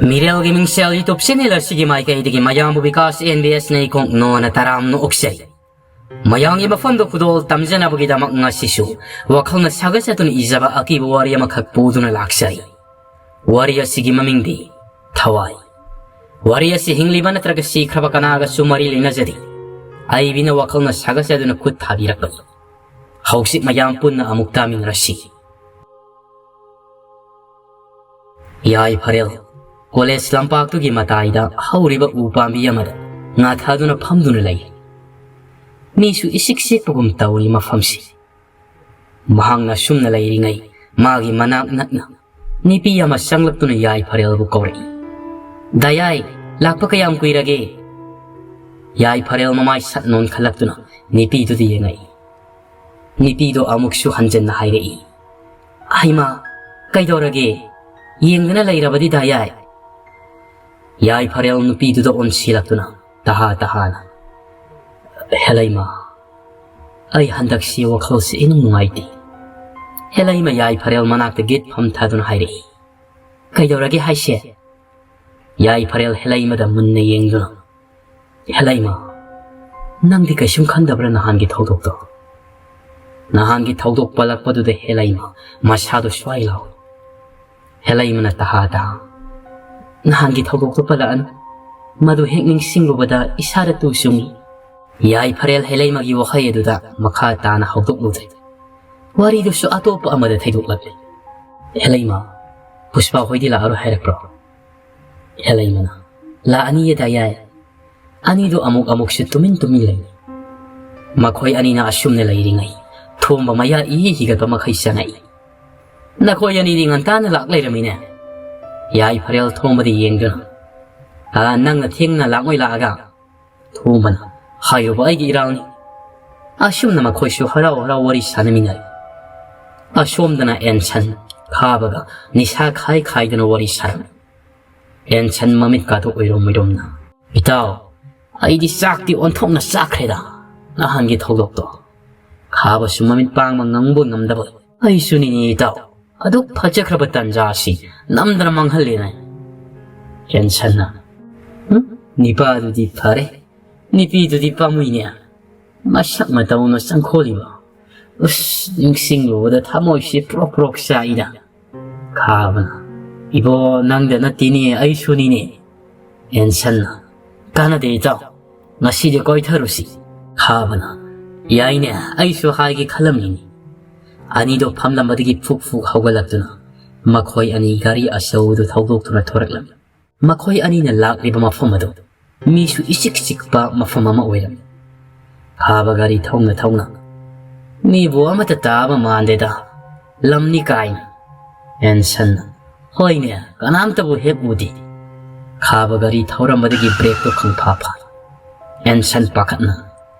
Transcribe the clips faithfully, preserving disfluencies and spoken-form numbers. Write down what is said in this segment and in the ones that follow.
ꯃꯤꯔꯦꯜꯒꯤ ꯃꯤꯡꯁꯦꯜ YouTube channel ꯑꯁꯤꯒꯤ ꯃꯥꯏꯀꯩꯗꯒꯤ ꯃꯌꯥꯝꯕꯨ ꯕꯤꯀꯥꯁ ꯑꯦꯟ ꯕꯤ ꯑꯦꯁꯅ ꯏꯈꯣꯡ ꯅꯣꯟꯅ ꯇꯔꯥꯝꯅ ꯑꯣꯛꯆꯔꯤ꯫ ꯃꯌꯥꯝꯒꯤ ꯃꯐꯝꯗ ꯈꯨꯗꯣꯜ ꯇꯝꯖꯅꯕꯒꯤꯗꯃꯛ ꯉꯁꯤꯁꯨ ꯋꯥꯈꯜꯅ ꯁꯥꯒꯠꯆꯗꯨꯅ ꯏꯖꯕ ꯑꯀꯤꯕ ꯋꯥꯔꯤ ꯑꯃꯈꯛ ꯄꯨꯗꯨꯅ ꯂꯥꯛꯆꯔꯤ꯫ ꯋꯥꯔꯤ ꯑꯁꯤꯒꯤ ꯃꯃꯤꯡꯗꯤ ꯊꯋꯥꯏ꯫ ꯋꯥꯔꯤ ꯑꯁꯤ ꯍꯤꯡꯂꯤꯕ ꯅꯠꯇ꯭ꯔꯒ ꯁꯤꯈ꯭ꯔꯕ ꯀꯅꯥꯒꯁꯨ ꯃꯔꯤ ꯂꯩꯅꯖꯗꯦ꯫ ꯑꯏꯕꯤꯅ ꯋꯥꯈꯜꯅ ꯁꯥꯒꯠꯆꯗꯨꯅ ꯈꯨꯠ ꯊꯥꯕꯤꯔꯛꯄꯅꯤ꯫ ꯍꯧꯖꯤꯛ ꯃꯌꯥꯝ ꯄꯨꯟꯅ ꯑꯃꯨꯛ ꯇꯥꯃꯤꯟꯅꯔꯁꯤ꯫ ꯌꯥꯏꯐꯔꯦꯜ ꯀꯣꯂꯦꯖ ꯂꯝꯄꯥꯛꯇꯨꯒꯤ ꯃꯇꯥꯏꯗ ꯍꯧꯔꯤꯕ ꯎ ꯄꯥꯝꯕꯤ ꯑꯃꯗ ꯉꯥꯊꯗꯨꯅ ꯐꯝꯗꯨꯅ ꯂꯩ꯫ ꯃꯤꯁꯨ ꯏꯁꯤꯛ ꯁꯤꯛꯄꯒꯨꯝ ꯇꯧꯔꯤ ꯃꯐꯝꯁꯤ꯫ ꯃꯍꯥꯛꯅ ꯁꯨꯝꯅ ꯂꯩꯔꯤꯉꯩ ꯃꯥꯒꯤ ꯃꯅꯥꯛ ꯅꯛꯅ ꯅꯨꯄꯤ ꯑꯃ ꯆꯪꯂꯛꯇꯨꯅ ꯌꯥꯏꯐꯔꯦꯜꯕꯨ ꯀꯧꯔꯛꯏ꯫ "ꯗꯥ ꯌꯥꯏ, ꯂꯥꯛꯄ ꯀꯌꯥꯝ ꯀꯨꯏꯔꯒꯦ?" ꯌꯥꯏꯐꯔꯦꯜ ꯃꯃꯥꯏ ꯁꯠ ꯅꯣꯟꯈꯠꯂꯛꯇꯨꯅ ꯅꯨꯄꯤꯗꯨꯗ ꯌꯦꯡꯉꯛꯏ꯫ ꯅꯨꯄꯤꯗꯣ ꯑꯃꯨꯛꯁꯨ ꯍꯟꯖꯟꯅ ꯍꯥꯏꯔꯛꯏ, "ꯍꯩꯃꯥ, ꯀꯩꯗꯧꯔꯒꯦ? ꯌꯦꯡꯗꯅ ꯂꯩꯔꯕꯗꯤ ꯗꯥ ꯌꯥꯏ?" ꯌꯥꯏꯐꯔꯦꯜ ꯅꯨꯄꯤꯗꯨꯗ ꯑꯣꯟꯁꯤꯜꯂꯛꯇꯨꯅ ꯇꯍꯥ ꯇꯍꯥꯅ, "ꯍꯦꯂꯩꯃ, ꯑꯩ ꯍꯟꯗꯛꯁꯤ ꯋꯥꯈꯜꯁꯤ ꯏꯅꯨꯡ ꯅꯨꯡꯉꯥꯏꯇꯦ꯫" ꯍꯦꯂꯩꯃ ꯌꯥꯏꯐꯔꯦꯜ ꯃꯅꯥꯛꯇ ꯒꯤꯠ ꯐꯝꯊꯗꯨꯅ ꯍꯥꯏꯔꯛꯏ, "ꯀꯩꯗꯧꯔꯒꯦ ꯍꯥꯏꯁꯦ?" ꯌꯥꯏꯐꯔꯦꯜ ꯍꯦꯂꯩꯃꯗ ꯃꯨꯟꯅ ꯌꯦꯡꯗꯨꯅ, "ꯍꯦꯂꯩꯃ, ꯅꯪꯗꯤ ꯀꯩꯁꯨꯝ ꯈꯟꯗꯕ꯭ꯔꯥ ꯅꯍꯥꯟꯒꯤ ꯊꯧꯗꯣꯛꯇꯣ?" ꯅꯍꯥꯟꯒꯤ ꯊꯧꯗꯣꯛ ꯄꯜꯂꯛꯄꯗꯨꯗ ꯍꯦꯂꯩꯃ ꯃꯁꯥꯗꯣ ꯁ꯭ꯋꯥꯏ ꯂꯥꯎꯏ꯫ ꯍꯦꯂꯩꯃꯅ ꯇꯍꯥ ꯇꯍꯥ, "ꯅꯍꯥꯟꯒꯤ ꯊꯧꯗꯣꯛꯇꯣ ꯄꯜꯂꯛꯑꯅꯨ꯫ ꯃꯗꯨ ꯍꯦꯛ ꯅꯤꯡꯁꯤꯡꯂꯨꯕꯗ ꯏꯁꯥꯗ ꯇꯨ ꯆꯨꯡꯏ꯫" ꯌꯥꯏꯐꯔꯦꯜ ꯍꯦꯂꯩꯃꯒꯤ ꯋꯥꯍꯩ ꯑꯗꯨꯗ ꯃꯈꯥ ꯇꯥꯅ ꯍꯧꯗꯣꯛꯂꯨꯗ꯭ꯔꯦ꯫ ꯋꯥꯔꯤꯗꯨꯁꯨ ꯑꯇꯣꯞꯄ ꯑꯃꯗ ꯊꯩꯗꯣꯛꯂꯛꯂꯦ꯫ "ꯍꯦꯂꯩꯃ, ꯄꯨꯁꯄꯥ ꯍꯣꯏꯗꯤ ꯂꯥꯛꯑꯔꯣꯏ ꯍꯥꯏꯔꯛꯄ꯭ꯔꯣ?" ꯍꯦꯂꯩꯃꯅ, "ꯂꯥꯛꯑꯅꯤꯌꯦ ꯗꯥ ꯌꯥꯏ꯫ ꯑꯅꯤꯗꯣ ꯑꯃꯨꯛ ꯑꯃꯨꯛꯁꯨ ꯇꯨꯃꯤꯟ ꯇꯨꯃꯤꯟ ꯂꯩ꯫ ꯃꯈꯣꯏ ꯑꯅꯤꯅ ꯑꯁꯨꯝꯅ ꯂꯩꯔꯤꯉꯩ ꯊꯣꯝꯕ ꯃꯌꯥ ꯏ ꯍꯤꯒꯠꯄ ꯃꯈꯩ ꯆꯪꯉꯛꯏ꯫ ꯅꯈꯣꯏ ꯑꯅꯤꯗꯤ ꯉꯟꯇꯥꯅ ꯂꯥꯛ ꯂꯩꯔꯝꯃꯤꯅꯦ꯫" ꯌꯥꯏꯐꯔꯦꯜ ꯊꯣꯝꯕꯗ ꯌꯦꯡꯗꯨꯅ, "ꯑ, ꯅꯪꯅ ꯊꯦꯡꯅ ꯂꯥꯛꯉꯣꯏ ꯂꯥꯛꯑꯒ?" ꯊꯣꯝꯕꯅ, "ꯍꯥꯏꯔꯨꯕ ꯑꯩꯒꯤ ꯏꯔꯥꯜꯅꯤ꯫" ꯑꯁꯨꯝꯅ ꯃꯈꯣꯏꯁꯨ ꯍꯔꯥꯎ ꯍꯔꯥꯎ ꯋꯥꯔꯤ ꯁꯥꯟꯅꯃꯤꯟꯅꯔꯤ꯫ ꯑꯁꯣꯝꯗꯅ ꯑꯦꯟꯁꯟ ꯈꯥꯕꯒ ꯅꯤꯁꯥ ꯈꯥꯏ ꯈꯥꯏꯗꯨꯅ ꯋꯥꯔꯤ ꯁꯥꯔꯝꯃꯤ꯫ ꯑꯦꯟꯁꯟ ꯃꯃꯤꯠ ꯀꯥꯊꯣꯛ ꯎꯏꯔꯨꯝ ꯎꯏꯔꯨꯝꯅ, "ꯏꯇꯥꯎ, ꯑꯩꯗꯤ ꯆꯥꯛꯇꯤ ꯑꯣꯟꯊꯣꯛꯅ ꯆꯥꯛꯈ꯭ꯔꯦꯗ ꯅꯍꯥꯟꯒꯤ ꯊꯧꯗꯣꯛꯇꯣ꯫" ꯈꯥꯕꯁꯨ ꯃꯃꯤꯠ ꯄꯥꯡꯕ ꯉꯝꯕ ꯉꯝꯗꯕ, "ꯑꯩꯁꯨꯅꯤꯅꯦ ꯏꯇꯥꯎ, ꯑꯗꯨꯛ ꯐꯖꯈ꯭ꯔꯕ ꯇꯟꯖꯥ ꯑꯁꯤ ꯅꯝꯗꯅ ꯃꯥꯡꯍꯜꯂꯦꯅꯦ꯫" ꯑꯦꯟꯁꯟꯅ, "ꯍꯨꯝ, ꯅꯤꯄꯥꯗꯨꯗꯤ ꯐꯔꯦ, ꯅꯨꯄꯤꯗꯨꯗꯤ ꯄꯥꯝꯃꯨꯏꯅꯦ꯫ ꯃꯁꯛ ꯃꯇꯧꯅ ꯆꯪꯈꯣꯜꯂꯤꯕ꯫ ꯎꯁ, ꯅꯤꯡꯁꯤꯡꯂꯨꯕꯗ ꯊꯃꯣꯏꯁꯤ ꯄ꯭ꯔꯣꯛ ꯄ꯭ꯔꯣꯛ ꯆꯥꯛꯏꯗ꯫" ꯈꯥꯕꯅ, "ꯏꯕꯣ, ꯅꯪꯗ ꯅꯠꯇꯦꯅꯦ, ꯑꯩꯁꯨꯅꯤꯅꯦ꯫" ꯑꯦꯟꯁꯟꯅ, "ꯀꯥꯟꯅꯗꯦ ꯏꯇꯥꯎ, ꯉꯁꯤꯗꯤ ꯀꯣꯏꯊꯔꯨꯁꯤ꯫" ꯈꯥꯕꯅ, "ꯌꯥꯏꯅꯦ, ꯑꯩꯁꯨ ꯍꯥꯏꯒꯦ ꯈꯜꯂꯝꯃꯤꯅꯤ꯫" ꯑꯅꯤꯗꯣ ꯐꯝꯂꯝꯕꯗꯒꯤ ꯐꯨꯛ ꯐꯨꯛ ꯍꯧꯒꯠꯂꯛꯇꯨꯅ ꯃꯈꯣꯏ ꯑꯅꯤ ꯒꯥꯔꯤ ꯑꯆꯧꯕꯗꯨ ꯊꯧꯗꯣꯛꯇꯨꯅ ꯊꯣꯔꯛꯂꯝꯃꯤ꯫ ꯃꯈꯣꯏ ꯑꯅꯤꯅ ꯂꯥꯛꯂꯤꯕ ꯃꯐꯝ ꯑꯗꯨ ꯃꯤꯁꯨ ꯏꯆꯤꯛ ꯆꯤꯛꯄ ꯃꯐꯝ ꯑꯃ ꯑꯣꯏꯔꯝꯃꯤ꯫ ꯈꯥꯕ ꯒꯥꯔꯤ ꯊꯧꯅ ꯊꯧꯅ, "ꯃꯤꯕꯨ ꯑꯃꯠꯇ ꯇꯥꯕ ꯃꯥꯟꯗꯦꯗ, ꯂꯝꯅꯤ ꯀꯥꯏꯅ꯫" ꯑꯦꯟꯁꯟꯅ, "ꯍꯣꯏꯅꯦ, ꯀꯅꯥꯝꯇꯕꯨ ꯍꯦꯛ ꯎꯗꯦ꯫" ꯈꯥꯕ ꯒꯥꯔꯤ ꯊꯧꯔꯝꯕꯗꯒꯤ ꯕ꯭ꯔꯦꯛꯇꯣ ꯈꯪꯐꯥ ꯐꯥ꯫ ꯑꯦꯟꯁꯟ ꯄꯥꯈꯠꯅ,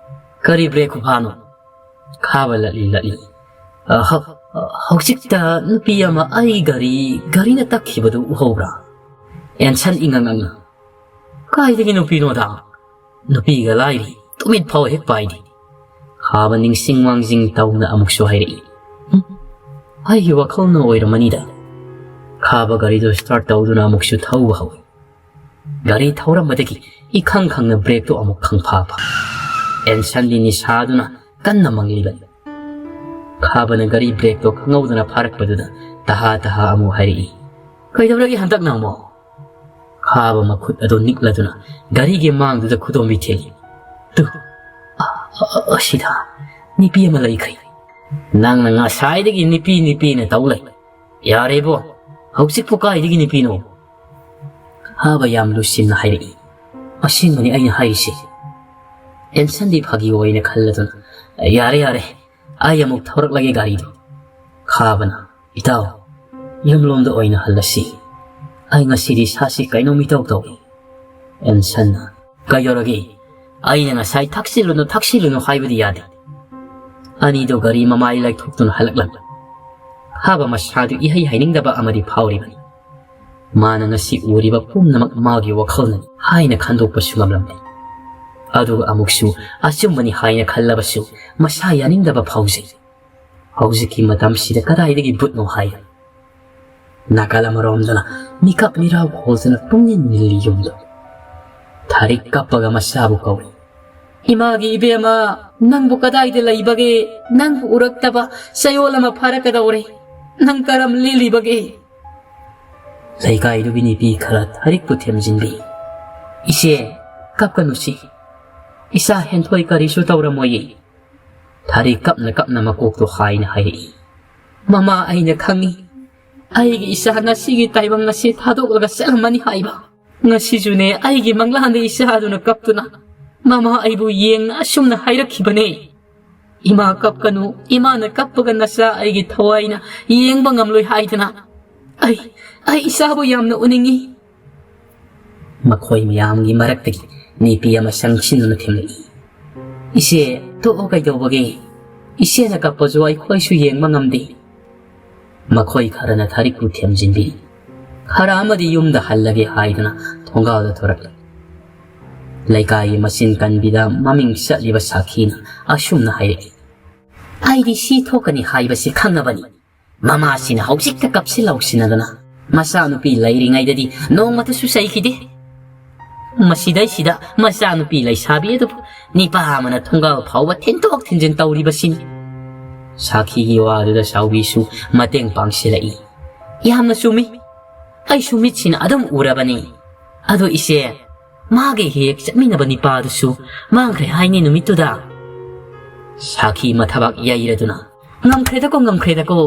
"ꯀꯔꯤ ꯕ꯭ꯔꯦꯛ ꯈꯨꯐꯥꯅꯣ?" ꯈꯥꯕ ꯂꯠꯂꯤ ꯂꯠꯂꯤ, "ꯑ, ꯍ-, ꯑ, ꯍꯧꯖꯤꯛꯇ ꯅꯨꯄꯤ ꯑꯃ ꯑꯩ ꯒꯥꯔꯤ, ꯒꯥꯔꯤꯅ ꯇꯛꯈꯤꯕꯗꯨ ꯎꯍꯧꯕ꯭ꯔꯥ?" ꯑꯦꯟꯁꯟ ꯏꯉꯛ ꯉꯛꯅ, "ꯀꯥꯏꯗꯒꯤ ꯅꯨꯄꯤꯅꯣꯗ? ꯅꯨꯄꯤꯒ ꯂꯥꯏꯔꯤ, ꯇꯨꯃꯤꯠ ꯐꯥꯎ ꯍꯦꯛ ꯄꯥꯏꯗꯦ꯫" ꯈꯥꯕ ꯅꯤꯡꯁꯤꯡ ꯃꯥꯡꯖꯤꯡ ꯇꯧꯅ ꯑꯃꯨꯛꯁꯨ ꯍꯥꯏꯔꯛꯏ, "ꯍꯨꯝ, ꯑꯩꯒꯤ ꯋꯥꯈꯜꯅ ꯑꯣꯏꯔꯝꯃꯅꯤꯗ꯫" ꯈꯥꯕ ꯒꯥꯔꯤꯗꯨ ꯁ꯭ꯇꯥꯔꯠ ꯇꯧꯗꯨꯅ ꯑꯃꯨꯛꯁꯨ ꯊꯧꯕ ꯍꯧꯏ꯫ ꯒꯥꯔꯤ ꯊꯧꯔꯝꯕꯗꯒꯤ ꯏꯈꯪ ꯈꯪꯅ ꯕ꯭ꯔꯦꯛꯇꯨ ꯑꯃꯨꯛ ꯈꯪꯐꯥ ꯐꯥ꯫ ꯑꯦꯟꯁꯟꯗꯤ ꯅꯤꯁꯥꯗꯨꯅ ꯀꯟꯅ ꯃꯪꯂꯤꯕꯅꯤ꯫ ꯈꯥꯕꯅ ꯒꯥꯔꯤ ꯕ꯭ꯔꯦꯛꯇꯣ ꯈꯪꯍꯧꯗꯅ ꯐꯥꯔꯛꯄꯗꯨꯗ ꯇꯍꯥ ꯇꯍꯥ ꯑꯃꯨꯛ ꯍꯥꯏꯔꯛꯏ, "ꯀꯩꯗꯧꯔꯒꯦ ꯍꯟꯗꯛꯅ ꯑꯃꯨꯛ?" ꯈꯥꯕ ꯃꯈꯨꯠ ꯑꯗꯨ ꯅꯤꯛꯂꯗꯨꯅ ꯒꯥꯔꯤꯒꯤ ꯃꯥꯡꯗꯨꯗ ꯈꯨꯗꯣꯝꯕꯤ ꯊꯤꯜꯂꯤ꯫ "ꯇꯨ, ꯑ, ꯑ, ꯑ, ꯑꯁꯤꯗ ꯅꯨꯄꯤ ꯑꯃ ꯂꯩꯈ꯭ꯔꯦ꯫ ꯅꯪꯅ ꯉꯁꯥꯏꯗꯒꯤ ꯅꯨꯄꯤ, ꯅꯨꯄꯤꯅ ꯇꯧ ꯂꯩ꯫ ꯌꯥꯔꯦꯕꯣ, ꯍꯧꯖꯤꯛꯄꯨ ꯀꯥꯏꯗꯒꯤ ꯅꯨꯄꯤꯅꯣ?" ꯈꯥꯕ ꯌꯥꯝ ꯂꯨꯁꯤꯟꯅ ꯍꯥꯏꯔꯛꯏ꯫ "ꯑꯁꯦꯡꯕꯅꯤ ꯑꯩꯅ ꯍꯥꯏꯔꯤꯁꯦ꯫" ꯑꯦꯟꯁꯟꯗꯤ ꯐꯥꯒꯤ ꯑꯣꯏꯅ ꯈꯜꯂꯗꯨꯅ, "ꯌꯥꯔꯦ, ꯌꯥꯔꯦ, ꯑꯩ ꯑꯃꯨꯛ ꯊꯧꯔꯛꯂꯒꯦ ꯒꯥꯔꯤꯗꯣ꯫" ꯈꯥꯕꯅ, "ꯏꯇꯥꯎ, ꯌꯨꯝꯂꯣꯝꯗ ꯑꯣꯏꯅ ꯍꯜꯂꯁꯤ꯫ ꯑꯩ ꯉꯁꯤꯗꯤ ꯏꯁꯥꯁꯤ ꯀꯩꯅꯣꯝ ꯏꯇꯧ ꯇꯧꯏ꯫" ꯑꯦꯟꯁꯟꯅ, "ꯀꯩꯗꯧꯔꯒꯦ? ꯑꯩꯅ ꯉꯁꯥꯏ ꯊꯛꯆꯤꯜꯂꯨꯅꯨ, ꯊꯛꯆꯤꯜꯂꯨꯅꯨ ꯍꯥꯏꯕꯗꯤ ꯌꯥꯗꯦ꯫" ꯑꯅꯤꯗꯣ ꯒꯥꯔꯤ ꯃꯃꯥꯏ ꯂꯥꯏꯊꯣꯛꯇꯨꯅ ꯍꯜꯂꯛꯂꯝꯃꯤ꯫ ꯈꯥꯕ ꯃꯁꯥꯗꯨ ꯏꯍꯩ ꯍꯩꯅꯤꯡꯗꯕ ꯑꯃꯗꯤ ꯐꯥꯎꯔꯤꯕꯅꯤ꯫ ꯃꯥꯅ ꯉꯁꯤ ꯎꯔꯤꯕ ꯄꯨꯝꯅꯃꯛ ꯃꯥꯒꯤ ꯋꯥꯈꯜꯅꯅꯤ ꯍꯥꯏꯅ ꯈꯟꯗꯣꯛꯄꯁꯨ ꯉꯝꯂꯝꯗꯦ꯫ ꯑꯗꯨꯒ ꯑꯃꯨꯛꯁꯨ ꯑꯆꯨꯝꯕꯅꯤ ꯍꯥꯏꯅ ꯈꯜꯂꯕꯁꯨ ꯃꯁꯥ ꯌꯥꯅꯤꯡꯗꯕ ꯐꯥꯎꯖꯩ꯫ ꯍꯧꯖꯤꯛꯀꯤ ꯃꯇꯝꯁꯤꯗ ꯀꯗꯥꯏꯗꯒꯤ ꯚꯨꯠꯅꯣ ꯍꯥꯏ? ꯅꯥꯀꯜ ꯑꯃꯔꯣꯝꯗꯅ ꯃꯤꯀꯞ ꯃꯤꯔꯥꯎ ꯈꯣꯜꯗꯅ ꯄꯨꯡꯅꯤꯟ ꯅꯤꯜꯂꯤ ꯌꯨꯝꯗꯣ꯫ ꯊꯥꯔꯤꯛ ꯀꯞꯄꯒ ꯃꯆꯥꯕꯨ ꯀꯧꯏ꯫ "ꯏꯃꯥꯒꯤ ꯏꯕꯦꯝꯃ, ꯅꯪꯕꯨ ꯀꯗꯥꯏꯗ ꯂꯩꯕꯒꯦ? ꯅꯪꯕꯨ ꯎꯔꯛꯇꯕ ꯆꯌꯣꯜ ꯑꯃ ꯐꯥꯔꯛꯀꯗꯧꯔꯦ꯫ ꯅꯪ ꯀꯔꯝ ꯂꯦꯜꯂꯤꯕꯒꯦ?" ꯂꯩꯀꯥꯏꯗꯨꯒꯤ ꯅꯨꯄꯤ ꯈꯔ ꯊꯥꯔꯤꯛꯄꯨ ꯊꯦꯝꯖꯤꯟꯕꯤ꯫ "ꯏꯆꯦ, ꯀꯞꯀꯅꯨꯁꯤ꯫ ꯏꯆꯥ ꯍꯦꯟꯊꯣꯏ ꯀꯔꯤꯁꯨ ꯇꯧꯔꯝꯃꯣꯏꯌꯦ꯫" ꯊꯥꯔꯤꯛ ꯀꯞꯅ ꯀꯞꯅ ꯃꯀꯣꯛꯇꯣ ꯍꯥꯏꯅ ꯍꯥꯏꯔꯛꯏ꯫ "ꯃꯃꯥ, ꯑꯩꯅ ꯈꯪꯏ꯫ ꯑꯩꯒꯤ ꯏꯆꯥ ꯉꯁꯤꯒꯤ ꯇꯥꯏꯕꯪ ꯑꯁꯤ ꯊꯥꯗꯣꯛꯂꯒ ꯆꯠꯂꯝꯃꯅꯤ ꯍꯥꯏꯕ꯫ ꯉꯁꯤꯁꯨꯅꯦ, ꯑꯩꯒꯤ ꯃꯪꯂꯥꯟꯗ ꯏꯆꯥꯗꯨꯅ ꯀꯞꯇꯨꯅ ꯃꯃꯥ ꯑꯩꯕꯨ ꯌꯦꯡꯅ ꯑꯁꯨꯝꯅ ꯍꯥꯏꯔꯛꯈꯤꯕꯅꯦ꯫ ꯏꯃꯥ ꯀꯞꯀꯅꯨ, ꯏꯃꯥꯅ ꯀꯞꯄꯒ ꯅꯆꯥ ꯑꯩꯒꯤ ꯊꯋꯥꯏꯅ ꯌꯦꯡꯕ ꯉꯝꯂꯣꯏ ꯍꯥꯏꯗꯅ꯫ ꯑꯩ, ꯑꯩ ꯏꯆꯥꯕꯨ ꯌꯥꯝꯅ ꯎꯅꯤꯡꯏ꯫" ꯃꯈꯣꯏ ꯃꯌꯥꯝꯒꯤ ꯃꯔꯛꯇꯒꯤ ꯅꯨꯄꯤ ꯑꯃ ꯆꯪꯁꯤꯟꯗꯨꯅ ꯊꯦꯝꯂꯛꯏ꯫ "ꯏꯆꯦ, ꯇꯣꯛꯑꯣ, ꯀꯩꯗꯧꯕꯒꯦ? ꯏꯆꯦꯅ ꯀꯞꯄꯁꯨ ꯑꯩꯈꯣꯏꯁꯨ ꯌꯦꯡꯕ ꯉꯝꯗꯦ꯫" ꯃꯈꯣꯏ ꯈꯔꯅ ꯊꯥꯔꯤꯛꯄꯨ ꯊꯦꯝꯖꯤꯟꯕꯤ꯫ ꯈꯔ ꯑꯃꯗꯤ ꯌꯨꯝꯗ ꯍꯜꯂꯒꯦ ꯍꯥꯏꯗꯨꯅ ꯊꯣꯡꯒꯥꯜꯗ ꯊꯣꯔꯛꯂꯦ꯫ ꯂꯩꯀꯥꯏꯒꯤ ꯃꯆꯤꯟ ꯀꯟꯕꯤꯗ ꯃꯃꯤꯡ ꯆꯠꯂꯤꯕ ꯁꯥꯈꯤꯅ ꯑꯁꯨꯝꯅ ꯍꯥꯏꯔꯛꯏ꯫ "ꯑꯩꯗꯤ ꯁꯤ ꯊꯣꯛꯀꯅꯤ ꯍꯥꯏꯕꯁꯤ ꯈꯪꯉꯕꯅꯤ꯫ ꯃꯃꯥꯁꯤꯅ ꯍꯧꯖꯤꯛꯇ ꯀꯞꯁꯤꯜ ꯂꯥꯎꯁꯤꯟꯅꯗꯅ ꯃꯆꯥꯅꯨꯄꯤ ꯂꯩꯔꯤꯉꯩꯗꯗꯤ ꯅꯣꯡꯃꯇꯁꯨ ꯆꯩꯈꯤꯗꯦ꯫ ꯃꯁꯤꯗꯩꯁꯤꯗ ꯃꯆꯥꯅꯨꯄꯤ ꯂꯩꯁꯥꯕꯤ ꯑꯗꯨꯕꯨ ꯅꯤꯄꯥ ꯑꯃꯅ ꯊꯣꯡꯒꯥꯜ ꯐꯥꯎꯕ ꯊꯤꯟꯗꯣꯛ ꯊꯤꯟꯖꯤꯟ ꯇꯧꯔꯤꯕꯁꯤꯅꯤ꯫" ꯁꯥꯈꯤꯒꯤ ꯋꯥꯗꯨꯗ ꯆꯥꯎꯕꯤꯁꯨ ꯃꯇꯦꯡ ꯄꯥꯡꯁꯤꯜꯂꯛꯏ꯫ "ꯌꯥꯝꯅ ꯆꯨꯝꯃꯤ꯫ ꯑꯩꯁꯨ ꯃꯤꯠꯁꯤꯅ ꯑꯗꯨꯝ ꯎꯔꯕꯅꯤ꯫ ꯑꯗꯣ ꯏꯆꯦ, ꯃꯥꯒ ꯍꯦꯛ ꯆꯠꯃꯤꯟꯅꯕ ꯅꯤꯄꯥꯗꯨꯁꯨ ꯃꯥꯡꯈ꯭ꯔꯦ ꯍꯥꯏꯅꯦ ꯅꯨꯃꯤꯠꯇꯨꯗ꯫" ꯁꯥꯈꯤ ꯃꯊꯕꯥꯛ ꯌꯩꯔꯗꯨꯅ, "ꯉꯝꯈ꯭ꯔꯦꯗꯀꯣ, ꯉꯝꯈ꯭ꯔꯦꯗꯀꯣ꯫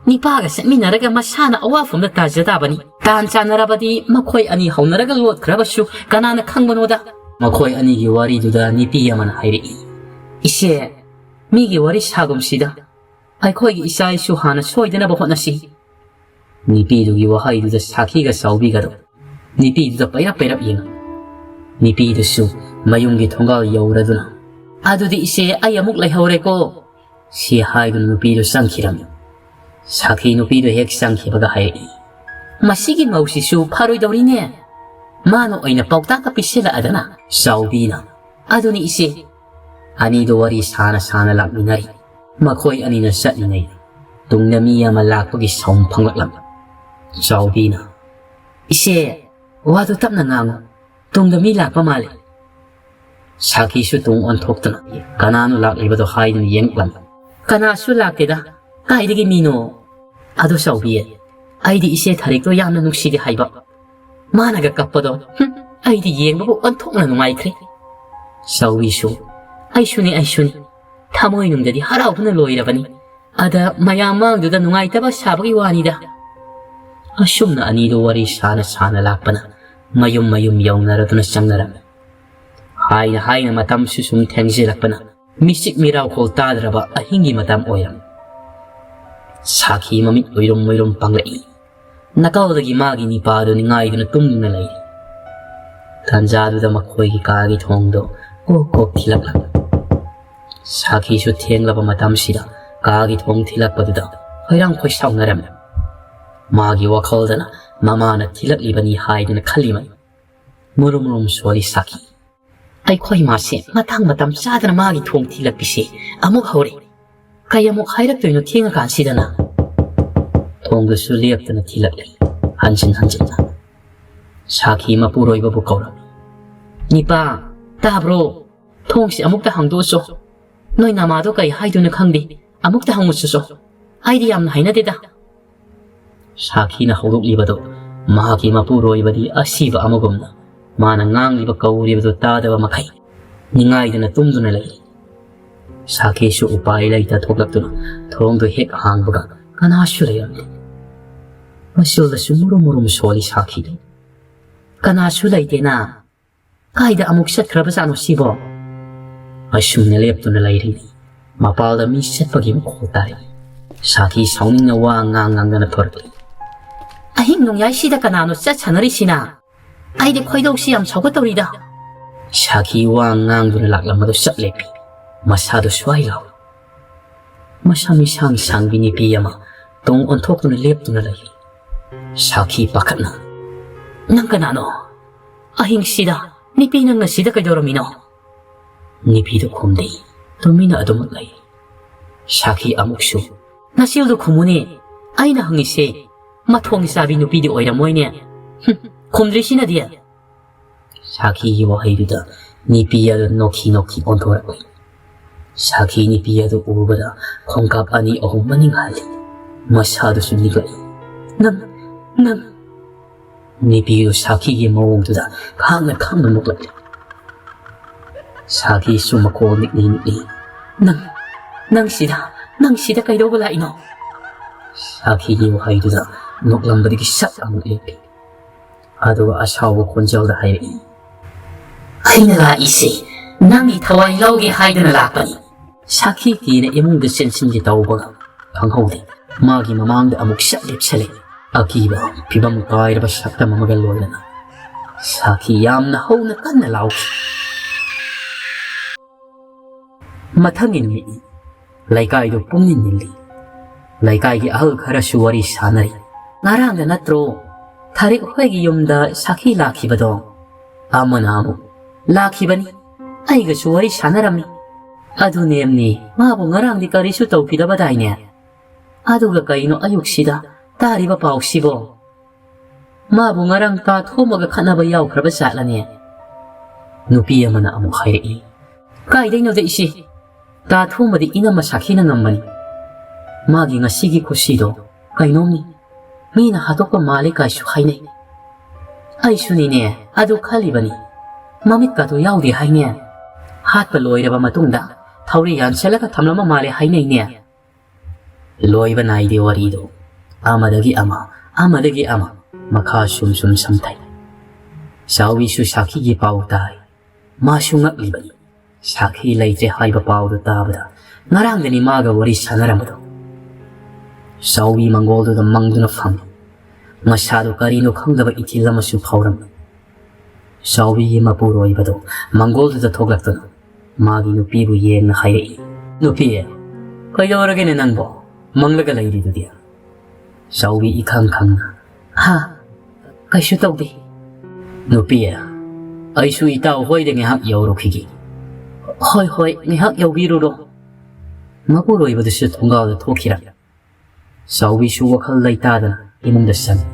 ꯅꯤꯄꯥꯒ ꯆꯠꯃꯤꯟꯅꯔꯒ ꯃꯁꯥꯅ ꯑꯋꯥꯐꯝꯗ ꯇꯥꯖ ꯇꯥꯕꯅꯤ꯫ ꯇꯥꯟ ꯆꯥꯟꯅꯔꯕꯗꯤ ꯃꯈꯣꯏ ꯑꯅꯤ ꯍꯧꯅꯔꯒ ꯂꯣꯠꯈ꯭ꯔꯕꯁꯨ ꯀꯅꯥꯅ ꯈꯪꯕꯅꯣꯗ꯫" ꯃꯈꯣꯏ ꯑꯅꯤꯒꯤ ꯋꯥꯔꯤꯗꯨꯗ ꯅꯨꯄꯤ ꯑꯃꯅ ꯍꯥꯏꯔꯛꯏ, "ꯏꯆꯦ, ꯃꯤꯒꯤ ꯋꯥꯔꯤ ꯁꯥꯒꯨꯝꯁꯤꯗ꯫ ꯑꯩꯈꯣꯏꯒꯤ ꯏꯆꯥ ꯏꯁꯨ ꯍꯥꯟꯅ ꯁꯣꯏꯗꯅꯕ ꯍꯣꯠꯅꯁꯤ꯫" ꯅꯨꯄꯤꯗꯨꯒꯤ ꯋꯥꯍꯩꯗꯨꯗ ꯁꯥꯈꯤꯒ ꯆꯥꯎꯕꯤꯒꯗꯣ ꯅꯨꯄꯤꯗꯨꯗ ꯄꯩꯔꯞ ꯄꯩꯔꯞ ꯌꯦꯡꯉꯤ꯫ ꯅꯨꯄꯤꯗꯨꯁꯨ ꯃꯌꯨꯝꯒꯤ ꯊꯣꯡꯒꯥꯜ ꯌꯧꯔꯗꯨꯅ, "ꯑꯗꯨꯗꯤ ꯏꯆꯦ, ꯑꯩ ꯑꯃꯨꯛ ꯂꯩꯍꯧꯔꯦꯀꯣ꯫" ꯁꯤ ꯍꯥꯏꯗꯨꯅ ꯅꯨꯄꯤꯗꯨ ꯆꯪꯈꯤꯔꯝꯃꯤ꯫ ꯁꯥꯈꯤ ꯅꯨꯄꯤꯗꯨ ꯍꯦꯛ ꯆꯪꯈꯤꯕꯒ ꯍꯥꯏꯔꯛꯏ, "ꯃꯁꯤꯒꯤ ꯃꯧꯁꯤꯁꯨ ꯐꯔꯣꯏꯗꯧꯔꯤꯅꯦ꯫ ꯃꯥꯅ ꯑꯣꯏꯅ ꯄꯥꯎꯇꯥꯛꯀ ꯄꯤꯁꯤꯜꯂꯛꯑꯗꯅ꯫" ꯆꯥꯎꯕꯤꯅ, "ꯑꯗꯨꯅꯤ ꯏꯆꯦ꯫" ꯑꯅꯤꯗꯨ ꯋꯥꯔꯤ ꯁꯥꯅ ꯁꯥꯅ ꯂꯥꯛꯃꯤꯟꯅꯔꯤ꯫ ꯃꯈꯣꯏ ꯑꯅꯤꯅ ꯆꯠꯂꯤꯉꯩ ꯇꯨꯡꯗ ꯃꯤ ꯑꯃ ꯂꯥꯛꯄꯒꯤ ꯁꯥꯎꯟ ꯐꯪꯂꯛꯂꯝꯃꯤ꯫ ꯆꯥꯎꯕꯤꯅ, "ꯏꯆꯦ, ꯋꯥꯗꯨ ꯇꯞꯅ ꯉꯥꯡꯉꯨ꯫ ꯇꯨꯡꯗ ꯃꯤ ꯂꯥꯛꯄ ꯃꯥꯜꯂꯤ꯫" ꯁꯥꯈꯤꯁꯨ ꯇꯨꯡ ꯑꯣꯟꯊꯣꯛꯇꯨꯅ ꯀꯅꯥꯅꯣ ꯂꯥꯛꯂꯤꯕꯗꯣ ꯍꯥꯏꯗꯨꯅ ꯌꯦꯡꯂꯝꯃꯤ꯫ "ꯀꯅꯥꯁꯨ ꯂꯥꯛꯇꯦꯗ꯫ ꯀꯥꯏꯗꯒꯤ ꯃꯤꯅꯣ? ꯑꯗꯣ ꯆꯥꯎꯕꯤ, ꯑꯩꯗꯤ ꯏꯆꯦ ꯊꯔꯤꯛꯇꯣ ꯌꯥꯝꯅ ꯅꯨꯡꯁꯤꯗꯦ ꯍꯥꯏꯕ꯫ ꯃꯥꯅꯒ ꯀꯞꯄꯗꯣ, ꯍꯨꯝ, ꯑꯩꯗꯤ ꯌꯦꯡꯕꯕꯨ ꯑꯣꯟꯊꯣꯛꯅ ꯅꯨꯡꯉꯥꯏꯈ꯭ꯔꯦ꯫" ꯆꯥꯎꯕꯤꯁꯨ, "ꯑꯩꯁꯨꯅꯤ, ꯑꯩꯁꯨꯅꯤ꯫ ꯊꯃꯣꯏꯅꯨꯡꯗꯗꯤ ꯍꯔꯥꯎꯕꯅ ꯂꯣꯏꯔꯕꯅꯤ꯫ ꯑꯗ ꯃꯌꯥꯝ ꯃꯥꯡꯗꯨꯗ ꯅꯨꯡꯉꯥꯏꯇꯕ ꯁꯥꯕꯒꯤ ꯋꯥꯅꯤꯗ꯫" ꯑꯁꯨꯝꯅ ꯑꯅꯤꯗꯨ ꯋꯥꯔꯤ ꯁꯥꯅ ꯁꯥꯅ ꯂꯥꯛꯄꯅ ꯃꯌꯨꯝ ꯃꯌꯨꯝ ꯌꯧꯅꯔꯗꯨꯅ ꯆꯪꯅꯔꯝꯃꯤ꯫ ꯍꯥꯏꯅ ꯍꯥꯏꯅ ꯃꯇꯝꯁꯨ ꯁꯨꯝ ꯊꯦꯡꯖꯤꯜꯂꯛꯄꯅ ꯃꯤꯆꯤꯛ ꯃꯤꯔꯥꯎꯈꯣꯜ ꯇꯥꯗ꯭ꯔꯕ ꯑꯍꯤꯡꯒꯤ ꯃꯇꯝ ꯑꯣꯏꯔꯝꯃꯤ꯫ ꯁꯥꯈꯤ ꯃꯃꯤꯠ ꯎꯏꯔꯨꯝ ꯎꯏꯔꯨꯝ ꯄꯥꯡꯂꯛꯏ꯫ ꯅꯀꯥꯎꯗꯒꯤ ꯃꯥꯒꯤ ꯅꯤꯄꯥꯗꯨ ꯅꯤꯡꯉꯥꯏꯗꯨꯅ ꯇꯨꯝꯗꯨꯅ ꯂꯩꯔꯤ꯫ ꯇꯥꯟꯖꯥꯗꯨꯗ ꯃꯈꯣꯏꯒꯤ ꯀꯥꯒꯤ ꯊꯣꯡꯗꯣ ꯀꯣꯛ ꯀꯣꯛ ꯊꯤꯜꯂꯛꯂꯝꯃꯤ꯫ ꯁꯥꯈꯤꯁꯨ ꯊꯦꯡꯂꯕ ꯃꯇꯝꯁꯤꯗ ꯀꯥꯒꯤ ꯊꯣꯡ ꯊꯤꯜꯂꯛꯄꯗꯨꯗ ꯈꯣꯏꯔꯥꯡ ꯈꯣꯏꯁꯥꯎꯅꯔꯝꯃꯤ꯫ ꯃꯥꯒꯤ ꯋꯥꯈꯜꯗꯅ ꯃꯃꯥꯅ ꯊꯤꯜꯂꯛꯂꯤꯕꯅꯤ ꯍꯥꯏꯗꯨꯅ ꯈꯜꯂꯤꯕꯅꯤ꯫ ꯃꯨꯔꯨꯝ ꯃꯨꯔꯨꯝ ꯁꯣꯜꯂꯤ ꯁꯥꯈꯤ꯫ "ꯑꯩꯈꯣꯏ ꯃꯥꯁꯦ ꯃꯇꯥꯡ ꯃꯇꯝ ꯆꯥꯗꯅ ꯃꯥꯒꯤ ꯊꯣꯡ ꯊꯤꯜꯂꯛꯄꯤꯁꯦ ꯑꯃꯨꯛ ꯍꯧꯔꯦ꯫ ꯀꯩ ꯑꯃꯨꯛ ꯍꯥꯏꯔꯛꯇꯣꯏꯅꯣ ꯊꯦꯡꯉꯀꯥꯟꯁꯤꯗꯅ?" ꯊꯣꯡꯗꯨꯁꯨ ꯂꯦꯞꯇꯅ ꯊꯤꯜꯂꯛꯂꯤ, ꯍꯟꯖꯤꯟ ꯍꯟꯖꯤꯟꯅ꯫ ꯁꯥꯈꯤ ꯃꯄꯨꯔꯣꯏꯕꯕꯨ ꯀꯧꯔꯝꯃꯤ꯫ "ꯅꯤꯄꯥ, ꯇꯥꯕ꯭ꯔꯣ? ꯊꯣꯡꯁꯤ ꯑꯃꯨꯛꯇ ꯍꯥꯡꯗꯣꯛꯎꯆꯣ꯫ ꯅꯣꯏ ꯅꯃꯥꯗꯣ ꯀꯩ ꯍꯥꯏꯗꯣꯏꯅꯣ ꯈꯪꯗꯦ꯫ ꯑꯃꯨꯛꯇ ꯍꯪꯉꯨꯆꯣ꯫ ꯑꯩꯗꯤ ꯌꯥꯝꯅ ꯍꯩꯅꯗꯦꯗ꯫" ꯁꯥꯈꯤꯅ ꯍꯧꯗꯣꯛꯂꯤꯕꯗꯨ ꯃꯍꯥꯛꯀꯤ ꯃꯄꯨꯔꯣꯏꯕꯗꯤ ꯑꯁꯤꯕ ꯑꯃꯒꯨꯝꯅ ꯃꯥꯅ ꯉꯥꯡꯂꯤꯕ ꯀꯧꯔꯤꯕꯗꯨ ꯇꯥꯗꯕ ꯃꯈꯩ ꯅꯤꯡꯉꯥꯏꯗꯅ ꯇꯨꯝꯗꯨꯅ ꯂꯩ꯫ ꯁꯥꯈꯤꯁꯨ ꯎꯄꯥꯏ ꯂꯩꯇ ꯊꯣꯛꯂꯛꯇꯨꯅ ꯊꯣꯡꯗꯨ ꯍꯦꯛ ꯍꯥꯡꯕꯒ ꯀꯅꯥꯁꯨ ꯂꯩꯔꯝꯗꯦ꯫ ꯃꯆꯤꯜꯗꯁꯨ ꯃꯨꯔꯨꯝ ꯃꯨꯔꯨꯝ ꯁꯣꯜꯂꯤ ꯁꯥꯈꯤꯗꯤ꯫ "ꯀꯅꯥꯁꯨ ꯂꯩꯇꯦꯅ꯫ ꯀꯥꯏꯗ ꯑꯃꯨꯛ ꯆꯠꯈ꯭ꯔꯕꯖꯥꯠꯅꯣ ꯁꯤꯕꯣ?" ꯑꯁꯨꯝꯅ ꯂꯦꯞꯇꯨꯅ ꯂꯩꯔꯤꯉꯩ ꯃꯄꯥꯜꯗ ꯃꯤ ꯆꯠꯄꯒꯤ ꯃꯈꯣꯜ ꯇꯥꯔꯛꯏ꯫ ꯁꯥꯈꯤ ꯁꯥꯎꯅꯤꯡꯅ ꯋꯥ ꯉꯥꯡ ꯉꯥꯡꯗꯅ ꯊꯣꯔꯛꯂꯤ꯫ "ꯑꯍꯤꯡ ꯅꯣꯡꯌꯥꯏꯁꯤꯗ ꯀꯅꯥꯅꯣ ꯆꯠ ꯁꯥꯟꯅꯔꯤꯁꯤꯅ? ꯑꯩꯗꯤ ꯈꯣꯏꯗꯧꯁꯤ ꯌꯥꯝ ꯁꯥꯎꯒꯠꯇꯧꯔꯤꯗ꯫" ꯁꯥꯈꯤ ꯋꯥ ꯉꯥꯡꯗꯨꯅ ꯂꯥꯛꯂꯝꯕꯗꯨ ꯆꯞ ꯂꯦꯞꯄꯤ꯫ ꯃꯁꯥꯗꯨ ꯁ꯭ꯋꯥꯏ ꯂꯥꯎꯏ꯫ ꯃꯁꯝ ꯏꯁꯥꯡ ꯁꯥꯡꯕꯤ ꯅꯨꯄꯤ ꯑꯃ ꯇꯨꯡ ꯑꯣꯟꯊꯣꯛꯇꯨꯅ ꯂꯦꯞꯇꯨꯅ ꯂꯩ꯫ ꯁꯥꯈꯤ ꯄꯥꯈꯠꯅ, "ꯅꯪ ꯀꯅꯥꯅꯣ? ꯑꯍꯤꯡꯁꯤꯗ ꯅꯨꯄꯤ ꯅꯪꯅ ꯁꯤꯗ ꯀꯩꯗꯧꯔꯝꯃꯤꯅꯣ?" ꯅꯨꯄꯤꯗꯨ ꯈꯨꯝꯗꯦ꯫ ꯇꯨꯃꯤꯟꯅ ꯑꯗꯨꯃꯛ ꯂꯩ꯫ ꯁꯥꯈꯤ ꯑꯃꯨꯛꯁꯨ, "ꯅꯆꯤꯜꯗꯨ ꯈꯨꯝꯃꯨꯅꯦ꯫ ꯑꯩꯅ ꯍꯪꯉꯤꯁꯦ ꯃꯊꯣꯡ ꯆꯥꯕꯤ ꯅꯨꯄꯤꯗꯤ ꯑꯣꯏꯔꯝꯃꯣꯏꯅꯦ꯫ ꯍꯨꯝ, ꯈꯨꯝꯗ꯭ꯔꯤꯁꯤꯅꯗꯤ꯫ ꯁꯥꯈꯤꯒꯤ ꯋꯥꯍꯩꯗꯨꯗ ꯅꯨꯄꯤ ꯑꯗꯨ ꯅꯣꯛꯈꯤ ꯅꯣꯛꯈꯤ ꯑꯣꯟꯊꯣꯔꯛꯂꯤ꯫ ꯁꯥꯈꯤ ꯅꯨꯄꯤ ꯑꯗꯨ ꯎꯕꯗ ꯈꯣꯡꯀꯥꯞ ꯑꯅꯤ ꯑꯍꯨꯝ ꯃꯅꯤꯡ ꯍꯜꯂꯤ꯫ ꯃꯁꯥꯗꯨꯁꯨ ꯅꯤꯛꯂꯛꯏ꯫ "ꯅꯪ, ꯅꯪ!" ꯅꯨꯄꯤꯗꯨ ꯁꯥꯈꯤꯒꯤ ꯃꯑꯣꯡꯗꯨꯗ ꯈꯥꯡꯅ ꯈꯥꯡꯅ ꯅꯣꯛꯂꯛꯂꯤ꯫ ꯁꯥꯈꯤꯁꯨ ꯃꯈꯣꯜ ꯅꯤꯛꯂꯤ ꯅꯤꯛꯂꯤ, "ꯅꯪ, ꯅꯪ ꯁꯤꯗ, ꯅꯪ ꯁꯤꯗ ꯀꯩꯗꯧꯕ ꯂꯥꯛꯏꯅꯣ?" ꯁꯥꯈꯤꯒꯤ ꯋꯥꯍꯩꯗꯨꯗ ꯅꯣꯛꯂꯝꯕꯗꯒꯤ ꯁꯠ ꯑꯃꯨꯛ ꯂꯦꯞꯄꯤ꯫ ꯑꯗꯨꯒ ꯑꯁꯥꯎꯕ ꯈꯣꯟꯖꯦꯜꯗ ꯍꯥꯏꯔꯛꯏ, "ꯑꯩꯅ ꯂꯥꯛꯏꯁꯦ ꯅꯪꯒꯤ ꯊꯋꯥꯏ ꯂꯧꯒꯦ ꯍꯥꯏꯗꯅ ꯂꯥꯛꯄꯅꯤ꯫" ꯁꯥꯈꯤ ꯀꯤꯅ ꯏꯃꯨꯡꯗ ꯆꯦꯟꯁꯤꯟꯒꯦ ꯇꯧꯕꯒ ꯈꯪꯍꯧꯗꯦ, ꯃꯥꯒꯤ ꯃꯃꯥꯡꯗ ꯑꯃꯨꯛ ꯁꯠ ꯂꯦꯞꯁꯜꯂꯦ꯫ ꯑꯀꯤꯕ ꯐꯤꯕꯝ ꯀꯥꯏꯔꯕ ꯁꯛꯇꯝ ꯑꯃꯒ ꯂꯣꯏꯅꯅ ꯁꯥꯈꯤ ꯌꯥꯝꯅ ꯍꯧꯅ ꯀꯟꯅ ꯂꯥꯎꯈꯤ꯫ ꯃꯊꯪꯒꯤ ꯅꯨꯃꯤꯠꯅꯤ꯫ ꯂꯩꯀꯥꯏꯗꯨ ꯄꯨꯝꯅꯤꯜ ꯅꯤꯜꯂꯤ꯫ ꯂꯩꯀꯥꯏꯒꯤ ꯑꯍꯜ ꯈꯔꯁꯨ ꯋꯥꯔꯤ ꯁꯥꯟꯅꯔꯤ꯫ "ꯉꯔꯥꯡꯗ ꯅꯠꯇ꯭ꯔꯣ ꯊꯥꯔꯤꯛ ꯍꯣꯏꯒꯤ ꯌꯨꯝꯗ ꯁꯥꯈꯤ ꯂꯥꯛꯈꯤꯕꯗꯣ?" ꯑꯃꯅ ꯑꯃꯨꯛ, "ꯂꯥꯛꯈꯤꯕꯅꯤ, ꯑꯩꯒꯁꯨ ꯋꯥꯔꯤ ꯁꯥꯟꯅꯔꯝꯃꯤ꯫ ꯑꯗꯨ ꯅꯦꯝꯅꯤ, ꯃꯥꯕꯨ ꯉꯔꯥꯡꯗꯤ ꯀꯔꯤꯁꯨ ꯇꯧꯈꯤꯗꯕꯗꯥꯏꯅꯦ? ꯑꯗꯨꯒ ꯀꯩꯅꯣ ꯑꯌꯨꯛꯁꯤꯗ ꯇꯥꯔꯤꯕ ꯄꯥꯎꯁꯤꯕꯣ? ꯃꯥꯕꯨ ꯉꯔꯥꯡ ꯇꯥ ꯊꯣꯝꯃꯒ ꯈꯠꯅꯕ ꯌꯥꯎꯈ꯭ꯔꯕ ꯖꯥꯠꯂꯅꯦ?" ꯅꯨꯄꯤ ꯑꯃꯅ ꯑꯃꯨꯛ ꯍꯥꯏꯔꯛꯏ, "ꯀꯥꯏꯗꯩꯅꯣꯗ ꯏꯆꯦ? ꯇꯥ ꯊꯣꯝꯕꯗꯤ ꯏꯅꯝꯃ ꯁꯥꯈꯤꯅ ꯉꯝꯕꯅꯤ꯫ ꯃꯥꯒꯤ ꯉꯁꯤꯒꯤ ꯈꯨꯁꯤꯗꯣ ꯀꯩꯅꯣꯝꯅꯤ꯫ ꯃꯤꯅ ꯍꯥꯠꯇꯣꯛꯄ ꯃꯥꯜꯂꯦ ꯀꯥꯏꯁꯨ ꯍꯥꯏꯅꯩ꯫ ꯑꯩꯁꯨꯅꯤꯅꯦ ꯑꯗꯨ ꯈꯜꯂꯤꯕꯅꯤ꯫ ꯃꯃꯤꯠꯀꯥꯗꯣ ꯌꯥꯎꯗꯦ ꯍꯥꯏꯅꯦ꯫ ꯍꯥꯠꯄ ꯂꯣꯏꯔꯕ ꯃꯇꯨꯡꯗ ꯊꯧꯔꯤ ꯌꯥꯟꯁꯤꯜꯂꯒ ꯊꯝꯂꯝꯕ ꯃꯥꯜꯂꯦ ꯍꯥꯏꯅꯩꯅꯦ꯫" ꯂꯣꯏꯕ ꯅꯥꯏꯗꯦ ꯋꯥꯔꯤꯗꯣ꯫ ꯑꯃꯗꯒꯤ ꯑꯃ, ꯑꯃꯗꯒꯤ ꯑꯃ, ꯃꯈꯥ ꯁꯨꯝ ꯁꯨꯝ ꯁꯝꯊꯩ꯫ ꯆꯥꯎꯕꯤꯁꯨ ꯁꯥꯈꯤꯒꯤ ꯄꯥꯎ ꯇꯥꯏ꯫ ꯃꯥꯁꯨ ꯉꯛꯂꯤꯕꯅꯤ꯫ ꯁꯥꯈꯤ ꯂꯩꯇ꯭ꯔꯦ ꯍꯥꯏꯕ ꯄꯥꯎꯗꯨ ꯇꯥꯕꯗ ꯉꯔꯥꯡꯗꯅꯤ ꯃꯥꯒ ꯋꯥꯔꯤ ꯁꯥꯟꯅꯔꯝꯕꯗꯣ꯫ ꯆꯥꯎꯕꯤ ꯃꯪꯒꯣꯜꯗꯨꯗ ꯃꯪꯗꯨꯅ ꯐꯝꯃꯤ꯫ ꯃꯁꯥꯗꯨ ꯀꯔꯤꯅꯣ ꯈꯪꯗꯕ ꯏꯊꯤꯜ ꯑꯃꯁꯨ ꯐꯥꯎꯔꯝꯃꯤ꯫ ꯆꯥꯎꯕꯤꯒꯤ ꯃꯄꯨꯔꯣꯏꯕꯗꯨ ꯃꯪꯒꯣꯜꯗꯨꯗ ꯊꯣꯛꯂꯛꯇꯨꯅ ꯃꯥꯒꯤ ꯅꯨꯄꯤꯕꯨ ꯌꯦꯡꯅ ꯍꯥꯏꯔꯛꯏ, "ꯅꯨꯄꯤ, ꯀꯩꯗꯧꯔꯒꯦꯅꯦ ꯅꯪꯕꯣ? ꯃꯪꯂꯒ ꯂꯩꯔꯤꯗꯨꯗꯤ?" ꯆꯥꯎꯕꯤ ꯏꯈꯪ ꯈꯪꯅ, "ꯍꯥ, ꯀꯩꯁꯨ ꯇꯧꯗꯦ꯫" "ꯅꯨꯄꯤ, ꯑꯩꯁꯨ ꯏꯇꯥꯎ ꯍꯣꯏꯗ ꯉꯥꯏꯍꯥꯛ ꯌꯧꯔꯨꯈꯤꯒꯦ꯫" "ꯍꯣꯏ, ꯍꯣꯏ, ꯉꯥꯏꯍꯥꯛ ꯌꯧꯕꯤꯔꯨꯔꯣ꯫" ꯃꯄꯨꯔꯣꯏꯕꯗꯨꯁꯨ ꯊꯣꯡꯒꯥꯜꯗ ꯊꯣꯛꯈꯤꯔꯝꯃꯤ꯫ ꯆꯥꯎꯕꯤꯁꯨ ꯋꯥꯈꯜ ꯂꯩꯇꯥꯗꯅ ꯏꯃꯨꯡꯗ ꯆꯪꯉꯤ꯫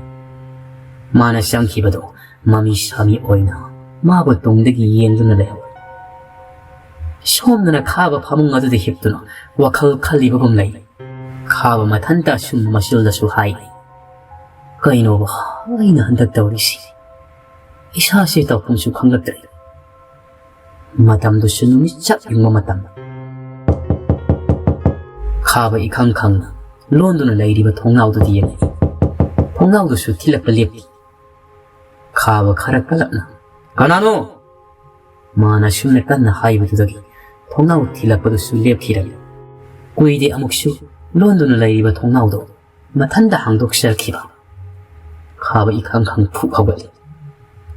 ꯃꯥꯅ ꯆꯪꯈꯤꯕꯗꯣ ꯃꯃꯤ ꯁꯥꯃꯤ ꯑꯣꯏꯅ ꯃꯥꯕꯨ ꯇꯨꯡꯗꯒꯤ ꯌꯦꯡꯗꯨꯅ ꯂꯩꯍꯧꯏ꯫ ꯁꯣꯝꯗꯅ ꯈꯥꯕ ꯐꯃꯨꯡ ꯑꯗꯨꯗ ꯍꯤꯞꯇꯨꯅ ꯋꯥꯈꯜ ꯈꯜꯂꯤꯕꯒꯨꯝ ꯂꯩ꯫ ꯈꯥꯕ ꯃꯊꯟꯇ ꯑꯁꯨꯝ ꯃꯆꯤꯜꯗꯁꯨ ꯍꯥꯏꯔꯤ, "ꯀꯩꯅꯣꯕ ꯑꯩꯅ ꯍꯟꯗꯛ ꯇꯧꯔꯤꯁꯤ? ꯏꯁꯥꯁꯦ ꯇꯧꯐꯝꯁꯨ ꯈꯪꯂꯛꯇ꯭ꯔꯦ"꯫ ꯃꯇꯝꯗꯨꯁꯨ ꯅꯨꯃꯤꯠ ꯆꯞ ꯌꯨꯡꯕ ꯃꯇꯝ꯫ ꯈꯥꯕ ꯏꯈꯪ ꯈꯪꯅ ꯂꯣꯟꯗꯨꯅ ꯂꯩꯔꯤꯕ ꯊꯣꯡꯅꯥꯎꯗꯨꯗ ꯌꯦꯡꯂꯛꯏ꯫ ꯊꯣꯡꯅꯥꯎꯗꯨꯁꯨ ꯊꯤꯜꯂꯛꯄ ꯂꯦꯞꯈꯤ꯫ ꯈꯥꯕ ꯈꯔ ꯀꯜꯂꯞꯅ, "ꯀꯅꯥꯅꯣ?" ꯃꯥꯅ ꯁꯨꯝꯅ ꯀꯟꯅ ꯍꯥꯏꯕꯗꯨꯗꯒꯤ ꯊꯣꯡꯅꯥꯎ ꯊꯤꯜꯂꯛꯄꯗꯨꯁꯨ ꯂꯦꯞꯈꯤꯔꯝꯃꯤ꯫ ꯀꯨꯏꯗꯦ ꯑꯃꯨꯛꯁꯨ ꯂꯣꯟꯗꯨꯅ ꯂꯩꯔꯤꯕ ꯊꯣꯡꯅꯥꯎꯗꯣ ꯃꯊꯟꯇ ꯍꯥꯡꯗꯣꯛꯆꯔꯛꯈꯤꯕ꯫ ꯈꯥꯕ ꯏꯈꯪ ꯈꯪ ꯐꯨꯛ ꯍꯧꯒꯠꯂꯤ꯫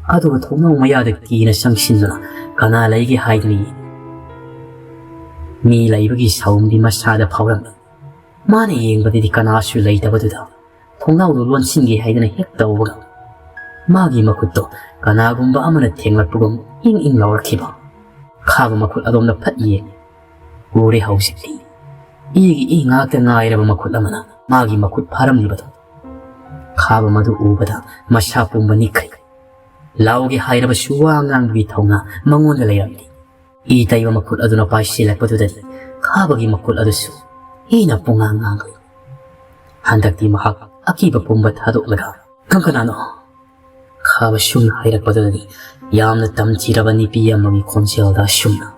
ꯑꯗꯨꯒ ꯊꯣꯡꯅꯥꯎ ꯃꯌꯥꯗ ꯀꯤꯅ ꯆꯪꯁꯤꯟꯗꯨꯅ ꯀꯅꯥ ꯂꯩꯒꯦ ꯍꯥꯏꯗꯨꯅ ꯌꯦꯡꯉꯤ꯫ ꯃꯤ ꯂꯩꯕꯒꯤ ꯁꯥꯎꯝꯗꯤ ꯃꯁꯥꯗ ꯐꯥꯎꯔꯝꯃꯤ꯫ ꯃꯥꯅ ꯌꯦꯡꯕꯗꯗꯤ ꯀꯅꯥꯁꯨ ꯂꯩꯇꯕꯗꯨꯗ ꯊꯣꯡꯅꯥꯎꯗꯨ ꯂꯣꯟꯁꯤꯟꯒꯦ ꯍꯥꯏꯗꯅ ꯍꯦꯛ ꯇꯧꯕꯒ ꯃꯥꯒꯤ ꯃꯈꯨꯠꯇꯣ ꯀꯅꯥꯒꯨꯝꯕ ꯑꯃꯅ ꯊꯦꯡꯂꯛꯄꯒꯨꯝ ꯏꯪ ꯏꯪ ꯂꯥꯎꯔꯛꯈꯤꯕ꯫ ꯈꯥꯕ ꯃꯈꯨꯠ ꯑꯗꯣꯝꯗ ꯐꯠ ꯌꯦꯡꯉꯤ꯫ ꯎꯔꯦ ꯍꯧꯖꯤꯛꯇꯤ꯫ ꯏꯒꯤ ꯏ ꯉꯥꯛꯇ ꯉꯥꯏꯔꯕ ꯃꯈꯨꯠ ꯑꯃꯅ ꯃꯥꯒꯤ ꯃꯈꯨꯠ ꯐꯥꯔꯝꯂꯤꯕꯗꯣ꯫ ꯈꯥꯕ ꯃꯗꯨ ꯎꯕꯗ ꯃꯁꯥ ꯄꯨꯝꯕ ꯅꯤꯛꯈ꯭ꯔꯦ꯫ ꯂꯥꯎꯒꯦ ꯍꯥꯏꯔꯕꯁꯨ ꯋꯥ ꯉꯥꯡꯕꯒꯤ ꯊꯧꯅꯥ ꯃꯉꯣꯟꯗ ꯂꯩꯔꯝꯗꯦ꯫ ꯏ ꯇꯩꯕ ꯃꯈꯨꯠ ꯑꯗꯨꯅ ꯄꯥꯏꯁꯤꯜꯂꯛꯄꯗꯨꯗꯗꯤ ꯈꯥꯕꯒꯤ ꯃꯈꯨꯠ ꯑꯗꯨꯁꯨ ꯏꯅ ꯄꯨꯡꯉꯥꯡ ꯉꯥꯡꯂꯤ꯫ ꯍꯟꯗꯛꯇꯤ ꯃꯍꯥꯛ ꯑꯀꯤꯕ ꯄꯨꯝꯕ ꯊꯥꯗꯣꯛꯂꯒ, "ꯅꯪ ꯀꯅꯥꯅꯣ?" ꯈꯥꯕ ꯁꯨꯝꯅ ꯍꯥꯏꯔꯛꯄꯗꯨꯗꯗꯤ ꯌꯥꯝꯅ ꯇꯝꯊꯤꯔꯕ ꯅꯨꯄꯤ ꯑꯃꯒꯤ ꯈꯣꯟꯖꯦꯜꯗ ꯁꯨꯝꯅ,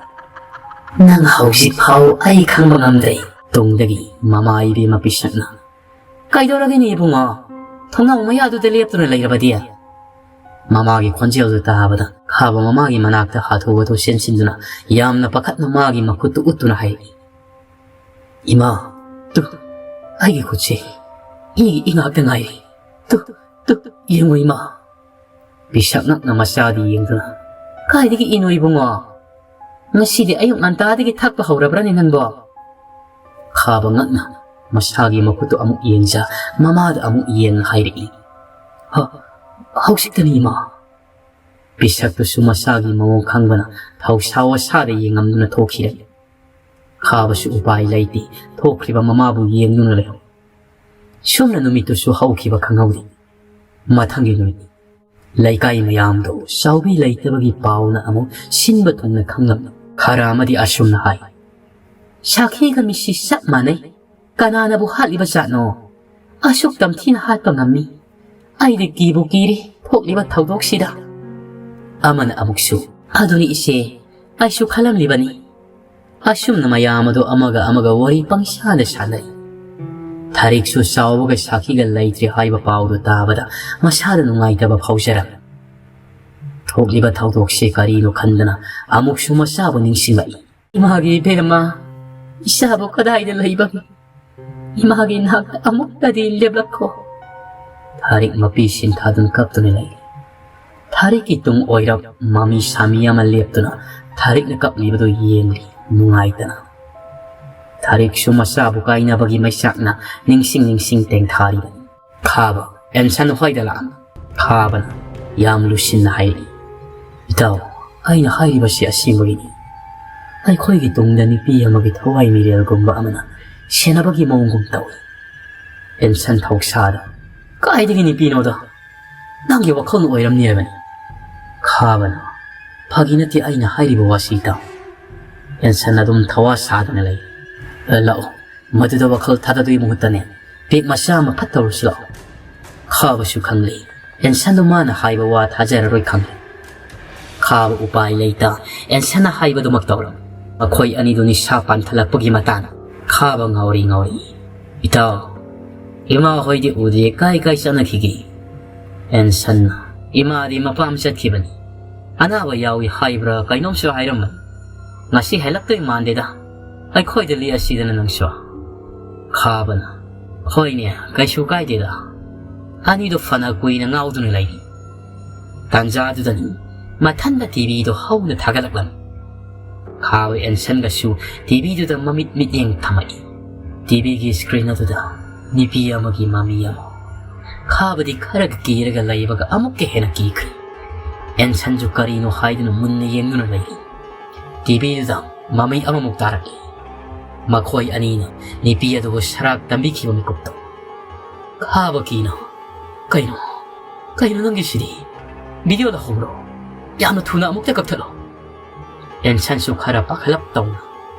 "ꯅꯪ ꯍꯧꯖꯤꯛ ꯐꯥꯎ ꯑꯩ ꯈꯪꯕ ꯉꯝꯗ꯭ꯔꯤ"꯫ ꯇꯨꯡꯗꯒꯤ ꯃꯃꯥ ꯏꯕꯦꯝꯃ ꯄꯤꯁꯛꯅ, "ꯀꯩꯗꯧꯔꯒꯦꯅꯦ ꯏꯕꯨꯡꯉꯣ? ꯊꯣꯡꯅꯥꯎ ꯃꯌꯥꯗꯨꯗ ꯂꯦꯞꯇꯨꯅ ꯂꯩꯔꯕꯗꯤ?" ꯃꯃꯥꯒꯤ ꯈꯣꯟꯖꯦꯜꯗꯨ ꯇꯥꯕꯗ ꯈꯥꯕ ꯃꯃꯥꯒꯤ ꯃꯅꯥꯛꯇ ꯍꯥꯊꯨ ꯍꯥꯊꯨ ꯆꯦꯟꯁꯤꯟꯗꯨꯅ ꯌꯥꯝꯅ ꯄꯥꯈꯠꯅ ꯃꯥꯒꯤ ꯃꯈꯨꯠꯇꯨ ꯎꯠꯇꯨꯅ ꯍꯥꯏꯔꯛꯏ, "ꯏꯃꯥ, ꯇꯨ, ꯑꯩꯒꯤ ꯈꯨꯠꯁꯦ ꯏꯒꯤ ꯏ ꯉꯥꯛꯇ ꯉꯥꯏꯔꯦ꯫ ꯇꯨ, ꯇꯨ, ꯌꯦꯡꯉꯨ ꯏꯃꯥ"꯫ ꯄꯤꯁꯛ ꯉꯛꯅ ꯃꯆꯥꯗꯤ ꯌꯦꯡꯗꯨꯅ, "ꯀꯥꯏꯗꯒꯤ ꯏꯅꯣ ꯏꯕꯨꯡꯉꯣ? ꯉꯁꯤꯗꯤ ꯑꯌꯨꯛ ꯉꯟꯇꯥꯗꯒꯤ ꯊꯛꯄ ꯍꯧꯔꯕ꯭ꯔꯅꯦ ꯅꯪꯕꯣ?" ꯈꯥꯕ ꯉꯛꯅ ꯃꯁꯥꯒꯤ ꯃꯈꯨꯠꯇꯨ ꯑꯃꯨꯛ ꯌꯦꯡꯖ, ꯃꯃꯥꯗ ꯑꯃꯨꯛ ꯌꯦꯡꯅ ꯍꯥꯏꯔꯛꯏ, "ꯍ-, ꯍꯧꯖꯤꯛꯇꯅꯤ ꯏꯃꯥ"꯫ ꯄꯤꯁꯛꯇꯨꯁꯨ ꯃꯁꯥꯒꯤ ꯃꯑꯣꯡ ꯈꯪꯕꯅ ꯊꯧꯁꯥ ꯋꯥꯁꯥꯗ ꯌꯦꯡꯉꯝꯗꯨꯅ ꯊꯣꯛꯈꯤꯔꯦ꯫ ꯈꯥꯕꯁꯨ ꯎꯄꯥꯏ ꯂꯩꯇꯦ, ꯊꯣꯛꯈ꯭ꯔꯤꯕ ꯃꯃꯥꯕꯨ ꯌꯦꯡꯗꯨꯅ ꯂꯩꯍꯧ꯫ ꯁꯨꯝꯅ ꯅꯨꯃꯤꯠꯇꯨꯁꯨ ꯍꯧꯈꯤꯕ ꯈꯪꯍꯧꯗꯦ꯫ ꯃꯊꯪꯒꯤ ꯅꯨꯃꯤꯠ ꯂꯩꯀꯥꯏ ꯃꯌꯥꯝꯗꯣ ꯆꯥꯎꯕꯤ ꯂꯩꯇꯕꯒꯤ ꯄꯥꯎꯅ ꯑꯃꯨꯛ ꯁꯤꯟꯕ ꯊꯨꯡꯅ ꯈꯪꯂꯝꯃꯤ꯫ ꯈꯔ ꯑꯃꯗꯤ ꯑꯁꯨꯝꯅ ꯍꯥꯏ, "ꯁꯥꯈꯤꯒ ꯃꯤꯁꯤ ꯆꯞ ꯃꯥꯟꯅꯩ꯫ ꯀꯅꯥꯅꯕꯨ ꯍꯥꯠꯂꯤꯕ ꯖꯥꯠꯅꯣ? ꯑꯁꯨꯛ ꯇꯝꯊꯤꯅ ꯍꯥꯠꯄ ꯉꯝꯃꯤ꯫ ꯑꯩꯗꯤ ꯀꯤꯕꯨ ꯀꯤꯔꯤ ꯊꯣꯛꯂꯤꯕ ꯊꯧꯗꯣꯛꯁꯤꯗ꯫" ꯑꯃꯅ ꯑꯃꯨꯛꯁꯨ, "ꯑꯗꯨꯅꯤ ꯏꯆꯦ, ꯑꯩꯁꯨ ꯈꯜꯂꯝꯂꯤꯕꯅꯤ꯫" ꯑꯁꯨꯝꯅ ꯃꯌꯥꯝ ꯑꯗꯨ ꯑꯃꯒ ꯑꯃꯒ ꯋꯥꯔꯤ ꯄꯪꯁꯥꯗ ꯁꯥꯟꯅꯩ꯫ ꯊꯥꯔꯤꯛꯁꯨ ꯆꯥꯎꯕꯒ ꯁꯥꯈꯤꯒ ꯂꯩꯇ꯭ꯔꯦ ꯍꯥꯏꯕ ꯄꯥꯎꯗꯨ ꯇꯥꯕꯗ ꯃꯁꯥꯗ ꯅꯨꯡꯉꯥꯏꯇꯕ ꯐꯥꯎꯖꯔꯝꯃꯤ꯫ ꯊꯣꯛꯂꯤꯕ ꯊꯧꯗꯣꯛꯁꯦ ꯀꯔꯤꯅꯣ ꯈꯟꯗꯅ ꯑꯃꯨꯛꯁꯨ ꯃꯆꯥꯕꯨ ꯅꯤꯡꯁꯤꯡꯂꯛꯏ꯫ "ꯏꯃꯥꯒꯤ ꯏꯕꯦꯝꯃ, ꯏꯆꯥꯕꯨ ꯀꯗꯥꯏꯗ ꯂꯩꯕꯒꯦ? ꯏꯃꯥꯒꯤ ꯅꯥꯛꯇ ꯑꯃꯨꯛꯇꯗꯤ ꯂꯦꯞꯂꯛꯈꯣ꯫" ꯊꯥꯔꯤꯛ ꯃꯄꯤ ꯁꯤꯟꯊꯥꯗꯨꯅ ꯀꯞꯇꯨꯅ ꯂꯩꯔꯤ꯫ ꯊꯥꯔꯤꯛꯀꯤ ꯇꯨꯡ ꯑꯣꯏꯔꯞ ꯃꯃꯤ ꯁꯥꯃꯤ ꯑꯃ ꯂꯦꯞꯇꯨꯅ ꯊꯥꯔꯤꯛꯅ ꯀꯞꯂꯤꯕꯗꯨ ꯌꯦꯡꯂꯤ ꯅꯨꯡꯉꯥꯏꯇꯅ꯫ ꯊꯥꯔꯤꯛꯁꯨ ꯃꯆꯥꯕꯨ ꯀꯥꯏꯅꯕꯒꯤ ꯃꯩꯆꯥꯛꯅ ꯅꯤꯡꯁꯤꯡ ꯅꯤꯡꯁꯤꯡ ꯇꯦꯡꯊꯥꯔꯤꯕꯅꯤ꯫ ꯈꯥꯕ, "ꯑꯦꯟꯁꯟ ꯍꯣꯏꯗ ꯂꯥꯛꯑꯝꯃꯤ꯫" ꯈꯥꯕꯅ ꯌꯥꯝ ꯂꯨꯁꯤꯟꯅ ꯍꯥꯏꯔꯛꯏ, "ꯏꯇꯥꯎ, ꯑꯩꯅ ꯍꯥꯏꯔꯤꯕꯁꯤ ꯑꯁꯦꯡꯕꯒꯤꯅꯤ꯫ ꯑꯩꯈꯣꯏꯒꯤ ꯇꯨꯡꯗ ꯅꯨꯄꯤ ꯑꯃꯒꯤ ꯊꯋꯥꯏ ꯃꯤꯔꯦꯜꯒꯨꯝꯕ ꯑꯃꯅ ꯁꯦꯟꯅꯕꯒꯤ ꯃꯑꯣꯡꯒꯨꯝ ꯇꯧꯏ꯫" ꯑꯦꯟꯁꯟ ꯊꯧꯁꯥꯗ, "ꯀꯥꯏꯗꯒꯤ ꯅꯨꯄꯤꯅꯣꯗ? ꯅꯪꯒꯤ ꯋꯥꯈꯜꯅ ꯑꯣꯏꯔꯝꯅꯤ ꯍꯥꯏꯕꯅꯤ꯫" ꯈꯥꯕꯅ, "ꯐꯥꯒꯤ ꯅꯠꯇꯦ ꯑꯩꯅ ꯍꯥꯏꯔꯤꯕ ꯋꯥꯁꯤ, ꯏꯇꯥꯎ꯫" ꯑꯦꯟꯁꯟ ꯑꯗꯨꯝ ꯊꯋꯥ ꯁꯥꯗꯅ ꯂꯩ꯫ "ꯑ, ꯂꯥꯛꯑꯣ, ꯃꯗꯨꯗ ꯋꯥꯈꯜ ꯊꯥꯗꯗꯣꯏ ꯃꯍꯨꯠꯇꯅꯦ, ꯄꯦꯛ ꯃꯆꯥ ꯑꯃ ꯐꯠ ꯇꯧꯔꯨꯁꯤ ꯂꯥꯛꯑꯣ꯫" ꯈꯥꯕꯁꯨ ꯈꯪꯂꯦ, ꯑꯦꯟꯁꯟꯗꯣ ꯃꯥꯅ ꯍꯥꯏꯕ ꯋꯥ ꯊꯥꯖꯔꯔꯣꯏ ꯈꯪꯂꯦ꯫ ꯈꯥꯕ ꯎꯄꯥꯏ ꯂꯩꯇ ꯑꯦꯟꯁꯟꯅ ꯍꯥꯏꯕꯗꯨꯃꯛ ꯇꯧꯔꯝ꯫ ꯃꯈꯣꯏ ꯑꯅꯤꯗꯨ ꯅꯤꯁꯥ ꯄꯥꯟꯊꯠꯂꯛꯄꯒꯤ ꯃꯇꯥꯡ꯫ ꯈꯥꯕ ꯉꯥꯎꯔꯤ ꯉꯥꯎꯔꯤ, "ꯏꯇꯥꯎ, ꯏꯃꯥ ꯍꯣꯏꯗꯤ ꯎꯗꯦ, ꯀꯥꯏ ꯀꯥꯏ ꯆꯠꯅꯈꯤꯒꯦ?" ꯑꯦꯟꯁꯟꯅ, "ꯏꯃꯥꯗꯤ ꯃꯄꯥꯝ ꯆꯠꯈꯤꯕꯅꯤ꯫ ꯑꯅꯥꯕ ꯌꯥꯎꯏ ꯍꯥꯏꯕ꯭ꯔꯥ ꯀꯩꯅꯣꯝꯁꯨ ꯍꯥꯏꯔꯝꯕꯅꯤ꯫ ꯉꯁꯤ ꯍꯜꯂꯛꯇꯣꯏ ꯃꯥꯟꯗꯦꯗ꯫ ꯑꯩꯈꯣꯏꯗ ꯂꯦꯛꯑꯁꯤꯗꯅ ꯅꯪꯁꯨ꯫" ꯈꯥꯕꯅ, "ꯍꯣꯏꯅꯦ, ꯀꯩꯁꯨ ꯀꯥꯏꯗꯦꯗ꯫" ꯑꯅꯤꯗꯣ ꯐꯅ ꯀꯨꯏꯅ ꯉꯥꯎꯗꯨꯅ ꯂꯩꯔꯤ꯫ ꯇꯥꯟꯖꯥꯗꯨꯗꯅꯤ ꯃꯊꯟꯗ ꯇꯤꯚꯤꯗꯣ ꯍꯧꯅ ꯊꯥꯒꯠꯂꯛꯂꯝꯃꯤ꯫ ꯈꯥꯕ ꯑꯦꯟꯁꯟꯒꯁꯨ ꯇꯤꯚꯤꯗꯨꯗ ꯃꯃꯤꯠ ꯃꯤꯠꯌꯦꯡ ꯊꯝꯃꯛꯏ꯫ ꯇꯤꯚꯤꯒꯤ ꯁ꯭ꯀ꯭ꯔꯤꯟ ꯑꯗꯨꯗ ꯅꯨꯄꯤ ꯑꯃꯒꯤ ꯃꯃꯤ ꯑꯃ꯫ ꯈꯥꯕꯗꯤ ꯈꯔꯒ ꯀꯤꯔꯒ ꯂꯩꯕꯒ ꯑꯃꯨꯛꯀ ꯍꯦꯟꯅ ꯀꯤꯈ꯭ꯔꯦ꯫ ꯑꯦꯟꯁꯟꯁꯨ ꯀꯔꯤꯅꯣ ꯍꯥꯏꯗꯨꯅ ꯃꯨꯟꯅ ꯌꯦꯡꯗꯨꯅ ꯂꯩꯔꯤ꯫ ꯇꯤꯚꯤꯗꯨꯗ ꯃꯃꯤ ꯑꯃꯃꯨꯛ ꯇꯥꯔꯛꯏ꯫ ꯃꯈꯣꯏ ꯑꯅꯤꯅ ꯅꯨꯄꯤ ꯑꯗꯨꯕꯨ ꯁꯔꯥꯛ ꯇꯝꯕꯤꯈꯤꯕ ꯃꯤꯀꯨꯞꯇꯣ꯫ ꯈꯥꯕ ꯀꯤꯅ, "ꯀꯩꯅꯣ? ꯀꯩꯅꯣ ꯅꯪꯒꯤꯁꯤꯗꯤ? ꯚꯤꯗꯤꯑꯣ ꯂꯧꯍꯧꯔꯣ꯫ ꯌꯥꯝꯅ ꯊꯨꯅ ꯑꯃꯨꯛꯇ ꯀꯛꯊꯠꯂꯣ꯫" ꯑꯦꯟꯁꯟꯁꯨ ꯈꯔ ꯄꯥꯈꯠꯂꯞ ꯇꯧꯅ,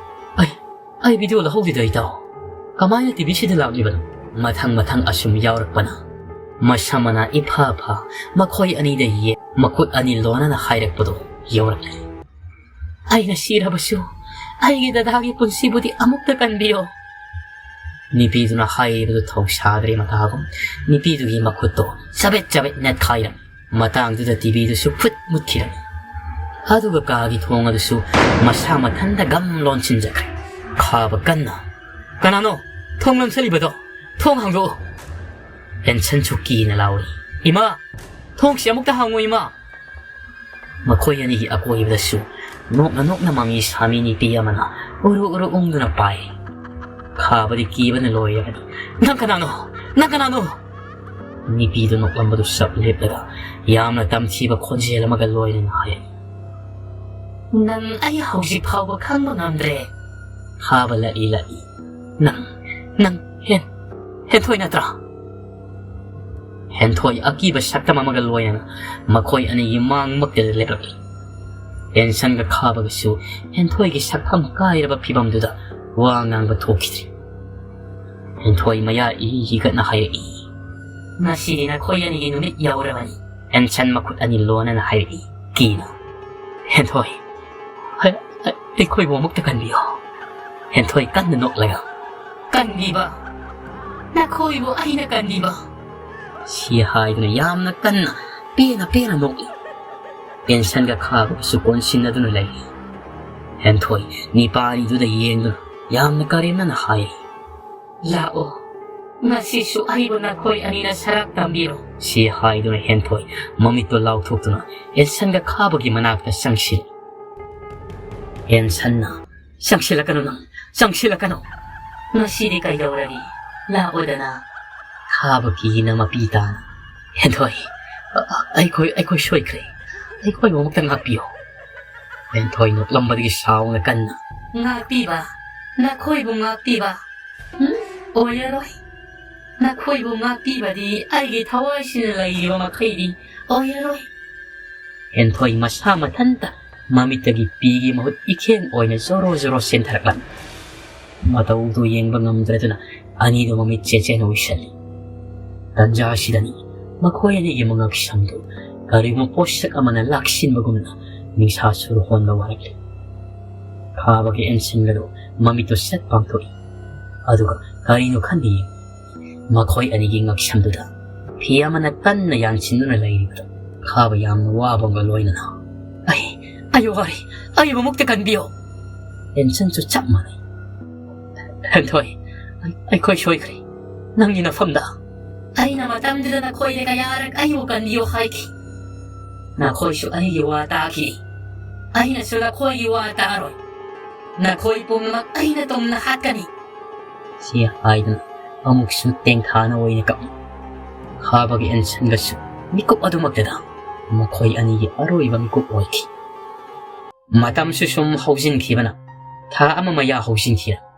"ꯑꯩ, ꯑꯩ ꯚꯤꯗꯤꯑꯣ ꯂꯧꯍꯧꯗꯦꯗ ꯏꯇꯥꯎ꯫ ꯀꯃꯥꯏꯅ ꯇꯤꯚꯤꯁꯤꯗ ꯂꯥꯛꯂꯤꯕꯅꯣ?" ꯃꯊꯪ ꯃꯊꯪ ꯑꯁꯨꯝ ꯌꯥꯎꯔꯛꯄꯅ ꯃꯁꯝ ꯃꯅꯥ ꯏꯐꯥ ꯐꯥ ꯃꯈꯣꯏ ꯑꯅꯤꯗ ꯌꯦꯛ ꯃꯈꯨꯠ ꯑꯅꯤ ꯂꯣꯟꯅꯅ ꯍꯥꯏꯔꯛꯄꯗꯣ ꯌꯧꯔꯛꯂꯦ꯫ "ꯑꯩꯅ ꯁꯤꯔꯕꯁꯨ ꯑꯩꯒꯤ ꯗꯗꯥꯒꯤ ꯄꯨꯟꯁꯤꯕꯨꯗꯤ ꯑꯃꯨꯛꯇ ꯀꯟꯕꯤꯌꯣ꯫" ꯅꯨꯄꯤꯗꯨꯅ ꯍꯥꯏꯔꯤꯕꯗꯨ ꯊꯧꯁꯥꯗ꯭ꯔꯦ ꯃꯇꯥꯒꯨꯝ ꯅꯨꯄꯤꯗꯨꯒꯤ ꯃꯈꯨꯠꯇꯣ ꯆꯕꯦꯠ ꯆꯕꯦꯠ ꯅꯦꯠꯈꯥꯏꯔꯝꯃꯤ꯫ ꯃꯇꯥꯡꯗꯨꯗ ꯇꯤꯚꯤꯗꯨꯁꯨ ꯐꯨꯠ ꯃꯨꯠꯈꯤꯔꯝꯃꯤ꯫ ꯑꯗꯨꯒ ꯀꯥꯒꯤ ꯊꯣꯡ ꯑꯗꯨꯁꯨ ꯃꯁꯥ ꯃꯊꯟꯇ ꯒꯝ ꯂꯣꯟꯁꯤꯟꯖꯈ꯭ꯔꯦ꯫ ꯈꯥꯕ ꯀꯟꯅ, "ꯀꯅꯥꯅꯣ ꯊꯣꯡ ꯂꯣꯟꯁꯤꯜꯂꯤꯕꯗꯣ? ꯊꯣꯡ ꯍꯥꯡꯗꯣꯛꯎ!" ꯑꯦꯟꯁꯟꯁꯨ ꯀꯤꯅ ꯂꯥꯎꯏ, "ꯏꯃꯥ, ꯊꯣꯡꯁꯤ ꯑꯃꯨꯛꯇ ꯍꯥꯡꯉꯨ ꯏꯃꯥ!" ꯃꯈꯣꯏ ꯑꯅꯤꯒꯤ ꯑꯀꯣꯏꯕꯗꯁꯨ ꯅꯣꯛꯅ ꯅꯣꯛꯅ ꯃꯃꯤ ꯁꯥꯃꯤ ꯅꯨꯄꯤ ꯑꯃꯅ ꯎꯔꯨ ꯎꯔꯨ ꯎꯪꯗꯨꯅ ꯄꯥꯏ꯫ ꯈꯥꯕꯗꯤ ꯀꯤꯕꯅ ꯂꯣꯏꯔꯕꯅꯤ꯫ "ꯅꯪ ꯀꯅꯥꯅꯣ? ꯅꯪ ꯀꯅꯥꯅꯣ?" ꯅꯨꯄꯤꯗꯨ ꯅꯣꯛꯂꯝꯕꯗꯨ ꯁꯞ ꯂꯦꯞꯂꯒ ꯌꯥꯝꯅ ꯇꯝꯊꯤꯕ ꯈꯣꯟꯖꯦꯜ ꯑꯃꯒ ꯂꯣꯏꯅꯅ ꯍꯥꯏꯔꯛꯏ, "ꯅꯪ ꯑꯩ ꯍꯧꯖꯤꯛ ꯐꯥꯎꯕ ꯈꯪꯕ ꯉꯝꯗ꯭ꯔꯦ?" ꯈꯥꯕ ꯂꯛꯏ ꯂꯛꯏ, "ꯅꯪ, ꯅꯪ ꯍꯦꯟ-, ꯍꯦꯟꯊꯣꯏ ꯅꯠꯇ꯭ꯔꯥ?" ꯍꯦꯟꯊꯣꯏ ꯑꯀꯤꯕ ꯁꯛꯇꯝ ꯑꯃꯒ ꯂꯣꯏꯅꯅ ꯃꯈꯣꯏ ꯑꯅꯤꯒꯤ ꯃꯥꯡꯃꯛꯇꯗ ꯂꯦꯞꯂꯛꯂꯤ꯫ ꯑꯦꯟꯁꯟꯒ ꯈꯥꯕꯒꯁꯨ ꯍꯦꯟꯊꯣꯏꯒꯤ ꯁꯛꯐꯝ ꯀꯥꯏꯔꯕ ꯐꯤꯕꯝꯗꯨꯗ ꯋꯥ ꯉꯥꯡꯕ ꯊꯣꯛꯈꯤꯗ꯭ꯔꯤ꯫ ꯍꯦꯟꯊꯣꯏ ꯃꯌꯥ ꯏꯍꯤ ꯍꯤꯒꯠꯅ ꯍꯥꯏꯔꯛꯏ, "ꯉꯁꯤꯗꯤ ꯅꯈꯣꯏ ꯑꯅꯤꯒꯤ ꯅꯨꯃꯤꯠ ꯌꯧꯔꯕꯅꯤ꯫" ꯑꯦꯟꯁꯟ ꯃꯈꯨꯠ ꯑꯅꯤ ꯂꯣꯟꯅꯅ ꯍꯥꯏꯔꯛꯏ, ꯀꯤꯅ꯫ "ꯍꯦꯟꯊꯣꯏ, ꯑ-, ꯑ-, ꯑꯩꯈꯣꯏꯕꯨ ꯑꯃꯨꯛꯇ ꯀꯟꯕꯤꯌꯨ꯫" ꯍꯦꯟꯊꯣꯏ ꯀꯟꯅ ꯅꯣꯛꯂꯒ, "ꯀꯟꯕꯤꯕ? ꯅꯈꯣꯏꯕꯨ ꯑꯩꯅ ꯀꯟꯕꯤꯕ?" ꯁꯤ ꯍꯥꯏꯗꯨꯅ ꯌꯥꯝꯅ ꯀꯟꯅ ꯄꯦꯅ ꯄꯦꯅ ꯅꯣꯛꯏ꯫ ꯑꯦꯟꯁꯟꯒ ꯈꯥꯕꯒꯁꯨ ꯀꯣꯟꯁꯤꯟꯅꯗꯨꯅ ꯂꯩꯔꯤ꯫ ꯍꯦꯟꯊꯣꯏ ꯅꯤꯄꯥꯅꯤꯗꯨꯗ ꯌꯦꯡꯗꯨꯅ ꯌꯥꯝꯅ ꯀꯔꯦꯝꯅꯅ ꯍꯥꯏ, "ꯂꯥꯛꯑꯣ, ꯉꯁꯤꯁꯨ ꯑꯩꯕꯨ ꯅꯈꯣꯏ ꯑꯅꯤꯅ ꯁꯔꯥꯛ ꯇꯝꯕꯤꯔꯣ꯫" ꯁꯤ ꯍꯥꯏꯗꯨꯅ ꯍꯦꯟꯊꯣꯏ ꯃꯃꯤꯠꯇꯣ ꯂꯥꯎꯊꯣꯛꯇꯨꯅ ꯑꯦꯟꯁꯟꯒ ꯈꯥꯕꯒꯤ ꯃꯅꯥꯛꯇ ꯆꯪꯁꯤꯜꯂꯤ꯫ ꯑꯦꯟꯁꯟꯅ, "ꯆꯪꯁꯤꯜꯂꯛꯀꯅꯨ ꯅꯪ, ꯆꯪꯁꯤꯜꯂꯛꯀꯅꯨ꯫ ꯉꯁꯤꯗꯤ ꯀꯩꯗꯧꯔꯒꯦ? ꯂꯥꯛꯑꯣꯗꯅ꯫" ꯈꯥꯕ ꯀꯤꯅ ꯃꯄꯤ ꯇꯥꯅ, "ꯍꯦꯟꯊꯣꯏ, ꯑ-, ꯑ-, ꯑꯩꯈꯣꯏ, ꯑꯩꯈꯣꯏ ꯁꯣꯏꯈ꯭ꯔꯦ꯫ ꯑꯩꯈꯣꯏꯕꯨ ꯑꯃꯨꯛꯇ ꯉꯥꯛꯄꯤꯌꯨ꯫" ꯍꯦꯟꯊꯣꯏ ꯅꯣꯛꯂꯝꯕꯗꯒꯤ ꯁꯥꯎꯅ ꯀꯟꯅ, "ꯉꯥꯛꯄꯤꯕ? ꯅꯈꯣꯏꯕꯨ ꯉꯥꯛꯄꯤꯕ? ꯎꯝ? ꯑꯣꯏꯔꯔꯣꯏ꯫ ꯅꯈꯣꯏꯕꯨ ꯉꯥꯛꯄꯤꯕꯗꯤ ꯑꯩꯒꯤ ꯊꯋꯥꯏꯁꯤꯅ ꯂꯩꯔꯤꯕ ꯃꯈꯩꯗꯤ ꯑꯣꯏꯔꯔꯣꯏ꯫ ꯍꯦꯟꯊꯣꯏ ꯃꯁꯥ ꯃꯊꯟꯇ ꯃꯃꯤꯠꯇꯒꯤ ꯄꯤꯒꯤ ꯃꯍꯨꯠ ꯏꯈꯦꯟ ꯑꯣꯏꯅ ꯖꯣꯔꯣ ꯖꯣꯔꯣ ꯆꯦꯟꯊꯔꯛꯂꯝꯃꯤ꯫ ꯃꯇꯧꯗꯨ ꯌꯦꯡꯕ ꯉꯝꯗ꯭ꯔꯗꯨꯅ ꯑꯅꯤꯗꯨ ꯃꯃꯤꯠ ꯆꯦꯠ ꯆꯦꯠꯅ ꯎꯏꯁꯜꯂꯤ꯫ ꯇꯟꯖꯥ ꯑꯁꯤꯗꯅꯤ ꯃꯈꯣꯏ ꯑꯅꯤꯒꯤ ꯃꯉꯛꯁꯝꯗꯨ ꯀꯔꯤꯒꯨꯝꯕ ꯄꯣꯠꯁꯛ ꯑꯃꯅ ꯂꯥꯛꯁꯤꯟꯕꯒꯨꯝꯅ ꯅꯤꯡꯁꯥ ꯁꯨꯔ ꯍꯣꯟꯕ ꯋꯥꯔꯛꯂꯤ꯫ ꯈꯥꯕꯒꯤ ꯑꯦꯟꯁꯟꯒꯗꯨ ꯃꯃꯤꯠꯇꯨ ꯁꯠ ꯄꯥꯡꯊꯣꯛꯏ꯫ ꯑꯗꯨꯒ ꯀꯔꯤꯅꯣ ꯈꯟꯗꯦ ꯌꯦꯡꯏ꯫ ꯃꯈꯣꯏ ꯑꯅꯤꯒꯤ ꯉꯛꯁꯝꯗꯨꯗ ꯐꯤ ꯑꯃꯅ ꯀꯟꯅ ꯌꯥꯟꯁꯤꯟꯗꯨꯅ ꯂꯩꯔꯤꯕꯗꯨ ꯈꯥꯕ ꯌꯥꯝꯅ ꯋꯥꯕ ꯑꯃꯒ ꯂꯣꯏꯅꯅ, "ꯑꯩ, ꯑꯩ ꯋꯥꯔꯦ, ꯑꯩꯕꯨ ꯑꯃꯨꯛꯇ ꯀꯟꯕꯤꯌꯨ!" ꯑꯦꯟꯁꯟꯁꯨ ꯆꯞ ꯃꯥꯟꯅꯩ꯫ "ꯍꯦꯟꯊꯣꯏ, ꯑꯩ-, ꯑꯩꯈꯣꯏ ꯁꯣꯏꯈ꯭ꯔꯦ꯫ ꯅꯪꯒꯤ ꯅꯐꯝꯗ꯫ ꯑꯩꯅ ꯃꯇꯝꯗꯨꯗ ꯅꯈꯣꯏꯗ ꯀꯌꯥꯔꯛ ꯑꯩꯕꯨ ꯀꯟꯕꯤꯌꯨ ꯍꯥꯏꯈꯤ꯫ ꯅꯈꯣꯏꯁꯨ ꯑꯩꯒꯤ ꯋꯥ ꯇꯥꯈꯤ꯫ ꯑꯩꯅꯁꯨ ꯅꯈꯣꯏꯒꯤ ꯋꯥ ꯇꯥꯔꯣꯏ꯫ ꯅꯈꯣꯏ ꯄꯨꯝꯅꯃꯛ ꯑꯩꯅ ꯇꯨꯝꯅ ꯍꯥꯠꯀꯅꯤ꯫" ꯁꯤ ꯍꯥꯏꯗꯨꯅ ꯑꯃꯨꯛꯁꯨ ꯇꯦꯡꯊꯥꯅ ꯑꯣꯏꯅ ꯀꯞꯂꯤ꯫ ꯈꯥꯕꯒꯤ ꯑꯦꯟꯁꯟꯒꯁꯨ ꯃꯤꯀꯨꯞ ꯑꯗꯨꯃꯛꯇꯗ ꯃꯈꯣꯏ ꯑꯅꯤꯒꯤ ꯑꯔꯣꯏꯕ ꯃꯤꯀꯨꯞ ꯑꯣꯏꯈꯤ꯫ ꯃꯇꯝꯁꯨ ꯁꯨꯝ ꯍꯧꯖꯤꯟꯈꯤꯕꯅ ꯊꯥ ꯑꯃ ꯃꯌꯥ ꯍꯧꯖꯤꯟꯈꯤꯔꯝꯃꯤ꯫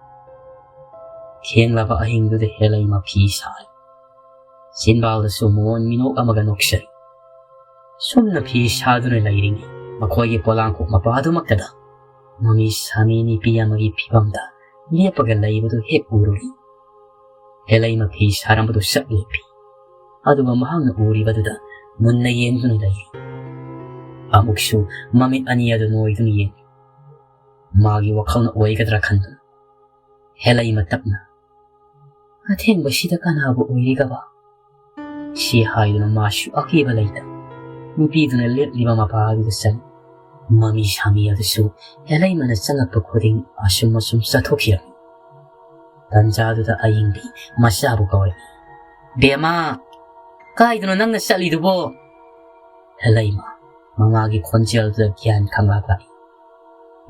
ꯊꯦꯡꯂꯕ ꯑꯍꯤꯡꯗꯨꯗ ꯍꯦꯂꯩꯃ ꯐꯤ ꯁꯥꯔꯤ꯫ ꯆꯤꯟꯕꯥꯜꯗꯁꯨ ꯃꯣꯟ ꯃꯤꯅꯣꯛ ꯑꯃꯒ ꯅꯣꯛꯆꯔꯤ꯫ ꯁꯨꯝꯅ ꯐꯤ ꯁꯥꯗꯨꯅ ꯂꯩꯔꯤꯉꯩ ꯃꯈꯣꯏꯒꯤ ꯄꯣꯂꯥꯡꯈꯣꯛ ꯃꯄꯥꯗꯨꯃꯛꯇꯗ ꯃꯃꯤ ꯁꯥꯃꯤ ꯅꯨꯄꯤ ꯑꯃꯒꯤ ꯐꯤꯕꯝꯗ ꯂꯦꯞꯄꯒ ꯂꯩꯕꯗꯨ ꯍꯦꯛ ꯎꯔꯨꯔꯦ꯫ ꯍꯦꯂꯩꯃ ꯐꯤ ꯁꯥꯔꯝꯕꯗꯨ ꯁꯛ ꯂꯦꯞꯄꯤ꯫ ꯑꯗꯨꯒ ꯃꯍꯥꯛꯅ ꯎꯔꯤꯕꯗꯨꯗ ꯃꯨꯟꯅ ꯌꯦꯡꯗꯨꯅ ꯂꯩꯔꯤ꯫ ꯑꯃꯨꯛꯁꯨ ꯃꯃꯤꯠ ꯑꯅꯤ ꯑꯗꯨ ꯅꯣꯏꯗꯨꯅ ꯌꯦꯡꯂꯤ꯫ ꯃꯥꯒꯤ ꯋꯥꯈꯜꯅ ꯑꯣꯏꯒꯗ꯭ꯔꯥ ꯈꯟꯗꯨꯅ ꯍꯦꯂꯩꯃ ꯇꯞꯅ, "ꯑꯊꯦꯡꯕꯁꯤꯗ ꯀꯅꯥꯕꯨ ꯑꯣꯏꯔꯤꯒꯕ?" ꯁꯤ ꯍꯥꯏꯗꯨꯅ ꯃꯥꯁꯨ ꯑꯀꯤꯕ ꯂꯩꯇ ꯅꯨꯄꯤꯗꯨꯅ ꯂꯦꯞꯂꯤꯕ ꯃꯄꯥ ꯑꯗꯨꯗ ꯆꯪꯏ꯫ ꯃꯃꯤ ꯁꯥꯃꯤ ꯑꯗꯨꯁꯨ ꯍꯦꯂꯩꯃꯅ ꯆꯪꯉꯛꯄ ꯈꯨꯗꯤꯡ ꯑꯁꯨꯝ ꯑꯁꯨꯝ ꯆꯠꯊꯣꯛꯈꯤꯔꯝꯃꯤ꯫ ꯇꯟꯖꯥꯗꯨꯗ ꯑꯌꯤꯡꯕꯤ ꯃꯆꯥꯕꯨ ꯀꯧꯔꯛꯏ꯫ "ꯕꯦꯃꯥ, ꯀꯥꯏꯗꯅꯣ ꯅꯪꯅ ꯆꯠꯂꯤꯗꯨꯕꯣ?" ꯍꯦꯂꯩꯃ ꯃꯃꯥꯒꯤ ꯈꯣꯟꯖꯦꯜꯗꯨꯗ ꯒ꯭ꯌꯥꯟ ꯈꯪꯂꯛ ꯂꯥꯛꯏ꯫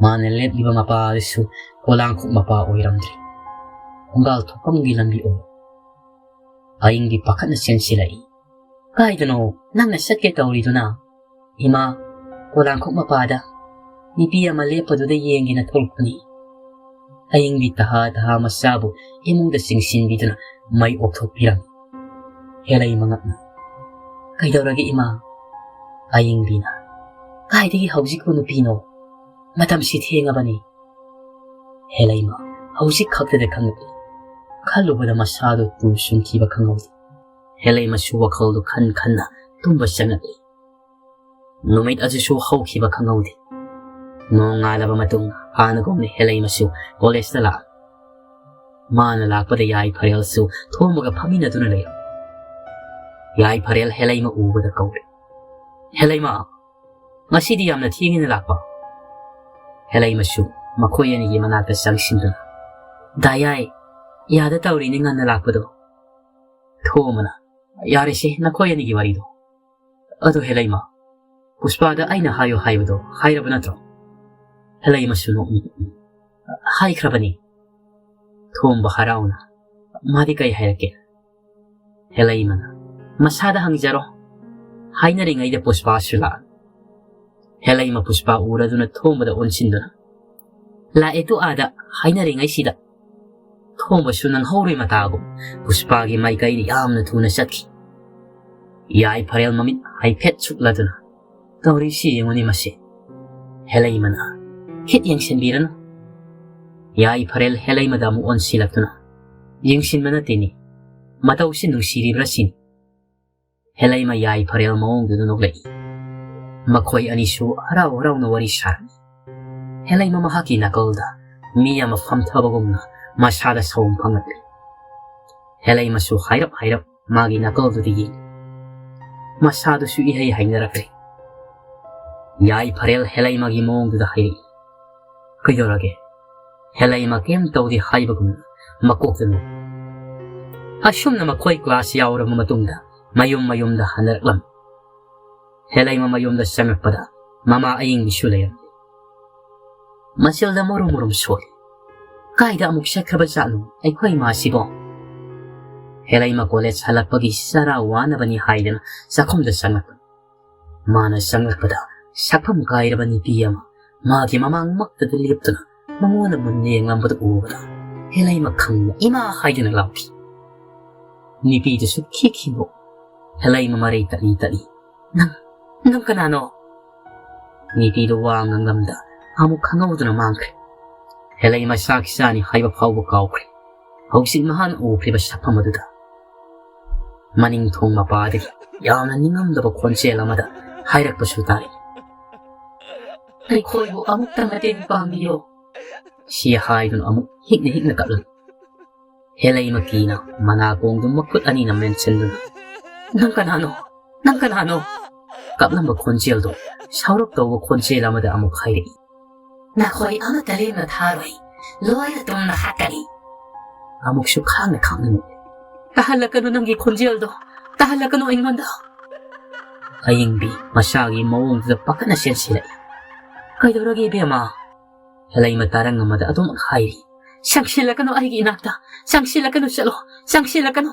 ꯃꯥꯅ ꯂꯦꯞꯂꯤꯕ ꯃꯄꯥ ꯑꯗꯨꯁꯨ ꯄꯣꯂꯥꯡꯈꯣꯛ ꯃꯄꯥ ꯑꯣꯏꯔꯝꯗ꯭ꯔꯦ꯫ ꯈꯣꯡꯒꯥꯜ ꯊꯣꯛꯐꯝꯒꯤ ꯂꯝꯕꯤ ꯑꯣꯏ꯫ ꯑꯌꯤꯡꯕꯤ ꯄꯥꯈꯠꯅ ꯆꯦꯟꯁꯤꯜꯂꯛꯏ꯫ "ꯀꯥꯏꯗꯅꯣ ꯅꯪꯅ ꯆꯠꯀꯦ ꯇꯧꯔꯤꯗꯨꯅ?" "ꯏꯃꯥ, ꯄꯣꯂꯥꯡꯈꯣꯛ ꯃꯄꯥꯗ ꯅꯨꯄꯤ ꯑꯃ ꯂꯦꯞꯄꯗꯨꯗ ꯌꯦꯡꯒꯦꯅ ꯊꯣꯛꯂꯛꯄꯅꯤ꯫" ꯑꯌꯤꯡꯕꯤ ꯇꯍꯥ ꯇꯍꯥ ꯃꯆꯥꯕꯨ ꯏꯃꯨꯡꯗ ꯆꯤꯡꯁꯤꯟꯕꯤꯗꯨꯅ ꯃꯩ ꯑꯣꯛꯊꯣꯛꯄꯤꯔꯝꯃꯤ꯫ ꯍꯦꯂꯩꯃ ꯉꯛꯅ, "ꯀꯩꯗꯧꯔꯒꯦ ꯏꯃꯥ?" ꯑꯌꯤꯡꯕꯤꯅ, "ꯀꯥꯏꯗꯒꯤ ꯍꯧꯖꯤꯛꯄꯨ ꯅꯨꯄꯤꯅꯣ? ꯃꯇꯝꯁꯤ ꯊꯦꯡꯉꯕꯅꯤ꯫" ꯍꯦꯂꯩꯃ ꯍꯧꯖꯤꯛ ꯈꯛꯇꯗ ꯈꯪꯂꯛꯏ꯫ ꯈꯜꯂꯨꯕꯗ ꯃꯁꯥꯗꯨ ꯇꯨ ꯁꯨꯝꯈꯤꯕ ꯈꯪꯍꯧꯗꯦ꯫ ꯍꯦꯂꯩꯃꯁꯨ ꯋꯥꯈꯜꯗꯨ ꯈꯟ ꯈꯟꯅ ꯇꯨꯝꯕ ꯆꯪꯂꯛꯏ꯫ ꯅꯨꯃꯤꯠ ꯑꯗꯨꯁꯨ ꯍꯧꯈꯤꯕ ꯈꯪꯍꯧꯗꯦ꯫ ꯅꯣꯡꯉꯥꯜꯂꯕ ꯃꯇꯨꯡ ꯍꯥꯟꯅꯒꯨꯝꯅ ꯍꯦꯂꯩꯃꯁꯨ ꯀꯣꯂꯦꯖꯇ ꯂꯥꯛꯏ꯫ ꯃꯥꯅ ꯂꯥꯛꯄꯗ ꯌꯥꯏꯐꯔꯦꯜꯁꯨ ꯊꯣꯝꯕꯒ ꯐꯝꯃꯤꯟꯅꯗꯨꯅ ꯂꯩꯔꯝꯃꯤ꯫ ꯌꯥꯏꯐꯔꯦꯜ ꯍꯦꯂꯩꯃ ꯎꯕꯗ ꯀꯧꯔꯦ, "ꯍꯦꯂꯩꯃ, ꯉꯁꯤꯗꯤ ꯌꯥꯝꯅ ꯊꯦꯡꯅ ꯂꯥꯛꯄ?" ꯍꯦꯂꯩꯃꯁꯨ ꯃꯈꯣꯏ ꯑꯅꯤꯒꯤ ꯃꯅꯥꯛꯇ ꯆꯪꯁꯤꯟꯗꯨꯅ, "ꯗꯥ ꯌꯥꯏ, ꯌꯥꯗ ꯇꯧꯔꯤꯅꯦ ꯉꯟꯅ ꯂꯥꯛꯄꯗꯣ꯫" ꯊꯣꯝꯕꯅ, "ꯌꯥꯔꯦꯁꯦ, ꯅꯈꯣꯏ ꯑꯅꯤꯒꯤ ꯋꯥꯔꯤꯗꯣ꯫ ꯑꯗꯨ ꯍꯦꯂꯩꯃ, ꯄꯨꯁꯄꯥꯗ ꯑꯩꯅ ꯍꯥꯏꯌꯨ ꯍꯥꯏꯕꯗꯣ ꯍꯥꯏꯔꯕ ꯅꯠꯇ꯭ꯔꯣ?" ꯍꯦꯂꯩꯃꯁꯨ ꯅꯣꯛꯅꯤꯡ, "ꯍꯥꯏꯈ꯭ꯔꯕꯅꯤ꯫" ꯊꯣꯝꯕ ꯍꯔꯥꯎꯅ, "ꯃꯥꯗꯤ ꯀꯩ ꯍꯥꯏꯔꯛꯀꯦ?" ꯍꯦꯂꯩꯃꯅ, "ꯃꯁꯥꯗ ꯍꯪꯖꯔꯣ꯫ ꯍꯥꯏꯅꯔꯤꯉꯩꯗ ꯄꯨꯁꯄꯥꯁꯨ ꯂꯥꯛ-" ꯍꯦꯂꯩꯃ ꯄꯨꯁꯄꯥ ꯎꯔꯗꯨꯅ ꯊꯣꯝꯕꯗ ꯑꯣꯟꯁꯤꯟꯗꯨꯅ, "ꯂꯥꯛꯑꯦ ꯇꯨ ꯑꯥꯗ ꯍꯥꯏꯅꯔꯤꯉꯩꯁꯤꯗ꯫" ꯊꯣꯝꯕꯁꯨ ꯅꯪꯍꯧꯔꯣꯏ ꯃꯇꯥꯒꯨꯝ ꯄꯨꯁꯄꯥꯒꯤ ꯃꯥꯏꯀꯩꯗ ꯌꯥꯝꯅ ꯊꯨꯅ ꯆꯠꯈꯤ꯫ ꯌꯥꯏꯐꯔꯦꯜ ꯃꯃꯤꯠ ꯍꯥꯏꯐꯦꯠ ꯁꯨꯛꯂꯗꯨꯅ, "ꯇꯧꯔꯤꯁꯤ ꯌꯦꯡꯉꯨꯅꯦ ꯃꯁꯤ꯫" ꯍꯦꯂꯩꯃꯅ, "ꯈꯤꯠ ꯌꯦꯡꯁꯤꯟꯕꯤꯔꯅꯨ꯫" ꯌꯥꯏꯐꯔꯦꯜ ꯍꯦꯂꯩꯃꯗ ꯑꯃꯨꯛ ꯑꯣꯟꯁꯤꯜꯂꯛꯇꯨꯅ, "ꯌꯦꯡꯁꯤꯟꯕ ꯅꯠꯇꯦꯅꯦ, ꯃꯇꯧꯁꯤ ꯅꯨꯡꯁꯤꯔꯤꯕ꯭ꯔꯥ ꯁꯤꯅꯤ꯫" ꯍꯦꯂꯩꯃ ꯌꯥꯏꯐꯔꯦꯜ ꯃꯑꯣꯡꯗꯨꯗ ꯅꯣꯛꯂꯛꯏ꯫ ꯃꯈꯣꯏ ꯑꯅꯤꯁꯨ ꯍꯔꯥꯎ ꯍꯔꯥꯎꯅ ꯋꯥꯔꯤ ꯁꯥꯔꯝꯃꯤ꯫ ꯍꯦꯂꯩꯃ ꯃꯍꯥꯛꯀꯤ ꯅꯥꯀꯜꯗ ꯃꯤ ꯑꯃ ꯐꯝꯊꯕꯒꯨꯝꯅ ꯃꯁꯥꯗ ꯁꯥꯎꯝ ꯐꯪꯂꯛꯂꯤ꯫ ꯍꯦꯂꯩꯃꯁꯨ ꯍꯥꯏꯔꯞ ꯍꯥꯏꯔꯞ ꯃꯥꯒꯤ ꯅꯥꯀꯜꯗꯨꯗ ꯌꯦꯡꯉꯤ꯫ ꯃꯁꯥꯗꯨꯁꯨ ꯏꯍꯩ ꯍꯩꯅꯔꯛꯇ꯭ꯔꯦ꯫ ꯌꯥꯏꯐꯔꯦꯜ ꯍꯦꯂꯩꯃꯒꯤ ꯃꯑꯣꯡꯗꯨꯗ ꯍꯥꯏꯔꯛꯏ, "ꯀꯩꯗꯧꯔꯒꯦ?" ꯍꯦꯂꯩꯃ ꯀꯩꯝ ꯇꯧꯗꯦ ꯍꯥꯏꯕꯒꯨꯝꯅ ꯃꯀꯣꯛꯇ ꯅꯣꯛꯏ꯫ ꯑꯁꯨꯝꯅ ꯃꯈꯣꯏ ꯀ꯭ꯂꯥꯁ ꯌꯥꯎꯔꯕ ꯃꯇꯨꯡꯗ ꯃꯌꯨꯝ ꯃꯌꯨꯝꯗ ꯍꯟꯅꯔꯛꯂꯝꯃꯤ꯫ ꯍꯦꯂꯩꯃ ꯃꯌꯨꯝꯗ ꯆꯪꯂꯛꯄꯗ ꯃꯃꯥ ꯑꯌꯤꯡꯕꯤꯁꯨ ꯂꯩꯔꯝꯗꯦ꯫ ꯃꯆꯤꯜꯗ ꯃꯨꯔꯨꯝ ꯃꯨꯔꯨꯝ ꯁꯣꯜꯂꯤ꯫ "ꯀꯥꯏꯗ ꯑꯃꯨꯛ ꯆꯠꯈ꯭ꯔꯕ ꯖꯥꯠꯅꯣ ꯑꯩꯈꯣꯏ ꯏꯃꯥꯁꯤꯕꯣ?" ꯍꯦꯂꯩꯃ ꯀꯣꯂꯦꯖ ꯍꯜꯂꯛꯄꯒꯤ ꯆꯔꯥ ꯋꯥꯅꯕꯅꯤ ꯍꯥꯏꯗꯅ ꯆꯥꯛꯈꯨꯝꯗ ꯆꯪꯂꯛꯄꯅꯤ꯫ ꯃꯥꯅ ꯆꯪꯂꯛꯄꯗ ꯁꯛꯐꯝ ꯀꯥꯏꯔꯕ ꯅꯨꯄꯤ ꯑꯃ ꯃꯥꯒꯤ ꯃꯃꯥꯡꯃꯛꯇꯗ ꯂꯦꯞꯇꯨꯅ ꯃꯉꯣꯟꯗ ꯃꯨꯟꯅ ꯌꯦꯡꯂꯝꯕꯗꯨ ꯎꯕꯗ ꯍꯦꯂꯩꯃ ꯈꯪꯅ "ꯏꯃꯥ" ꯍꯥꯏꯗꯨꯅ ꯂꯥꯎꯈꯤ꯫ ꯅꯨꯄꯤꯗꯨꯁꯨ ꯈꯤꯈꯤ ꯅꯣꯛ꯫ ꯍꯦꯂꯩꯃ ꯃꯔꯩ ꯇꯠꯂꯤ ꯇꯠꯂꯤ "ꯅꯪ, ꯅꯪ ꯀꯅꯥꯅꯣ?" ꯅꯨꯄꯤꯗꯨ ꯋꯥ ꯉꯥꯡꯂꯝꯗ ꯑꯃꯨꯛ ꯈꯪꯍꯧꯗꯅ ꯃꯥꯡꯈ꯭ꯔꯦ꯫ ꯍꯦꯂꯩꯃ ꯆꯥꯛ ꯆꯥꯅꯤ ꯍꯥꯏꯕ ꯐꯥꯎꯕ ꯀꯥꯎꯈ꯭ꯔꯦ꯫ ꯍꯧꯖꯤꯛ ꯃꯍꯥꯛꯅ ꯎꯈ꯭ꯔꯤꯕ ꯁꯛꯐꯝ ꯑꯗꯨꯗ ꯃꯅꯤꯡ ꯊꯣꯡ ꯃꯄꯥꯗꯒꯤ ꯌꯥꯝꯅ ꯅꯤꯡꯉꯝꯗꯕ ꯈꯣꯟꯖꯦꯜ ꯑꯃꯗ ꯍꯥꯏꯔꯛꯄꯁꯨ ꯇꯥꯔꯤ꯫ "ꯑꯩꯈꯣꯏꯕꯨ ꯑꯃꯨꯛꯇ ꯃꯇꯦꯡ ꯄꯥꯡꯕꯤꯌꯨ꯫ ꯁꯤ ꯍꯥꯏꯗꯨꯅ ꯑꯃꯨꯛ ꯍꯤꯛꯅ ꯍꯤꯛꯅ ꯀꯞꯂꯝꯃꯤ꯫ ꯍꯦꯂꯩꯃ ꯀꯤꯅ ꯃꯅꯥꯀꯣꯡꯗꯨ ꯃꯈꯨꯠ ꯑꯅꯤꯅ ꯃꯦꯟꯁꯤꯟꯗꯨꯅ "ꯅꯪ ꯀꯅꯥꯅꯣ? ꯅꯪ ꯀꯅꯥꯅꯣ?" ꯀꯞꯂꯝꯕ ꯈꯣꯟꯖꯦꯜꯗꯣ ꯁꯥꯎꯔꯞ ꯇꯧꯕ ꯈꯣꯟꯖꯦꯜ ꯑꯃꯗ ꯑꯃꯨꯛ ꯍꯥꯏꯔꯛꯏ꯫ "ꯅꯈꯣꯏ ꯑꯃꯠꯇ ꯂꯦꯝꯅ ꯊꯥꯔꯣꯏ, ꯂꯣꯏꯅ ꯇꯨꯝꯅ ꯍꯥꯠꯀꯅꯤ꯫" ꯑꯃꯨꯛꯁꯨ ꯈꯥꯡꯅ ꯈꯥꯡꯅ ꯅꯣꯛꯏ꯫ "ꯇꯥꯍꯜꯂꯛꯀꯅꯨ ꯅꯪꯒꯤ ꯈꯣꯟꯖꯦꯜꯗꯣ, ꯇꯥꯍꯜꯂꯛꯀꯅꯨ ꯑꯩꯉꯣꯟꯗ꯫" ꯑꯌꯤꯡꯕꯤ ꯃꯁꯥꯒꯤ ꯃꯑꯣꯡꯗꯨꯗ ꯄꯥꯈꯠꯅ ꯆꯦꯟꯁꯤꯜꯂꯛꯏ꯫ "ꯀꯩꯗꯧꯔꯒꯦ ꯏꯕꯦꯝꯃ?" ꯍꯦꯂꯩꯃ ꯇꯥꯔꯪ ꯑꯃꯗ ꯑꯗꯨꯃꯛ ꯍꯥꯏꯔꯤ꯫ "ꯆꯪꯁꯤꯜꯂꯛꯀꯅꯨ ꯑꯩꯒꯤ ꯏꯅꯥꯛꯇ, ꯆꯪꯁꯤꯜꯂꯛꯀꯅꯨ, ꯆꯠꯂꯣ, ꯆꯪꯁꯤꯜꯂꯛꯀꯅꯨ꯫"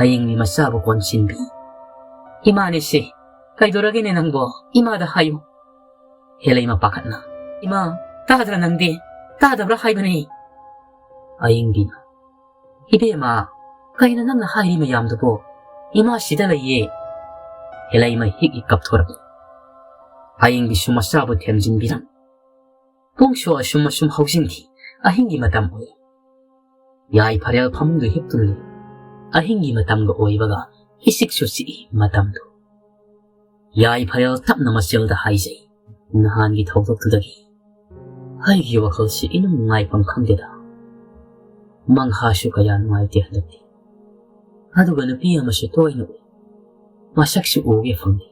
ꯑꯌꯤꯡꯕꯤ ꯃꯆꯥꯕꯨ ꯀꯣꯟꯁꯤꯟꯕꯤ꯫ "ꯏꯃꯥꯅꯦ ꯁꯤ, ꯀꯩꯗꯧꯔꯒꯦꯅꯦ ꯅꯪꯕꯣ? ꯏꯃꯥꯗ ꯍꯥꯏꯌꯨ꯫" ꯍꯦꯂꯩꯃ ꯄꯥꯈꯠꯅ, "ꯏꯃꯥ, ꯇꯥꯗ꯭ꯔꯥ ꯅꯪꯗꯤ? ꯇꯥꯗꯕ꯭ꯔꯥ ꯍꯥꯏꯕꯅꯦ?" ꯑꯌꯤꯡꯕꯤꯅ, "ꯏꯕꯦꯝꯃ, ꯀꯩꯅꯣ ꯅꯪꯅ ꯍꯥꯏꯔꯤ ꯃꯌꯥꯝꯗꯨꯕꯣ? ꯏꯃꯥ ꯁꯤꯗ ꯂꯩꯌꯦ꯫" ꯍꯦꯂꯩꯃ ꯍꯤꯛ ꯍꯤꯛ ꯀꯞꯊꯣꯔꯛꯏ꯫ ꯑꯌꯤꯡꯕꯤꯁꯨ ꯃꯆꯥꯕꯨ ꯊꯦꯝꯖꯤꯟꯕꯤꯔꯝ꯫ ꯄꯨꯡꯁꯨ ꯑꯁꯨꯝ ꯑꯁꯨꯝ ꯍꯧꯖꯤꯟꯈꯤ꯫ ꯑꯍꯤꯡꯒꯤ ꯃꯇꯝ ꯑꯣꯏ꯫ ꯌꯥꯏꯐꯔꯦꯜ ꯐꯃꯨꯡꯗ ꯍꯤꯞꯇꯨꯅ ꯂꯩ꯫ ꯑꯍꯤꯡꯒꯤ ꯃꯇꯝꯒ ꯑꯣꯏꯕꯒ ꯏꯆꯤꯛꯁꯨ ꯆꯤꯛꯏ ꯃꯇꯝꯗꯨ꯫ ꯌꯥꯏꯐꯔꯦꯜ ꯇꯞꯅ ꯃꯆꯦꯜꯗ ꯍꯥꯏꯖꯩ, "ꯅꯍꯥꯟꯒꯤ ꯊꯧꯗꯣꯛꯇꯨꯗꯒꯤ ꯑꯩꯒꯤ ꯋꯥꯈꯜꯁꯤ ꯏꯅꯨꯡ ꯅꯨꯡꯉꯥꯏꯐꯝ ꯈꯪꯗꯦꯗ꯫ ꯃꯪꯍꯥꯁꯨ ꯀꯌꯥ ꯅꯨꯡꯉꯥꯏꯇꯦ ꯍꯟꯗꯛꯇꯤ꯫ ꯑꯗꯨꯒ ꯅꯨꯄꯤ ꯑꯃꯁꯨ ꯇꯣꯏꯅ ꯎꯏ꯫ ꯃꯁꯛꯁꯨ ꯎꯒꯦ ꯐꯪꯗꯦ꯫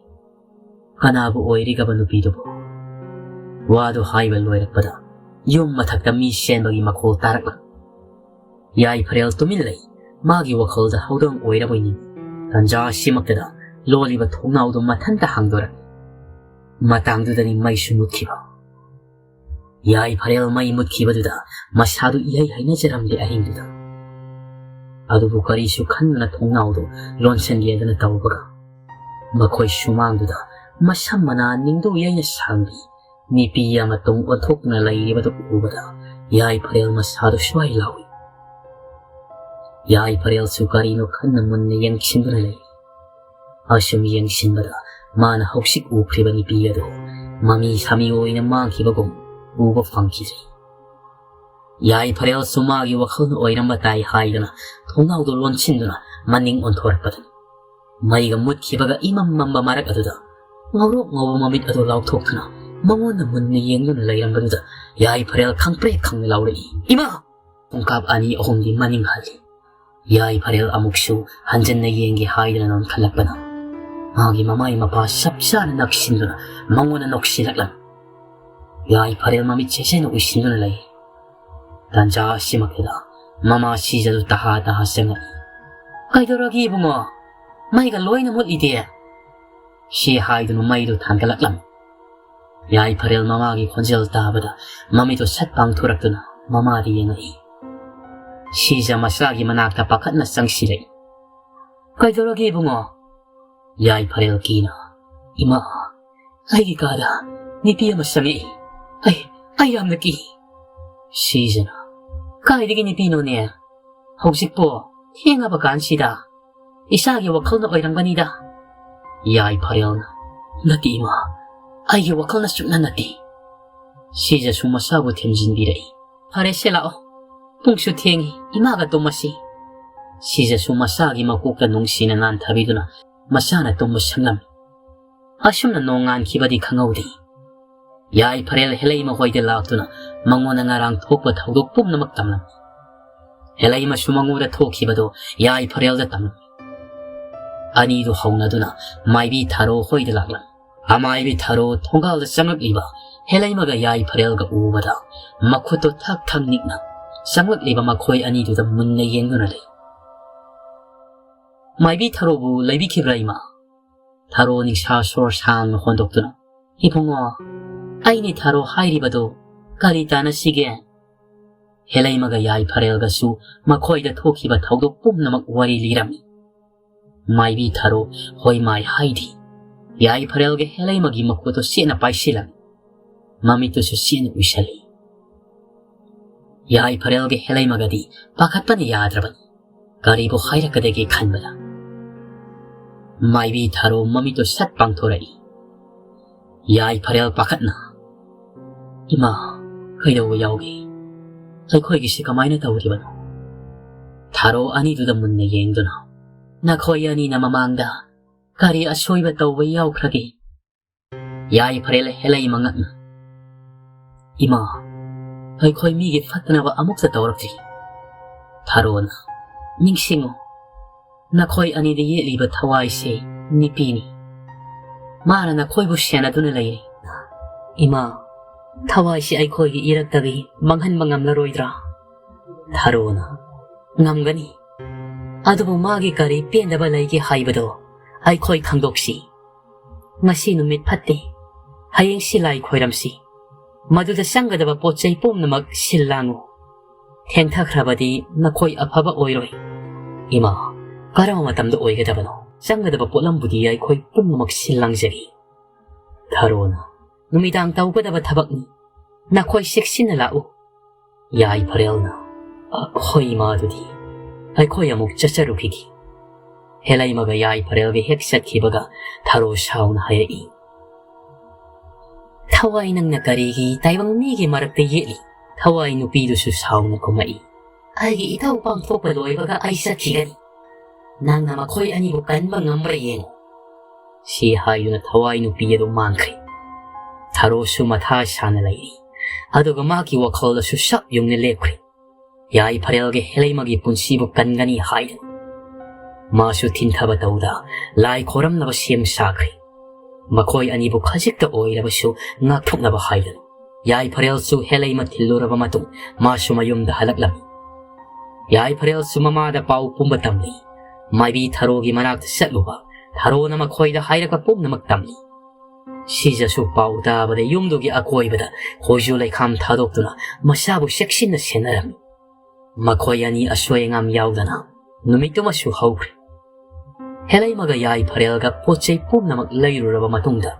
ꯀꯅꯥꯕꯨ ꯑꯣꯏꯔꯤꯒꯕ ꯅꯨꯄꯤꯗꯨꯕꯨ?" ꯋꯥꯗꯨ ꯍꯥꯏꯕ ꯂꯣꯏꯔꯛꯄꯗ ꯌꯨꯝ ꯃꯊꯛꯇ ꯃꯤ ꯆꯦꯟꯕꯒꯤ ꯃꯈꯣꯜ ꯇꯥꯔꯛꯂꯝꯃꯤ꯫ ꯌꯥꯏꯐꯔꯦꯜ ꯇꯨꯃꯤꯟ ꯂꯩ꯫ ꯃꯥꯒꯤ ꯋꯥꯈꯜꯗ ꯍꯧꯗꯣꯡ ꯑꯣꯏꯔꯕꯣꯏ ꯅꯤꯡꯏ꯫ ꯇꯟꯖꯥ ꯑꯁꯤꯃꯛꯇꯗ ꯂꯣꯜꯂꯤꯕ ꯊꯣꯡꯅꯥꯎꯗꯨ ꯃꯊꯟꯇ ꯍꯥꯡꯗꯣꯔꯛꯏ꯫ ꯃꯇꯥꯡꯗꯨꯗꯅꯤ ꯃꯩꯁꯨ ꯃꯨꯠꯈꯤꯕ꯫ ꯌꯥꯏꯐꯔꯦꯜ ꯃꯩ ꯃꯨꯠꯈꯤꯕꯗꯨꯗ ꯃꯁꯥꯗꯨ ꯏꯍꯩ ꯍꯩꯅꯖꯔꯝꯗꯦ ꯑꯍꯤꯡꯗꯨꯗ꯫ ꯑꯗꯨꯕꯨ ꯀꯔꯤꯁꯨ ꯈꯟꯗꯅ ꯊꯣꯡꯅꯥꯎꯗꯨ ꯂꯣꯟꯁꯤꯟꯒꯦꯗꯅ ꯇꯧꯕꯒ, ꯃꯈꯣꯏ ꯁꯨꯃꯥꯡꯗꯨꯗ ꯃꯁꯝ ꯃꯅꯥ ꯅꯤꯡꯗꯨ ꯌꯩꯅ ꯁꯥꯡꯕꯤ, ꯅꯨꯄꯤ ꯑꯃ ꯇꯨꯡ ꯑꯣꯟꯊꯣꯛꯇꯨꯅ ꯂꯩꯔꯤꯕꯗꯨ ꯎꯕꯗ ꯌꯥꯏꯐꯔꯦꯜ ꯃꯁꯥꯗꯨ ꯁ꯭ꯋꯥꯏ ꯂꯥꯎꯏ꯫ ꯌꯥꯏꯐꯔꯦꯜꯁꯨ ꯀꯔꯤꯅꯣ ꯈꯟꯅ ꯃꯨꯟꯅ ꯌꯦꯡꯁꯤꯟꯗꯨꯅ ꯂꯩ꯫ ꯑꯁꯨꯝ ꯌꯦꯡꯁꯤꯟꯕꯗ ꯃꯥꯅ ꯍꯧꯖꯤꯛ ꯎꯈ꯭ꯔꯤꯕ ꯅꯨꯄꯤ ꯑꯗꯨ ꯃꯃꯤ ꯁꯥꯃꯤ ꯑꯣꯏꯅ ꯃꯥꯡꯈꯤꯕꯒꯨꯝ ꯎꯕ ꯐꯪꯈꯤꯗ꯭ꯔꯦ꯫ ꯌꯥꯏꯐꯔꯦꯜꯁꯨ ꯃꯥꯒꯤ ꯋꯥꯈꯜꯅ ꯑꯣꯏꯔꯝꯕ ꯇꯥꯏ ꯍꯥꯏꯗꯨꯅ ꯊꯣꯡꯅꯥꯎꯗꯨ ꯂꯣꯟꯁꯤꯟꯗꯨꯅ ꯃꯅꯤꯡ ꯑꯣꯟꯊꯣꯔꯛꯄꯗꯅꯤ꯫ ꯃꯩꯒ ꯃꯨꯠꯈꯤꯕꯒ ꯏꯃꯝ ꯃꯝꯕ ꯃꯔꯛ ꯑꯗꯨꯗ ꯉꯧꯔꯣꯛ ꯉꯧꯕ ꯃꯃꯤꯠ ꯑꯗꯨ ꯂꯥꯎꯊꯣꯛꯇꯨꯅ ꯃꯉꯣꯟꯗ ꯃꯨꯟꯅ ꯌꯦꯡꯗꯨꯅ ꯂꯩꯔꯝꯕꯗꯨꯗ ꯌꯥꯏꯐꯔꯦꯜ ꯈꯪꯄ꯭ꯔꯦꯛ ꯈꯪꯅ ꯂꯥꯎꯔꯛꯏ, "ꯏꯃꯥ!" ꯈꯣꯡꯀꯥꯞ ꯑꯅꯤ ꯑꯍꯨꯝꯗꯤ ꯃꯅꯤꯡ ꯍꯜꯂꯤ꯫ ꯌꯥꯏꯐꯔꯦꯜ ꯑꯃꯨꯛꯁꯨ ꯍꯟꯖꯟꯅ ꯌꯦꯡꯒꯦ ꯍꯥꯏꯗꯨꯅ ꯅꯣꯟꯈꯠꯂꯛꯄꯅ ꯃꯥꯒꯤ ꯃꯃꯥꯏ ꯃꯄꯥ ꯆꯞ ꯆꯥꯅ ꯅꯛꯁꯤꯟꯗꯨꯅ ꯃꯉꯣꯟꯗ ꯅꯣꯛꯁꯤꯜꯂꯛꯂꯝꯃꯤ꯫ ꯌꯥꯏꯐꯔꯦꯜ ꯃꯃꯤꯠ ꯆꯦꯠꯆꯦꯠꯅ ꯎꯏꯁꯤꯟꯗꯨꯅ ꯂꯩ꯫ ꯇꯥꯟꯖꯥ ꯑꯁꯤꯃꯛꯇꯗ ꯃꯃꯥ ꯁꯤꯖꯗꯨ ꯇꯍꯥ ꯇꯍꯥ ꯆꯪꯉꯛꯏ꯫ "ꯀꯩꯗꯧꯔꯒꯦ ꯏꯕꯨꯡꯉꯣ? ꯃꯩꯒ ꯂꯣꯏꯅ ꯃꯨꯠꯂꯤꯗꯤ?" ꯁꯤ ꯍꯥꯏꯗꯨꯅ ꯃꯩꯗꯨ ꯊꯥꯟꯒꯠꯂꯛꯂꯝꯃꯤ꯫ ꯌꯥꯏꯐꯔꯦꯜ ꯃꯃꯥꯒꯤ ꯈꯣꯟꯖꯦꯜ ꯇꯥꯕꯗ ꯃꯃꯤꯠꯇꯨ ꯁꯠ ꯄꯥꯡꯊꯣꯔꯛꯇꯨꯅ ꯃꯃꯥꯗ ꯌꯦꯡꯉꯛꯏ꯫ ꯁꯤꯖ ꯃꯆꯥꯒꯤ ꯃꯅꯥꯛꯇ ꯄꯥꯈꯠꯅ ꯆꯪꯁꯤꯜꯂꯛꯏ꯫ "ꯀꯩꯗꯧꯔꯒꯦ ꯏꯕꯨꯡꯉꯣ?" ꯌꯥꯏꯐꯔꯦꯜ ꯀꯤꯅ, "ꯏꯃꯥ, ꯑꯩꯒꯤ ꯀꯥꯗ ꯅꯨꯄꯤ ꯑꯃ ꯆꯪꯉꯛꯏ꯫ ꯑꯩ, ꯑꯩ ꯌꯥꯝꯅ ꯀꯤ꯫" ꯁꯤꯖꯅ, "ꯀꯥꯏꯗꯒꯤ ꯅꯨꯄꯤꯅꯣꯅꯦ? ꯍꯧꯖꯤꯛꯄꯣ ꯊꯦꯡꯉꯕ ꯀꯥꯟꯁꯤꯗ? ꯏꯆꯥꯒꯤ ꯋꯥꯈꯜꯅ ꯑꯣꯏꯔꯝꯒꯅꯤꯗ꯫" ꯌꯥꯏꯐꯔꯦꯜꯅ, "ꯅꯠꯇꯦ ꯏꯃꯥ, ꯑꯩꯒꯤ ꯋꯥꯈꯜꯅ ꯁꯨꯛꯅ ꯅꯠꯇꯦ꯫" ꯁꯤꯖꯁꯨ ꯃꯁꯥꯕꯨ ꯊꯦꯝꯖꯤꯟꯕꯤꯔꯛꯏ꯫ "ꯐꯔꯦꯁꯦ, ꯂꯥꯛꯑꯣ, ꯄꯨꯡꯁꯨ ꯊꯦꯡꯉꯤ, ꯏꯃꯥꯒ ꯇꯨꯝꯃꯁꯤ꯫" ꯁꯤꯖꯁꯨ ꯃꯁꯥꯒꯤ ꯃꯀꯣꯛꯇ ꯅꯨꯡꯁꯤꯅ ꯅꯥꯟꯊꯕꯤꯗꯨꯅ ꯃꯁꯥꯅ ꯇꯨꯝꯕ ꯁꯪꯂꯝꯃꯤ꯫ ꯑꯁꯨꯝꯅ ꯅꯣꯡꯉꯥꯟꯈꯤꯕꯗꯤ ꯈꯪꯍꯧꯗꯦ꯫ ꯌꯥꯏꯐꯔꯦꯜ ꯍꯦꯂꯩꯃ ꯍꯣꯏꯗ ꯂꯥꯛꯇꯨꯅ ꯃꯉꯣꯟꯗ ꯉꯔꯥꯡ ꯊꯣꯛꯄ ꯊꯧꯗꯣꯛ ꯄꯨꯝꯅꯃꯛ ꯇꯝꯂꯝꯃꯤ꯫ ꯍꯦꯂꯩꯃꯁꯨ ꯃꯉꯣꯟꯗ ꯊꯣꯛꯈꯤꯕꯗꯨ ꯌꯥꯏꯐꯔꯦꯜꯗ ꯇꯝꯂꯝꯃꯤ꯫ ꯑꯅꯤꯗꯨ ꯍꯧꯅꯗꯨꯅ ꯃꯥꯏꯕꯤ ꯊꯥꯔꯣ ꯍꯣꯏꯗ ꯂꯥꯛꯂꯝꯃꯤ꯫ ꯑꯃꯥꯏꯕꯤ ꯊꯥꯔꯣ ꯊꯣꯡꯒꯥꯜꯗ ꯆꯪꯂꯛꯂꯤꯕ ꯍꯦꯂꯩꯃꯒ ꯌꯥꯏꯐꯔꯦꯜꯒ ꯎꯕꯗ ꯃꯈꯨꯠꯇꯣ ꯊꯛ ꯊꯛ ꯅꯤꯛꯅ ꯆꯪꯂꯛꯂꯤꯕ ꯃꯈꯣꯏ ꯑꯅꯤꯗꯨꯗ ꯃꯨꯟꯅ ꯌꯦꯡꯗꯨꯅ ꯂꯩ꯫ "ꯃꯥꯏꯕꯤ ꯊꯥꯔꯣꯕꯨ ꯂꯩꯕꯤꯈꯤꯕ꯭ꯔꯥ ꯏꯃꯥ?" ꯊꯥꯔꯣ ꯅꯤꯡꯁꯥ ꯁꯣꯔ ꯁꯥꯡꯅ ꯍꯣꯟꯗꯣꯛꯇꯨꯅ, "ꯏꯕꯨꯡꯉꯣ, ꯑꯩꯅꯤ ꯊꯥꯔꯣ ꯍꯥꯏꯔꯤꯕꯗꯣ ꯀꯔꯤ ꯇꯥꯟꯅꯁꯤꯒꯦ?" ꯍꯦꯂꯩꯃꯒ ꯌꯥꯏꯐꯔꯦꯜꯒꯁꯨ ꯃꯈꯣꯏꯗ ꯊꯣꯛꯈꯤꯕ ꯊꯧꯗꯣꯛ ꯄꯨꯝꯅꯃꯛ ꯋꯥꯔꯤ ꯂꯤꯔꯝꯃꯤ꯫ ꯃꯥꯏꯕꯤ ꯊꯥꯔꯣ ꯍꯣꯏ ꯃꯥꯏ ꯍꯥꯏꯗꯦ꯫ ꯌꯥꯏꯐꯔꯦꯜꯒ ꯍꯦꯂꯩꯃꯒꯤ ꯃꯈꯨꯠꯇꯨ ꯆꯦꯠꯅ ꯄꯥꯏꯁꯤꯜꯂꯝꯃꯤ꯫ ꯃꯃꯤꯠꯇꯨꯁꯨ ꯆꯦꯠꯅ ꯎꯏꯁꯜꯂꯤ꯫ ꯌꯥꯏꯐꯔꯦꯜꯒ ꯍꯦꯂꯩꯃꯒꯗꯤ ꯄꯥꯈꯠꯄꯅ ꯌꯥꯗ꯭ꯔꯕꯅꯤ꯫ ꯀꯔꯤꯕꯨ ꯍꯥꯏꯔꯛꯀꯗꯒꯦ ꯈꯟꯕꯗ ꯃꯥꯏꯕꯤ ꯊꯥꯔꯣ ꯃꯃꯤꯠꯇꯨ ꯁꯠ ꯄꯥꯡꯊꯣꯔꯛꯏ꯫ ꯌꯥꯏꯐꯔꯦꯜ ꯄꯥꯈꯠꯅ, "ꯏꯃꯥ, ꯀꯩꯗꯧꯕ ꯌꯥꯎꯒꯦ? ꯑꯩꯈꯣꯏꯒꯤꯁꯤ ꯀꯃꯥꯏꯅ ꯇꯧꯔꯤꯕꯅꯣ?" ꯊꯥꯔꯣ ꯑꯅꯤꯗꯨꯗ ꯃꯨꯟꯅ ꯌꯦꯡꯗꯨꯅ, "ꯅꯈꯣꯏ ꯑꯅꯤꯅ ꯃꯃꯥꯡꯗ ꯀꯔꯤ ꯑꯁꯣꯏꯕ ꯇꯧꯕ ꯌꯥꯎꯈ꯭ꯔꯒꯦ?" ꯌꯥꯏꯐꯔꯦꯜ ꯍꯦꯂꯩꯃ ꯉꯛꯅ, "ꯏꯃꯥ, ꯑꯩꯈꯣꯏ ꯃꯤꯒꯤ ꯐꯠꯇꯅꯕ ꯑꯃꯨꯛꯇ ꯇꯧꯔꯛꯇ꯭ꯔꯤ꯫" ꯊꯥꯔꯣꯅ, "ꯅꯤꯡꯁꯤꯡꯉꯨ, ꯅꯈꯣꯏ ꯑꯅꯤꯗ ꯌꯦꯠꯂꯤꯕ ꯊꯋꯥꯏꯁꯦ ꯅꯨꯄꯤꯅꯤ꯫ ꯃꯥꯅ ꯅꯈꯣꯏꯕꯨ ꯁꯦꯟꯅꯗꯨꯅ ꯂꯩꯔꯤ꯫" "ꯏꯃꯥ, ꯊꯋꯥꯏꯁꯤ ꯑꯩꯈꯣꯏꯒꯤ ꯏꯔꯛꯇꯒꯤ ꯃꯥꯡꯍꯟꯕ ꯉꯝꯂꯔꯣꯏꯗ꯭ꯔꯥ?" ꯊꯥꯔꯣꯅ, "ꯉꯝꯒꯅꯤ꯫ ꯑꯗꯨꯕꯨ ꯃꯥꯒꯤ ꯀꯔꯤ ꯄꯦꯟꯗꯕ ꯂꯩꯒꯦ ꯍꯥꯏꯕꯗꯣ ꯑꯩꯈꯣꯏ ꯈꯪꯗꯣꯛꯁꯤ꯫ ꯉꯁꯤ ꯅꯨꯃꯤꯠ ꯐꯠꯇꯦ꯫ ꯍꯌꯦꯡꯁꯤ ꯂꯥꯏ ꯈꯣꯏꯔꯝꯁꯤ꯫ ꯃꯗꯨꯗ ꯆꯪꯒꯗꯕ ꯄꯣꯠ ꯆꯩ ꯄꯨꯝꯅꯃꯛ ꯁꯤꯜ ꯂꯥꯡꯉꯨ꯫ ꯊꯦꯡꯊꯈ꯭ꯔꯕꯗꯤ ꯅꯈꯣꯏ ꯑꯐꯕ ꯑꯣꯏꯔꯣꯏ꯫" "ꯏꯃꯥ, ꯀꯔꯝꯕ ꯃꯇꯝꯗ ꯑꯣꯏꯒꯗꯕꯅꯣ? ꯆꯪꯒꯗꯕ ꯄꯣꯠꯂꯝꯕꯨꯗꯤ ꯑꯩꯈꯣꯏ ꯄꯨꯝꯅꯃꯛ ꯁꯤꯜ ꯂꯥꯡꯖꯒꯦ꯫" ꯊꯥꯔꯣꯅ, "ꯅꯨꯃꯤꯗꯥꯡ ꯇꯧꯒꯗꯕ ꯊꯕꯛꯅꯤ꯫ ꯅꯈꯣꯏ ꯆꯦꯛꯁꯤꯟꯅ ꯂꯥꯛꯎ꯫" ꯌꯥꯏꯐꯔꯦꯜꯅ, "ꯑꯩꯈꯣꯏ ꯏꯃꯥꯗꯨꯗꯤ ꯑꯩꯈꯣꯏ ꯑꯃꯨꯛ ꯆꯠꯆꯔꯨꯈꯤꯒꯦ꯫" ꯍꯦꯂꯩꯃꯒ ꯌꯥꯏꯐꯔꯦꯜꯒ ꯍꯦꯛ ꯆꯠꯈꯤꯕꯒ ꯊꯥꯔꯣ ꯁꯥꯎꯅ ꯍꯥꯏꯔꯛꯏ, "ꯊꯋꯥꯏ ꯅꯪꯅ ꯀꯔꯤꯒꯤ ꯇꯥꯏꯕꯪ ꯃꯤꯒꯤ ꯃꯔꯛꯇ ꯌꯦꯠꯂꯤ?" ꯊꯋꯥꯏ ꯅꯨꯄꯤꯗꯨꯁꯨ ꯁꯥꯎꯅ ꯈꯨꯝꯃꯛꯏ, "ꯑꯩꯒꯤ ꯏꯊꯧ ꯄꯥꯡꯊꯣꯛꯄ ꯂꯣꯏꯕꯒ ꯑꯩ ꯆꯠꯈꯤꯒꯅꯤ꯫ ꯅꯪꯅ ꯃꯈꯣꯏ ꯑꯅꯤꯕꯨ ꯀꯟꯕ ꯉꯝꯕ꯭ꯔꯥ ꯌꯦꯡꯉꯨ꯫" ꯁꯤ ꯍꯥꯏꯗꯨꯅ ꯊꯋꯥꯏ ꯅꯨꯄꯤ ꯑꯗꯨ ꯃꯥꯡꯈ꯭ꯔꯦ꯫ ꯊꯥꯔꯣꯁꯨ ꯃꯊꯥ ꯁꯥꯅ ꯂꯩꯔꯤ꯫ ꯑꯗꯨꯒ ꯃꯍꯥꯛꯀꯤ ꯋꯥꯈꯜꯗꯁꯨ ꯁꯞ ꯌꯨꯡꯅ ꯂꯦꯞꯈ꯭ꯔꯦ꯫ ꯌꯥꯏꯐꯔꯦꯜꯒ ꯍꯦꯂꯩꯃꯒꯤ ꯄꯨꯟꯁꯤꯕꯨ ꯀꯟꯒꯅꯤ ꯍꯥꯏꯗꯨꯅ ꯃꯥꯁꯨ ꯊꯤꯟꯊꯕ ꯇꯧꯗ ꯂꯥꯏ ꯈꯣꯏꯔꯝꯅꯕ ꯁꯦꯝ ꯁꯥꯈ꯭ꯔꯦ꯫ ꯃꯈꯣꯏ ꯑꯅꯤꯕꯨ ꯈꯖꯤꯛꯇ ꯑꯣꯏꯔꯕꯁꯨ ꯉꯥꯛꯊꯣꯛꯅꯕ ꯍꯥꯏꯗꯨꯅ ꯌꯥꯏꯐꯔꯦꯜꯁꯨ ꯍꯦꯂꯩꯃ ꯊꯤꯜꯂꯨꯔꯕ ꯃꯇꯨꯡ ꯃꯥꯁꯨ ꯃꯌꯨꯝꯗ ꯍꯜꯂꯛꯂꯝꯃꯤ꯫ ꯌꯥꯏꯐꯔꯦꯜꯁꯨ ꯃꯃꯥꯗ ꯄꯥꯎ ꯄꯨꯝꯕ ꯇꯝꯂꯤ꯫ ꯃꯥꯏꯕꯤ ꯊꯔꯣꯒꯤ ꯃꯅꯥꯛꯇ ꯆꯠꯂꯨꯕ, ꯊꯔꯣꯅ ꯃꯈꯣꯏꯗ ꯍꯥꯏꯔꯛꯄ ꯄꯨꯝꯅꯃꯛ ꯇꯝꯂꯤ꯫ ꯁꯤꯖꯁꯨ ꯄꯥꯎ ꯇꯥꯕꯗ ꯌꯨꯝꯗꯨꯒꯤ ꯑꯀꯣꯏꯕꯗ ꯈꯣꯏꯖꯨ ꯂꯩꯈꯥꯝ ꯊꯥꯗꯣꯛꯇꯨꯅ ꯃꯁꯥꯕꯨ ꯆꯦꯛꯁꯤꯟꯅ ꯁꯦꯟꯅꯔꯝꯃꯤ꯫ ꯃꯈꯣꯏ ꯑꯅꯤ ꯑꯁꯣꯏ ꯑꯉꯥꯝ ꯌꯥꯎꯗꯅ ꯅꯨꯃꯤꯠꯇꯨꯃꯁꯨ ꯍꯧꯈ꯭ꯔꯦ꯫ ꯍꯦꯂꯩꯃꯒ ꯌꯥꯏꯐꯔꯦꯜꯒ ꯄꯣꯠ ꯆꯩ ꯄꯨꯝꯅꯃꯛ ꯂꯩꯔꯨꯔꯕ ꯃꯇꯨꯡꯗ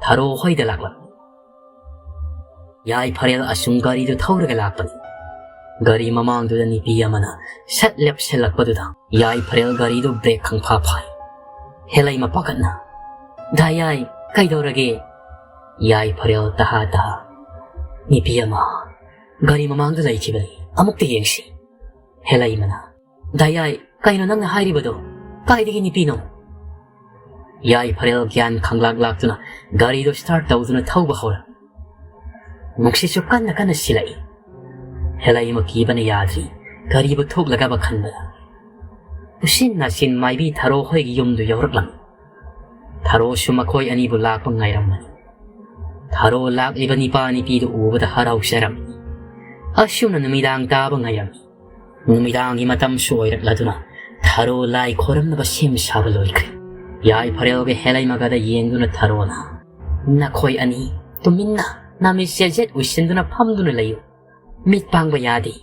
ꯊꯔꯣ ꯍꯣꯏꯗ ꯂꯥꯛꯂꯝꯃꯤ꯫ ꯌꯥꯏꯐꯔꯦꯜ ꯑꯁꯨꯝ ꯒꯥꯔꯤꯗꯨ ꯊꯧꯔꯒ ꯂꯥꯛꯄꯅꯤ꯫ ꯒꯥꯔꯤ ꯃꯃꯥꯡꯗꯨꯗ ꯅꯨꯄꯤ ꯑꯃꯅ ꯁꯠ ꯂꯦꯞꯁꯤꯜꯂꯛꯄꯗꯨꯗ ꯌꯥꯏꯐꯔꯦꯜ ꯒꯥꯔꯤꯗꯨ ꯕ꯭ꯔꯦꯛ ꯈꯪꯐꯥ ꯐꯥꯏ꯫ ꯍꯦꯂꯩꯃ ꯄꯥꯈꯠꯅ, "ꯗꯥ ꯌꯥꯏ, ꯀꯩꯗꯧꯔꯒꯦ?" ꯌꯥꯏꯐꯔꯦꯜ ꯇꯍꯥ ꯇꯍꯥ, "ꯅꯨꯄꯤ ꯑꯃ ꯒꯥꯔꯤ ꯃꯃꯥꯡꯗ ꯂꯩꯈꯤꯕꯅꯤ, ꯑꯃꯨꯛꯇ ꯌꯦꯡꯁꯤ꯫" ꯍꯦꯂꯩꯃꯅ, "ꯗꯥ ꯌꯥꯏ, ꯀꯩꯅꯣ ꯅꯪꯅ ꯍꯥꯏꯔꯤꯕꯗꯣ? ꯀꯥꯏꯗꯒꯤ ꯅꯨꯄꯤꯅꯣ?" ꯌꯥꯏꯐꯔꯦꯜ ꯒ꯭ꯌꯥꯟ ꯈꯪꯂꯥꯛ ꯂꯥꯛꯇꯨꯅ ꯒꯥꯔꯤꯗꯨ ꯁ꯭ꯇꯥꯔꯠ ꯇꯧꯗꯨꯅ ꯊꯧꯕ ꯍꯧꯔꯛꯏ꯫ ꯅꯨꯡꯁꯤꯠꯁꯨ ꯀꯟꯅ ꯀꯟꯅ ꯁꯤꯜꯂꯛꯏ꯫ ꯍꯦꯂꯩꯃ ꯀꯤꯕꯅ ꯌꯥꯗ꯭ꯔꯤ꯫ ꯀꯔꯤꯕꯨ ꯊꯣꯛꯂꯒꯕ ꯈꯟꯕꯗ ꯎꯆꯤꯟ ꯅꯥꯆꯤꯟ ꯃꯥꯏꯕꯤ ꯊꯥꯔꯣ ꯍꯣꯏꯒꯤ ꯌꯨꯝꯗꯨ ꯌꯧꯔꯛꯂꯝꯃꯤ꯫ ꯊꯥꯔꯣꯁꯨ ꯃꯈꯣꯏ ꯑꯅꯤꯕꯨ ꯂꯥꯛꯄ ꯉꯥꯏꯔꯝꯕꯅꯤ꯫ ꯊꯥꯔꯣ ꯂꯥꯛꯂꯤꯕ ꯅꯤꯄꯥ ꯅꯤꯄꯤꯗꯨ ꯎꯕꯗ ꯍꯔꯥꯎꯖꯔꯝꯃꯤ꯫ ꯑꯁꯨꯝꯅ ꯅꯨꯃꯤꯗꯥꯡ ꯇꯥꯕ ꯉꯥꯏꯔꯝꯃꯤ꯫ ꯅꯨꯃꯤꯗꯥꯡꯒꯤ ꯃꯇꯝꯁꯨ ꯑꯣꯏꯔꯛꯂꯗꯨꯅ ꯊꯥꯔꯣ ꯂꯥꯏ ꯈꯣꯏꯔꯝꯅꯕ ꯁꯦꯝ ꯁꯥꯕ ꯂꯣꯏꯈ꯭ꯔꯦ꯫ ꯌꯥꯏꯐꯔꯦꯜꯒ ꯍꯦꯂꯩꯃꯒꯗ ꯌꯦꯡꯗꯨꯅ ꯊꯥꯔꯣꯅ, "ꯅꯈꯣꯏ ꯑꯅꯤ ꯇꯨꯃꯤꯟꯅ ꯅꯃꯤꯠ ꯆꯦꯖꯦꯠ ꯎꯏꯁꯤꯟꯗꯨꯅ ꯐꯝꯗꯨꯅ ꯂꯩꯌꯨ꯫ ꯃꯤꯠ ꯄꯥꯡꯕ ꯌꯥꯗꯦ꯫"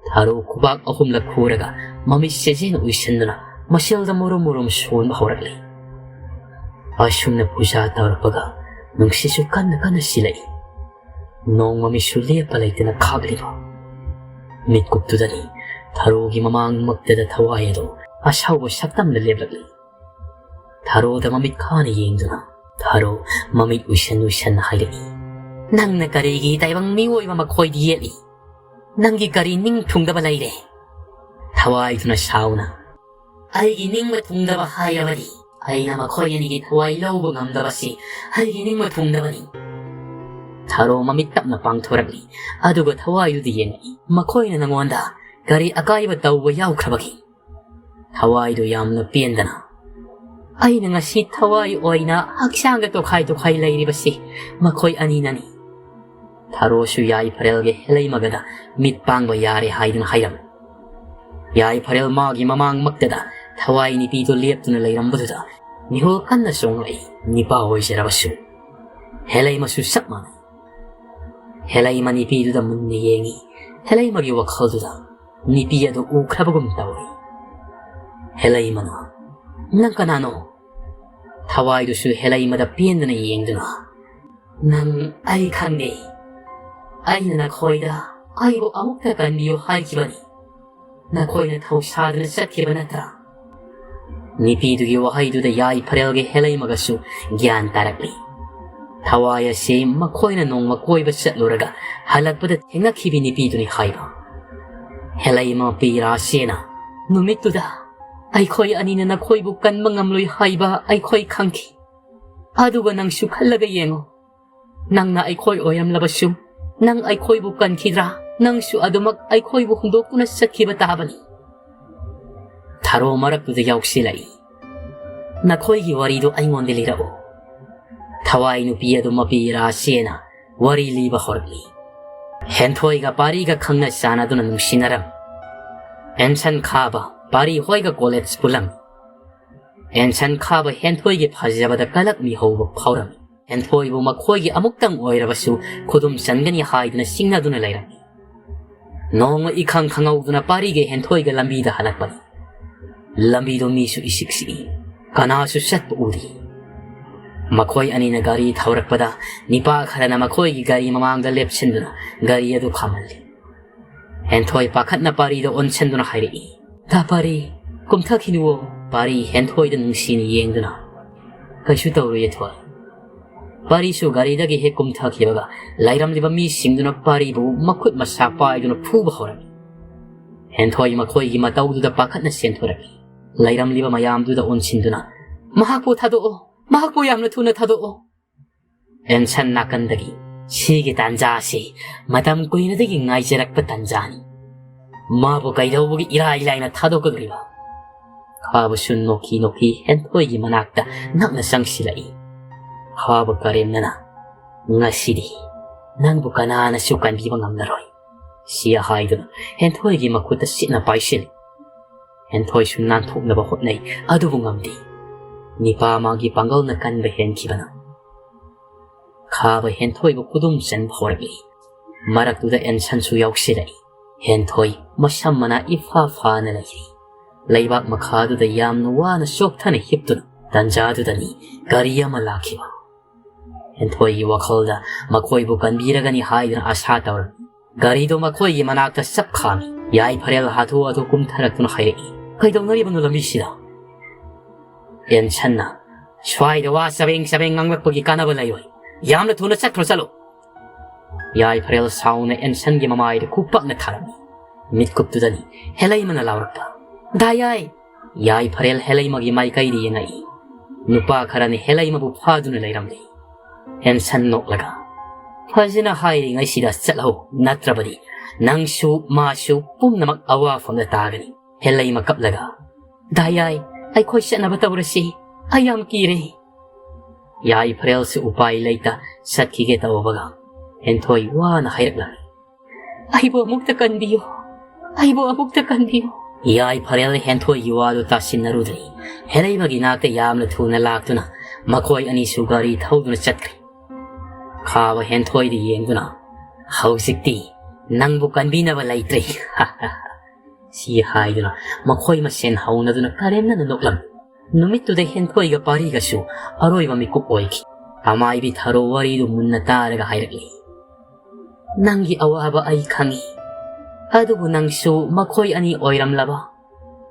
ꯊꯥꯔꯣ ꯈꯨꯕꯥꯛ ꯑꯍꯨꯝꯂꯛ ꯈꯨꯔꯒ ꯃꯃꯤꯠ ꯆꯦꯖꯦꯠ ꯎꯏꯁꯤꯟꯗꯨꯅ ꯃꯁꯦꯜꯗ ꯃꯨꯔꯨꯝ ꯃꯨꯔꯨꯝ ꯁꯣꯟꯕ ꯍꯧꯔꯛꯂꯦ꯫ ꯑꯁꯨꯝꯅ ꯄꯨꯖꯥ ꯇꯧꯔꯛꯄꯒ ꯅꯨꯡꯁꯤꯠꯁꯨ ꯀꯟꯅ ꯀꯟꯅ ꯁꯤꯜꯂꯛꯏ꯫ ꯅꯣꯡꯃꯃꯤꯠꯁꯨ ꯂꯦꯞꯄ ꯂꯩꯇꯅ ꯈꯥꯛꯂꯤꯕ ꯃꯤꯠꯀꯨꯞꯇꯨꯗꯅꯤ ꯊꯥꯔꯣꯒꯤ ꯃꯃꯥꯡꯃꯛꯇꯗ ꯊꯋꯥꯏ ꯑꯗꯣ ꯑꯁꯥꯎꯕ ꯁꯛꯇꯝꯗ ꯂꯦꯞꯂꯛꯂꯤ꯫ ꯊꯥꯔꯣꯗ ꯃꯃꯤꯠ ꯈꯥꯅ ꯌꯦꯡꯗꯨꯅ ꯊꯥꯔꯣ ꯃꯃꯤꯠ ꯎꯏꯁꯟ ꯎꯏꯁꯟꯅ ꯍꯥꯏꯔꯛꯏ, "ꯅꯪꯅ ꯀꯔꯤꯒꯤ ꯇꯥꯏꯕꯪ ꯃꯤꯑꯣꯏꯕ ꯃꯈꯣꯏꯗ ꯌꯦꯠꯂꯤ? ꯅꯪꯒꯤ ꯀꯔꯤ ꯅꯤꯡ ꯊꯨꯡꯗꯕ ꯂꯩꯔꯦ?" ꯊꯋꯥꯏꯗꯨꯅ ꯁꯥꯎꯅ, "ꯑꯩꯒꯤ ꯅꯤꯡꯕ ꯊꯨꯡꯗꯕ ꯍꯥꯏꯔꯕꯗꯤ ꯑꯩꯅ ꯃꯈꯣꯏ ꯑꯅꯤꯒꯤ ꯊꯋꯥꯏ ꯂꯧꯕ ꯉꯝꯗꯕꯁꯤ ꯑꯩꯒꯤ ꯅꯤꯡꯕ ꯊꯨꯡꯗꯕꯅꯤ꯫" ꯊꯥꯔꯣ ꯃꯃꯤꯠ ꯇꯞꯅ ꯄꯥꯡꯊꯣꯔꯛꯂꯤ, ꯑꯗꯨꯒ ꯊꯋꯥꯏꯗꯨꯗ ꯌꯦꯡꯉꯛꯏ꯫ "ꯃꯈꯣꯏꯅ ꯅꯉꯣꯟꯗ ꯀꯔꯤ ꯑꯀꯥꯏꯕ ꯇꯧꯕ ꯌꯥꯎꯈ꯭ꯔꯕꯒꯦ?" ꯊꯋꯥꯏꯗꯨ ꯌꯥꯝꯅ ꯄꯦꯟꯗꯅ, "ꯑꯩꯅ ꯉꯁꯤ ꯊꯋꯥꯏ ꯑꯣꯏꯅ ꯍꯛꯆꯥꯡꯒ ꯇꯣꯈꯥꯏ ꯇꯣꯈꯥꯏ ꯂꯩꯔꯤꯕꯁꯤ ꯃꯈꯣꯏ ꯑꯅꯤꯅꯅꯤ꯫" ꯊꯥꯔꯣꯁꯨ ꯌꯥꯏꯐꯔꯦꯜꯒ ꯍꯦꯂꯩꯃꯒꯗ ꯃꯤꯠ ꯄꯥꯡꯕ ꯌꯥꯔꯦ ꯍꯥꯏꯗꯨꯅ ꯍꯥꯏꯔꯝꯃꯤ꯫ ꯌꯥꯏꯐꯔꯦꯜ ꯃꯥꯒꯤ ꯃꯃꯥꯡꯃꯛꯇꯗ ꯊꯋꯥꯏ ꯅꯨꯄꯤꯗꯨ ꯂꯦꯞꯇꯨꯅ ꯂꯩꯔꯝꯕꯗꯨꯗ ꯃꯤꯍꯨꯜ ꯀꯟꯅ ꯆꯣꯡꯂꯛꯏ꯫ ꯅꯤꯄꯥ ꯑꯣꯏꯖꯔꯕꯁꯨ ꯍꯦꯂꯩꯃꯁꯨ ꯆꯞ ꯃꯥꯟꯅꯩ꯫ ꯍꯦꯂꯩꯃ ꯅꯨꯄꯤꯗꯨꯗ ꯃꯨꯟꯅ ꯌꯦꯡꯉꯤ꯫ ꯍꯦꯂꯩꯃꯒꯤ ꯋꯥꯈꯜꯗꯨꯗ ꯅꯨꯄꯤ ꯑꯗꯨ ꯎꯈ꯭ꯔꯕꯒꯨꯝ ꯇꯧꯏ꯫ ꯍꯦꯂꯩꯃꯅ, "ꯅꯪ ꯀꯅꯥꯅꯣ?" ꯊꯋꯥꯏꯗꯨꯁꯨ ꯍꯦꯂꯩꯃꯗ ꯄꯦꯟꯗꯅ ꯌꯦꯡꯗꯨꯅ, "ꯅꯪ ꯑꯩ ꯈꯪꯗꯦ꯫ ꯑꯩꯅ ꯅꯈꯣꯏꯗ ꯑꯩꯕꯨ ꯑꯃꯨꯛꯇ ꯀꯟꯕꯤꯌꯨ ꯍꯥꯏꯈꯤꯕꯅꯤ꯫ ꯅꯈꯣꯏꯅ ꯊꯧꯁꯥꯗꯨꯅ ꯆꯠꯈꯤꯕ ꯅꯠꯇ꯭ꯔꯥ?" ꯅꯨꯄꯤꯗꯨꯒꯤ ꯋꯥꯍꯩꯗꯨꯗ ꯌꯥꯏꯐꯔꯦꯜꯒꯤ ꯍꯦꯂꯩꯃꯒꯁꯨ ꯒ꯭ꯌꯥꯟ ꯇꯥꯔꯛꯂꯤ꯫ ꯊꯋꯥꯏ ꯑꯁꯤ ꯃꯈꯣꯏꯅ ꯅꯣꯡꯃ ꯀꯣꯏꯕ ꯆꯠꯂꯨꯔꯒ ꯍꯜꯂꯛꯄꯗ ꯊꯦꯡꯅꯈꯤꯕꯤ ꯅꯨꯄꯤꯗꯨꯅꯤ ꯍꯥꯏꯕ꯫ ꯍꯦꯂꯩꯃ ꯄꯤꯔꯥꯁꯦꯅ, "ꯅꯨꯃꯤꯠꯇꯨꯗ ꯑꯩꯈꯣꯏ ꯑꯅꯤꯅ ꯅꯈꯣꯏꯕꯨ ꯀꯟꯕ ꯉꯝꯂꯣꯏ ꯍꯥꯏꯕ ꯑꯩꯈꯣꯏ ꯈꯪꯈꯤ꯫ ꯑꯗꯨꯒ ꯅꯪꯁꯨ ꯈꯜꯂꯒ ꯌꯦꯡꯉꯨ, ꯅꯪꯅ ꯑꯩꯈꯣꯏ ꯑꯣꯏꯔꯝꯂꯕꯁꯨ, ꯅꯪ ꯑꯩꯈꯣꯏꯕꯨ ꯀꯟꯈꯤꯗ꯭ꯔꯥ? ꯅꯪꯁꯨ ꯑꯗꯨꯃꯛ ꯑꯩꯈꯣꯏꯕꯨ ꯍꯨꯟꯗꯣꯛꯇꯨꯅ ꯆꯠꯈꯤꯕ ꯇꯥꯕꯅꯤ꯫" ꯊꯔꯣ ꯃꯔꯛꯇꯨꯗ ꯌꯥꯎꯁꯤꯜꯂꯛꯏ꯫ "ꯅꯈꯣꯏꯒꯤ ꯋꯥꯔꯤꯗꯨ ꯑꯩꯉꯣꯟꯗ ꯂꯤꯔꯛꯎ꯫" ꯊꯋꯥꯏ ꯅꯨꯄꯤ ꯑꯗꯨ ꯃꯄꯤ ꯏꯔꯥ ꯆꯦꯅ ꯋꯥꯔꯤ ꯂꯤꯕ ꯍꯧꯔꯛꯂꯤ꯫ ꯍꯦꯟꯊꯣꯏꯒ ꯄꯥꯔꯤꯒ ꯈꯪꯅ ꯆꯥꯟꯅꯗꯨꯅ ꯅꯨꯡꯁꯤꯅꯔꯝꯃꯤ꯫ ꯑꯦꯟꯁꯟ ꯈꯥꯕ ꯄꯥꯔꯤ ꯍꯣꯏꯒ ꯀꯣꯂꯦꯖ ꯄꯨꯜꯂꯝꯃꯤ꯫ ꯑꯦꯟꯁꯟ ꯈꯥꯕ ꯍꯦꯟꯊꯣꯏꯒꯤ ꯐꯖꯕꯗ ꯀꯂꯛ ꯃꯤꯍꯧꯕ ꯐꯥꯎꯔꯝꯃꯤ꯫ ꯍꯦꯟꯊꯣꯏꯕꯨ ꯃꯈꯣꯏꯒꯤ ꯑꯃꯨꯛꯇꯪ ꯑꯣꯏꯔꯕꯁꯨ ꯈꯨꯗꯨꯝ ꯆꯟꯒꯅꯤ ꯍꯥꯏꯗꯨꯅ ꯆꯤꯡꯅꯗꯨꯅ ꯂꯩꯔꯝꯃꯤ꯫ ꯅꯣꯡꯃ ꯏꯈꯪ ꯈꯪꯍꯧꯗꯨꯅ ꯄꯥꯔꯤꯒ ꯍꯦꯟꯊꯣꯏꯒ ꯂꯝꯕꯤꯗ ꯍꯜꯂꯛꯄꯅꯤ꯫ ꯂꯝꯕꯤꯗꯣ ꯃꯤꯁꯨ ꯏꯆꯤꯛ ꯆꯤꯛꯏ꯫ ꯀꯅꯥꯁꯨ ꯆꯠꯄ ꯎꯗꯦ꯫ ꯃꯈꯣꯏ ꯑꯅꯤꯅ ꯒꯥꯔꯤ ꯊꯧꯔꯛꯄꯗ ꯅꯤꯄꯥ ꯈꯔꯅ ꯃꯈꯣꯏꯒꯤ ꯒꯥꯔꯤ ꯃꯃꯥꯡꯗ ꯂꯦꯞꯁꯤꯟꯗꯨꯅ ꯒꯥꯔꯤ ꯑꯗꯨ ꯈꯥꯝꯍꯜꯂꯤ꯫ ꯍꯦꯟꯊꯣꯏ ꯄꯥꯈꯠꯅ ꯄꯥꯔꯤꯗ ꯑꯣꯟꯁꯤꯟꯗꯨꯅ ꯍꯥꯏꯔꯛꯏ, "ꯇꯥ ꯄꯥꯔꯤ, ꯀꯨꯝꯊꯈꯤꯅꯨꯋꯣ꯫" ꯄꯥꯔꯤ ꯍꯦꯟꯊꯣꯏꯗ ꯅꯨꯡꯁꯤꯅ ꯌꯦꯡꯗꯨꯅ, "ꯀꯩꯁꯨ ꯇꯧꯔꯣꯏꯌꯦ ꯊꯣꯏ꯫" ꯄꯥꯔꯤꯁꯨ ꯒꯥꯔꯤꯗꯒꯤ ꯍꯦꯛ ꯀꯨꯝꯊꯈꯤꯕꯒ ꯂꯩꯔꯝꯂꯤꯕ ꯃꯤꯁꯤꯡꯗꯨꯅ ꯄꯥꯔꯤꯕꯨ ꯃꯈꯨꯠ ꯃꯁꯥ ꯄꯥꯏꯗꯨꯅ ꯐꯨꯕ ꯍꯧꯔꯝꯃꯤ꯫ ꯍꯦꯟꯊꯣꯏ ꯃꯈꯣꯏꯒꯤ ꯃꯇꯧꯗꯨꯗ ꯄꯥꯈꯠꯅ ꯆꯦꯟꯊꯣꯔꯛꯏ꯫ ꯂꯩꯔꯝꯂꯤꯕ ꯃꯌꯥꯝꯗꯨꯗ ꯑꯣꯟꯁꯤꯟꯗꯨꯅ, "ꯃꯍꯥꯛꯄꯨ ꯊꯥꯗꯣꯛꯑꯣ, ꯃꯍꯥꯛꯄꯨ ꯌꯥꯝꯅ ꯊꯨꯅ ꯊꯥꯗꯣꯛꯑꯣ꯫" ꯑꯦꯟꯁꯟ ꯅꯥꯀꯟꯗꯒꯤ, "ꯁꯤꯒꯤ ꯇꯥꯟꯖꯥ ꯑꯁꯤ ꯃꯇꯝ ꯀꯨꯏꯅꯗꯒꯤ ꯉꯥꯏꯖꯔꯛꯄ ꯇꯥꯟꯖꯥꯅꯤ꯫ ꯃꯥꯕꯨ ꯀꯩꯗꯧꯕꯒꯤ ꯏꯔꯥꯏ ꯂꯥꯏꯅ ꯊꯥꯗꯣꯛꯀꯗꯧꯔꯤꯕ?" ꯈꯥꯕꯁꯨ ꯅꯣꯛꯈꯤ ꯅꯣꯛꯈꯤ ꯍꯦꯟꯊꯣꯏꯒꯤ ꯃꯅꯥꯛꯇ ꯅꯛꯅ ꯆꯪꯁꯤꯜꯂꯛꯏ꯫ ꯈꯥꯕ ꯀꯔꯦꯝꯅꯅ, "ꯉꯁꯤꯗꯤ ꯅꯪꯕꯨ ꯀꯅꯥꯅꯁꯨ ꯀꯟꯕꯤꯕ ꯉꯝꯂꯔꯣꯏ," ꯁꯤ ꯍꯥꯏꯗꯨꯅ ꯍꯦꯟꯊꯣꯏꯒꯤ ꯃꯈꯨꯠꯇ ꯁꯤꯠꯅ ꯄꯥꯏꯁꯤꯜꯂꯤ꯫ ꯍꯦꯟꯊꯣꯏꯁꯨ ꯅꯥꯟꯊꯣꯛꯅꯕ ꯍꯣꯠꯅꯩ, ꯑꯗꯨꯕꯨ ꯉꯝꯗꯦ꯫ ꯅꯤꯄꯥ ꯃꯥꯒꯤ ꯄꯥꯡꯒꯜꯅ ꯀꯟꯕ ꯍꯦꯟꯈꯤꯕꯅ ꯈꯥꯕ ꯍꯦꯟꯊꯣꯏꯕꯨ ꯈꯨꯗꯨꯝ ꯆꯟꯕ ꯍꯧꯔꯛꯂꯤ꯫ ꯃꯔꯛꯇꯨꯗ ꯑꯦꯟꯁꯟꯁꯨ ꯌꯥꯎꯁꯤꯜꯂꯛꯏ꯫ ꯍꯦꯟꯊꯣꯏ ꯃꯁꯝ ꯃꯅꯥ ꯏꯐꯥ ꯐꯥꯅ ꯂꯩꯔꯤ꯫ ꯂꯩꯕꯥꯛ ꯃꯈꯥꯗꯨꯗ ꯌꯥꯝꯅ ꯋꯥꯅ ꯆꯣꯛꯊꯅ ꯍꯤꯞꯇꯨꯅ ꯇꯟꯖꯥꯗꯨꯗꯅꯤ ꯒꯥꯔꯤ ꯑꯃ ꯂꯥꯛꯈꯤꯕ꯫ ꯍꯦꯟꯊꯣꯏꯒꯤ ꯋꯥꯈꯜꯗ ꯃꯈꯣꯏꯕꯨ ꯀꯟꯕꯤꯔꯒꯅꯤ ꯍꯥꯏꯗꯨꯅ ꯑꯁꯥ ꯇꯧꯔꯝꯃꯤ꯫ ꯒꯥꯔꯤꯗꯣ ꯃꯈꯣꯏꯒꯤ ꯃꯅꯥꯛꯇ ꯆꯞ ꯈꯥꯝꯃꯤ꯫ ꯌꯥꯏꯐꯔꯦꯜ ꯍꯥꯊꯨ ꯍꯥꯊꯨ ꯀꯨꯝꯊꯔꯛꯇꯨꯅ ꯍꯥꯏꯔꯛꯏ, "ꯀꯩꯗꯧꯅꯔꯤꯕꯅꯣ ꯂꯝꯕꯤꯁꯤꯗ?" ꯑꯦꯟꯁꯟꯅ, "ꯁ꯭ꯋꯥꯏꯗ ꯋꯥ ꯆꯕꯦꯡ ꯆꯕꯦꯡ ꯉꯥꯡꯂꯛꯄꯒꯤ ꯀꯥꯟꯅꯕ ꯂꯩꯔꯣꯏ꯫ ꯌꯥꯝꯅ ꯊꯨꯅ ꯆꯠꯈ꯭ꯔꯣ, ꯆꯠꯂꯣ!" ꯌꯥꯏꯐꯔꯦꯜ ꯁꯥꯎꯅ ꯑꯦꯟꯁꯟꯒꯤ ꯃꯃꯥꯏꯗ ꯈꯨꯄꯥꯛꯅ ꯊꯥꯔꯝꯃꯤ꯫ ꯃꯤꯠꯀꯨꯞꯇꯨꯗꯅꯤ ꯍꯦꯂꯩꯃꯅ ꯂꯥꯎꯔꯛꯄ, "ꯗꯥ ꯌꯥꯏ!" ꯌꯥꯏꯐꯔꯦꯜ ꯍꯦꯂꯩꯃꯒꯤ ꯃꯥꯏꯀꯩꯗ ꯌꯦꯡꯉꯛꯏ꯫ ꯅꯨꯄꯥ ꯈꯔꯅ ꯍꯦꯂꯩꯃꯕꯨ ꯐꯥꯗꯨꯅ ꯂꯩꯔꯝꯂꯤ꯫ ꯑꯦꯟꯁꯟ ꯅꯣꯛꯂꯒ, "ꯐꯖꯅ ꯍꯥꯏꯔꯤꯉꯩꯁꯤꯗ ꯆꯠꯍꯧ, ꯅꯠꯇ꯭ꯔꯕꯗꯤ ꯅꯪꯁꯨ ꯃꯥꯁꯨ ꯄꯨꯝꯅꯃꯛ ꯑꯋꯥꯐꯝꯗ ꯇꯥꯒꯅꯤ꯫" ꯍꯦꯂꯩꯃ ꯀꯞꯂꯒ, "ꯗꯥ ꯌꯥꯏ, ꯑꯩꯈꯣꯏ ꯆꯠꯅꯕ ꯇꯧꯔꯁꯤ, ꯑꯩ ꯌꯥꯝ ꯀꯤꯔꯦ꯫" ꯌꯥꯏꯐꯔꯦꯜꯁꯨ ꯎꯄꯥꯏ ꯂꯩꯇ ꯆꯠꯈꯤꯒꯦ ꯇꯧꯕꯒ ꯍꯦꯟꯊꯣꯏ ꯋꯥꯅ ꯍꯥꯏꯔꯛꯂꯝꯃꯤ, "ꯑꯩꯕꯨ ꯑꯃꯨꯛꯇ ꯀꯟꯕꯤꯌꯨ, ꯑꯩꯕꯨ ꯑꯃꯨꯛꯇ ꯀꯟꯕꯤꯌꯨ꯫" ꯌꯥꯏꯐꯔꯦꯜ ꯍꯦꯟꯊꯣꯏꯒꯤ ꯋꯥꯗꯨ ꯇꯥꯁꯤꯟꯅꯔꯨꯗ꯭ꯔꯦ꯫ ꯍꯦꯂꯩꯃꯒꯤ ꯅꯥꯛꯇ ꯌꯥꯝꯅ ꯊꯨꯅ ꯂꯥꯛꯇꯨꯅ ꯃꯈꯣꯏ ꯑꯅꯤꯁꯨ ꯒꯥꯔꯤ ꯊꯧꯗꯨꯅ ꯆꯠꯈ꯭ꯔꯦ꯫ ꯈꯥꯕ ꯍꯦꯟꯊꯣꯏꯗ ꯌꯦꯡꯗꯨꯅ, "ꯍꯧꯖꯤꯛꯇꯤ ꯅꯪꯕꯨ ꯀꯟꯕꯤꯅꯕ ꯂꯩꯇ꯭ꯔꯦ꯫" ꯁꯤ ꯍꯥꯏꯗꯨꯅ ꯃꯈꯣꯏ ꯃꯁꯦꯟ ꯍꯧꯅꯗꯨꯅ ꯀꯔꯦꯝꯅꯅ ꯅꯣꯛꯂꯝꯃꯤ꯫ ꯅꯨꯃꯤꯠꯇꯨꯗ ꯍꯦꯟꯊꯣꯏꯒ ꯄꯥꯔꯤꯒꯁꯨ ꯑꯔꯣꯏꯕ ꯃꯤꯀꯨꯞ ꯑꯣꯏꯈꯤ꯫ ꯑꯃꯥꯏꯕꯤ ꯊꯔꯣ ꯋꯥꯔꯤꯗꯨ ꯃꯨꯟꯅ ꯇꯥꯔꯒ ꯍꯥꯏꯔꯛꯂꯤ, "ꯅꯪꯒꯤ ꯑꯋꯥꯕ ꯑꯩ ꯈꯪꯏ, ꯑꯗꯨꯕꯨ ꯅꯪꯁꯨ ꯃꯈꯣꯏ ꯑꯅꯤ ꯑꯣꯏꯔꯝꯂꯕ,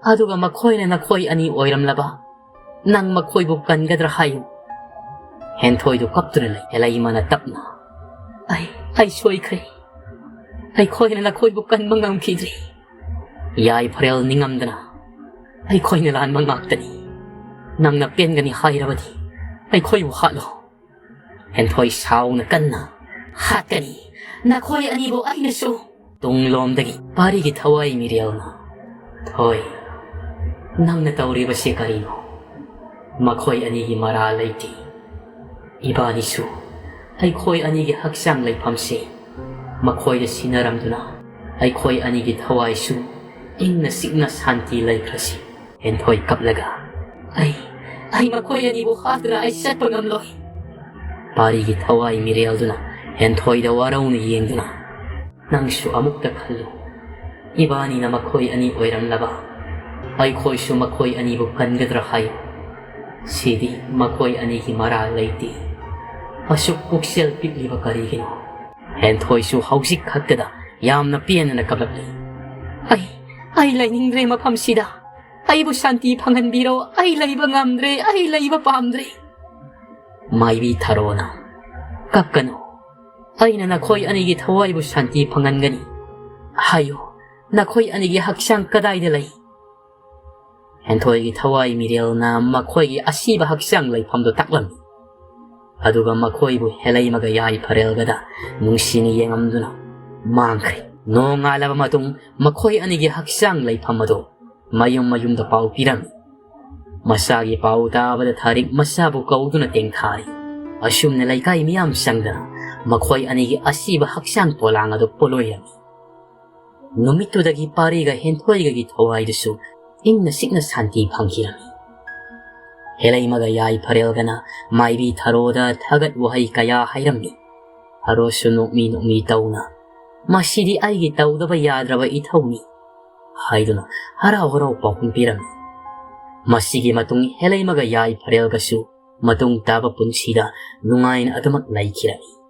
ꯑꯗꯨꯒ ꯃꯈꯣꯏꯅ ꯅꯈꯣꯏ ꯑꯅꯤ ꯑꯣꯏꯔꯝꯂꯕ, ꯅꯪ ꯃꯈꯣꯏꯕꯨ ꯀꯟꯒꯗ꯭ꯔꯥ ꯍꯥꯏꯌꯨ?" ꯍꯦꯟꯊꯣꯏꯗꯨ ꯀꯞꯇꯨꯅ ꯂꯩ꯫ ꯍꯦꯂꯩꯃꯅ ꯇꯞꯅ, "ꯑꯩ, ꯑꯩ ꯁꯣꯏꯈ꯭ꯔꯦ꯫ ꯑꯩꯈꯣꯏꯅ ꯅꯈꯣꯏꯕꯨ ꯀꯟꯕ ꯉꯝꯈꯤꯗ꯭ꯔꯦ꯫" ꯌꯥꯏꯐꯔꯦꯜ ꯅꯤꯡꯉꯝꯗꯅ, "ꯑꯩꯈꯣꯏꯅ ꯂꯥꯟꯕ ꯉꯥꯛꯇꯅꯤ꯫ ꯅꯪꯅ ꯄꯦꯟꯒꯅꯤ ꯍꯥꯏꯔꯕꯗꯤ ꯑꯩꯈꯣꯏꯕꯨ ꯍꯥꯠꯂꯣ꯫" ꯍꯦꯟꯊꯣꯏ ꯁꯥꯎꯅ ꯀꯟꯅ, "ꯍꯥꯠꯀꯅꯤ, ꯅꯈꯣꯏ ꯑꯅꯤꯕꯨ ꯑꯩꯅꯁꯨ!" ꯇꯨꯡꯂꯣꯝꯗꯒꯤ ꯄꯥꯔꯤꯒꯤ ꯊꯋꯥꯏ ꯃꯤꯔꯦꯜꯅ, "ꯊꯣꯏ, ꯅꯪꯅ ꯇꯧꯔꯤꯕꯁꯤ ꯀꯔꯤꯅꯣ? ꯃꯈꯣꯏ ꯑꯅꯤꯒꯤ ꯃꯔꯥ ꯂꯩꯇꯦ꯫ ꯏꯕꯥꯅꯤꯁꯨ ꯑꯩꯈꯣꯏ ꯑꯅꯤꯒꯤ ꯍꯛꯆꯥꯡ ꯂꯩꯐꯝꯁꯦ ꯃꯈꯣꯏꯗ ꯁꯤꯟꯅꯔꯝꯗꯨꯅ ꯑꯩꯈꯣꯏ ꯑꯅꯤꯒꯤ ꯊꯋꯥꯏꯁꯨ ꯏꯪꯅ ꯆꯤꯛꯅ ꯁꯥꯟꯇꯤ ꯂꯩꯈ꯭ꯔꯁꯤ꯫" ꯍꯦꯟꯊꯣꯏ ꯀꯞꯂꯒ, "ꯑꯩ, ꯑꯩ ꯃꯈꯣꯏ ꯑꯅꯤꯕꯨ ꯍꯥꯠꯇꯨꯅ ꯑꯩ ꯆꯠꯄ ꯉꯝꯂꯣꯏ꯫" ꯄꯥꯔꯤꯒꯤ ꯊꯋꯥꯏ ꯃꯤꯔꯦꯜꯗꯨꯅ ꯍꯦꯟꯊꯣꯏꯗ ꯋꯥꯔꯧꯅ ꯌꯦꯡꯗꯨꯅ, "ꯅꯪꯁꯨ ꯑꯃꯨꯛꯇ ꯈꯜꯂꯨ꯫ ꯏꯕꯥꯅꯤꯅ ꯃꯈꯣꯏ ꯑꯅꯤ ꯑꯣꯏꯔꯝꯂꯕ, ꯑꯩꯈꯣꯏꯁꯨ ꯃꯈꯣꯏ ꯑꯅꯤꯕꯨ ꯀꯟꯒꯗ꯭ꯔꯥ ꯍꯥꯏꯌꯨ? ꯁꯤꯗꯤ ꯃꯈꯣꯏ ꯑꯅꯤꯒꯤ ꯃꯔꯥꯜ ꯂꯩꯇꯦ꯫ ꯑꯁꯨꯛ ꯄꯨꯛꯆꯦꯜ ꯄꯤꯛꯂꯤꯕ ꯀꯔꯤꯒꯤꯅꯣ? ꯍꯦꯟꯊꯣꯏꯁꯨ ꯍꯧꯖꯤꯛ ꯈꯛꯇꯗ ꯌꯥꯝꯅ ꯄꯦꯟꯅ ꯀꯞꯂꯛꯂꯤ꯫ "ꯑꯩ, ꯑꯩ ꯂꯩꯅꯤꯡꯗ꯭ꯔꯦ ꯃꯐꯝꯁꯤꯗ꯫ ꯑꯩꯕꯨ ꯁꯥꯟꯇꯤ ꯐꯪꯍꯟꯕꯤꯔꯣ꯫ ꯑꯩ ꯂꯩꯕ ꯉꯝꯗ꯭ꯔꯦ꯫ ꯑꯩ ꯂꯩꯕ ꯄꯥꯝꯗ꯭ꯔꯦ"꯫ ꯃꯥꯏꯕꯤ ꯊꯔꯣꯅ, "ꯀꯞꯀꯅꯨ꯫ ꯑꯩꯅ ꯅꯈꯣꯏ ꯑꯅꯤꯒꯤ ꯊꯋꯥꯏꯕꯨ ꯁꯥꯟꯇꯤ ꯐꯪꯍꯟꯒꯅꯤ꯫ ꯍꯥꯏꯌꯨ, ꯅꯈꯣꯏ ꯑꯅꯤꯒꯤ ꯍꯛꯆꯥꯡ ꯀꯗꯥꯏꯗ ꯂꯩ?" ꯍꯦꯟꯊꯣꯏꯒꯤ ꯊꯋꯥꯏ ꯃꯤꯔꯦꯜꯅ ꯃꯈꯣꯏꯒꯤ ꯑꯁꯤꯕ ꯍꯛꯆꯥꯡ ꯂꯩꯐꯝꯗꯨ ꯇꯥꯛꯂꯝꯃꯤ꯫ ꯑꯗꯨꯒ ꯃꯈꯣꯏꯕꯨ ꯍꯦꯂꯩꯃꯒ ꯌꯥꯏꯐꯔꯦꯜꯒꯗ ꯅꯨꯡꯁꯤꯅ ꯌꯦꯡꯉꯝꯗꯨꯅ ꯃꯥꯡꯈ꯭ꯔꯦ꯫ ꯅꯣꯡꯉꯥꯜꯂꯕ ꯃꯇꯨꯡ ꯃꯈꯣꯏ ꯑꯅꯤꯒꯤ ꯍꯛꯆꯥꯡ ꯂꯩꯐꯝ ꯑꯗꯨ ꯃꯌꯨꯝ ꯃꯌꯨꯝꯗ ꯄꯥꯎ ꯄꯤꯔꯝꯃꯤ꯫ ꯃꯆꯥꯒꯤ ꯄꯥꯎ ꯇꯥꯕꯗ ꯊꯥꯔꯤꯛ ꯃꯆꯥꯕꯨ ꯀꯧꯗꯨꯅ ꯇꯦꯡꯊꯥꯔꯤ꯫ ꯑꯁꯨꯝꯅ ꯂꯩꯀꯥꯏ ꯃꯤꯌꯥꯝ ꯆꯪꯗꯅ ꯃꯈꯣꯏ ꯑꯅꯤꯒꯤ ꯑꯁꯤꯕ ꯍꯛꯆꯥꯡ ꯄꯣꯂꯥꯡ ꯑꯗꯨ ꯄꯣꯂꯣꯏꯔꯝꯃꯤ꯫ ꯅꯨꯃꯤꯠꯇꯨꯗꯒꯤ ꯄꯥꯔꯤꯒ ꯍꯦꯟꯊꯣꯏꯒꯒꯤ ꯊꯋꯥꯏꯗꯁꯨ ꯏꯪꯅ ꯆꯤꯛꯅ ꯁꯥꯟꯇꯤ ꯐꯪꯈꯤꯔꯝꯃꯤ꯫ ꯍꯦꯂꯩꯃꯒ ꯌꯥꯏꯐꯔꯦꯜꯒꯅ ꯃꯥꯏꯕꯤ ꯊꯔꯣꯗ ꯊꯥꯒꯠ ꯋꯥꯍꯩ ꯀꯌꯥ ꯍꯥꯏꯔꯝꯃꯤ꯫ ꯊꯔꯣꯁꯨ ꯅꯣꯛꯃꯤ ꯅꯣꯛꯃꯤ ꯇꯧꯅ, "ꯃꯁꯤꯗꯤ ꯑꯩꯒꯤ ꯇꯧꯗꯕ ꯌꯥꯗ꯭ꯔꯕ ꯏꯊꯧꯅꯤ" ꯍꯥꯏꯗꯨꯅ ꯍꯔꯥꯎ ꯍꯔꯥꯎ ꯄꯥꯎꯈꯨꯝ ꯄꯤꯔꯝꯃꯤ꯫ ꯃꯁꯤꯒꯤ ꯃꯇꯨꯡ ꯍꯦꯂꯩꯃꯒ ꯌꯥꯏꯐꯔꯦꯜꯒꯁꯨ ꯃꯇꯨꯡ ꯇꯥꯕ ꯄꯨꯟꯁꯤꯗ ꯅꯨꯡꯉꯥꯏꯅ ꯑꯗꯨꯃꯛ ꯂꯩꯈꯤꯔꯝꯃꯤ꯫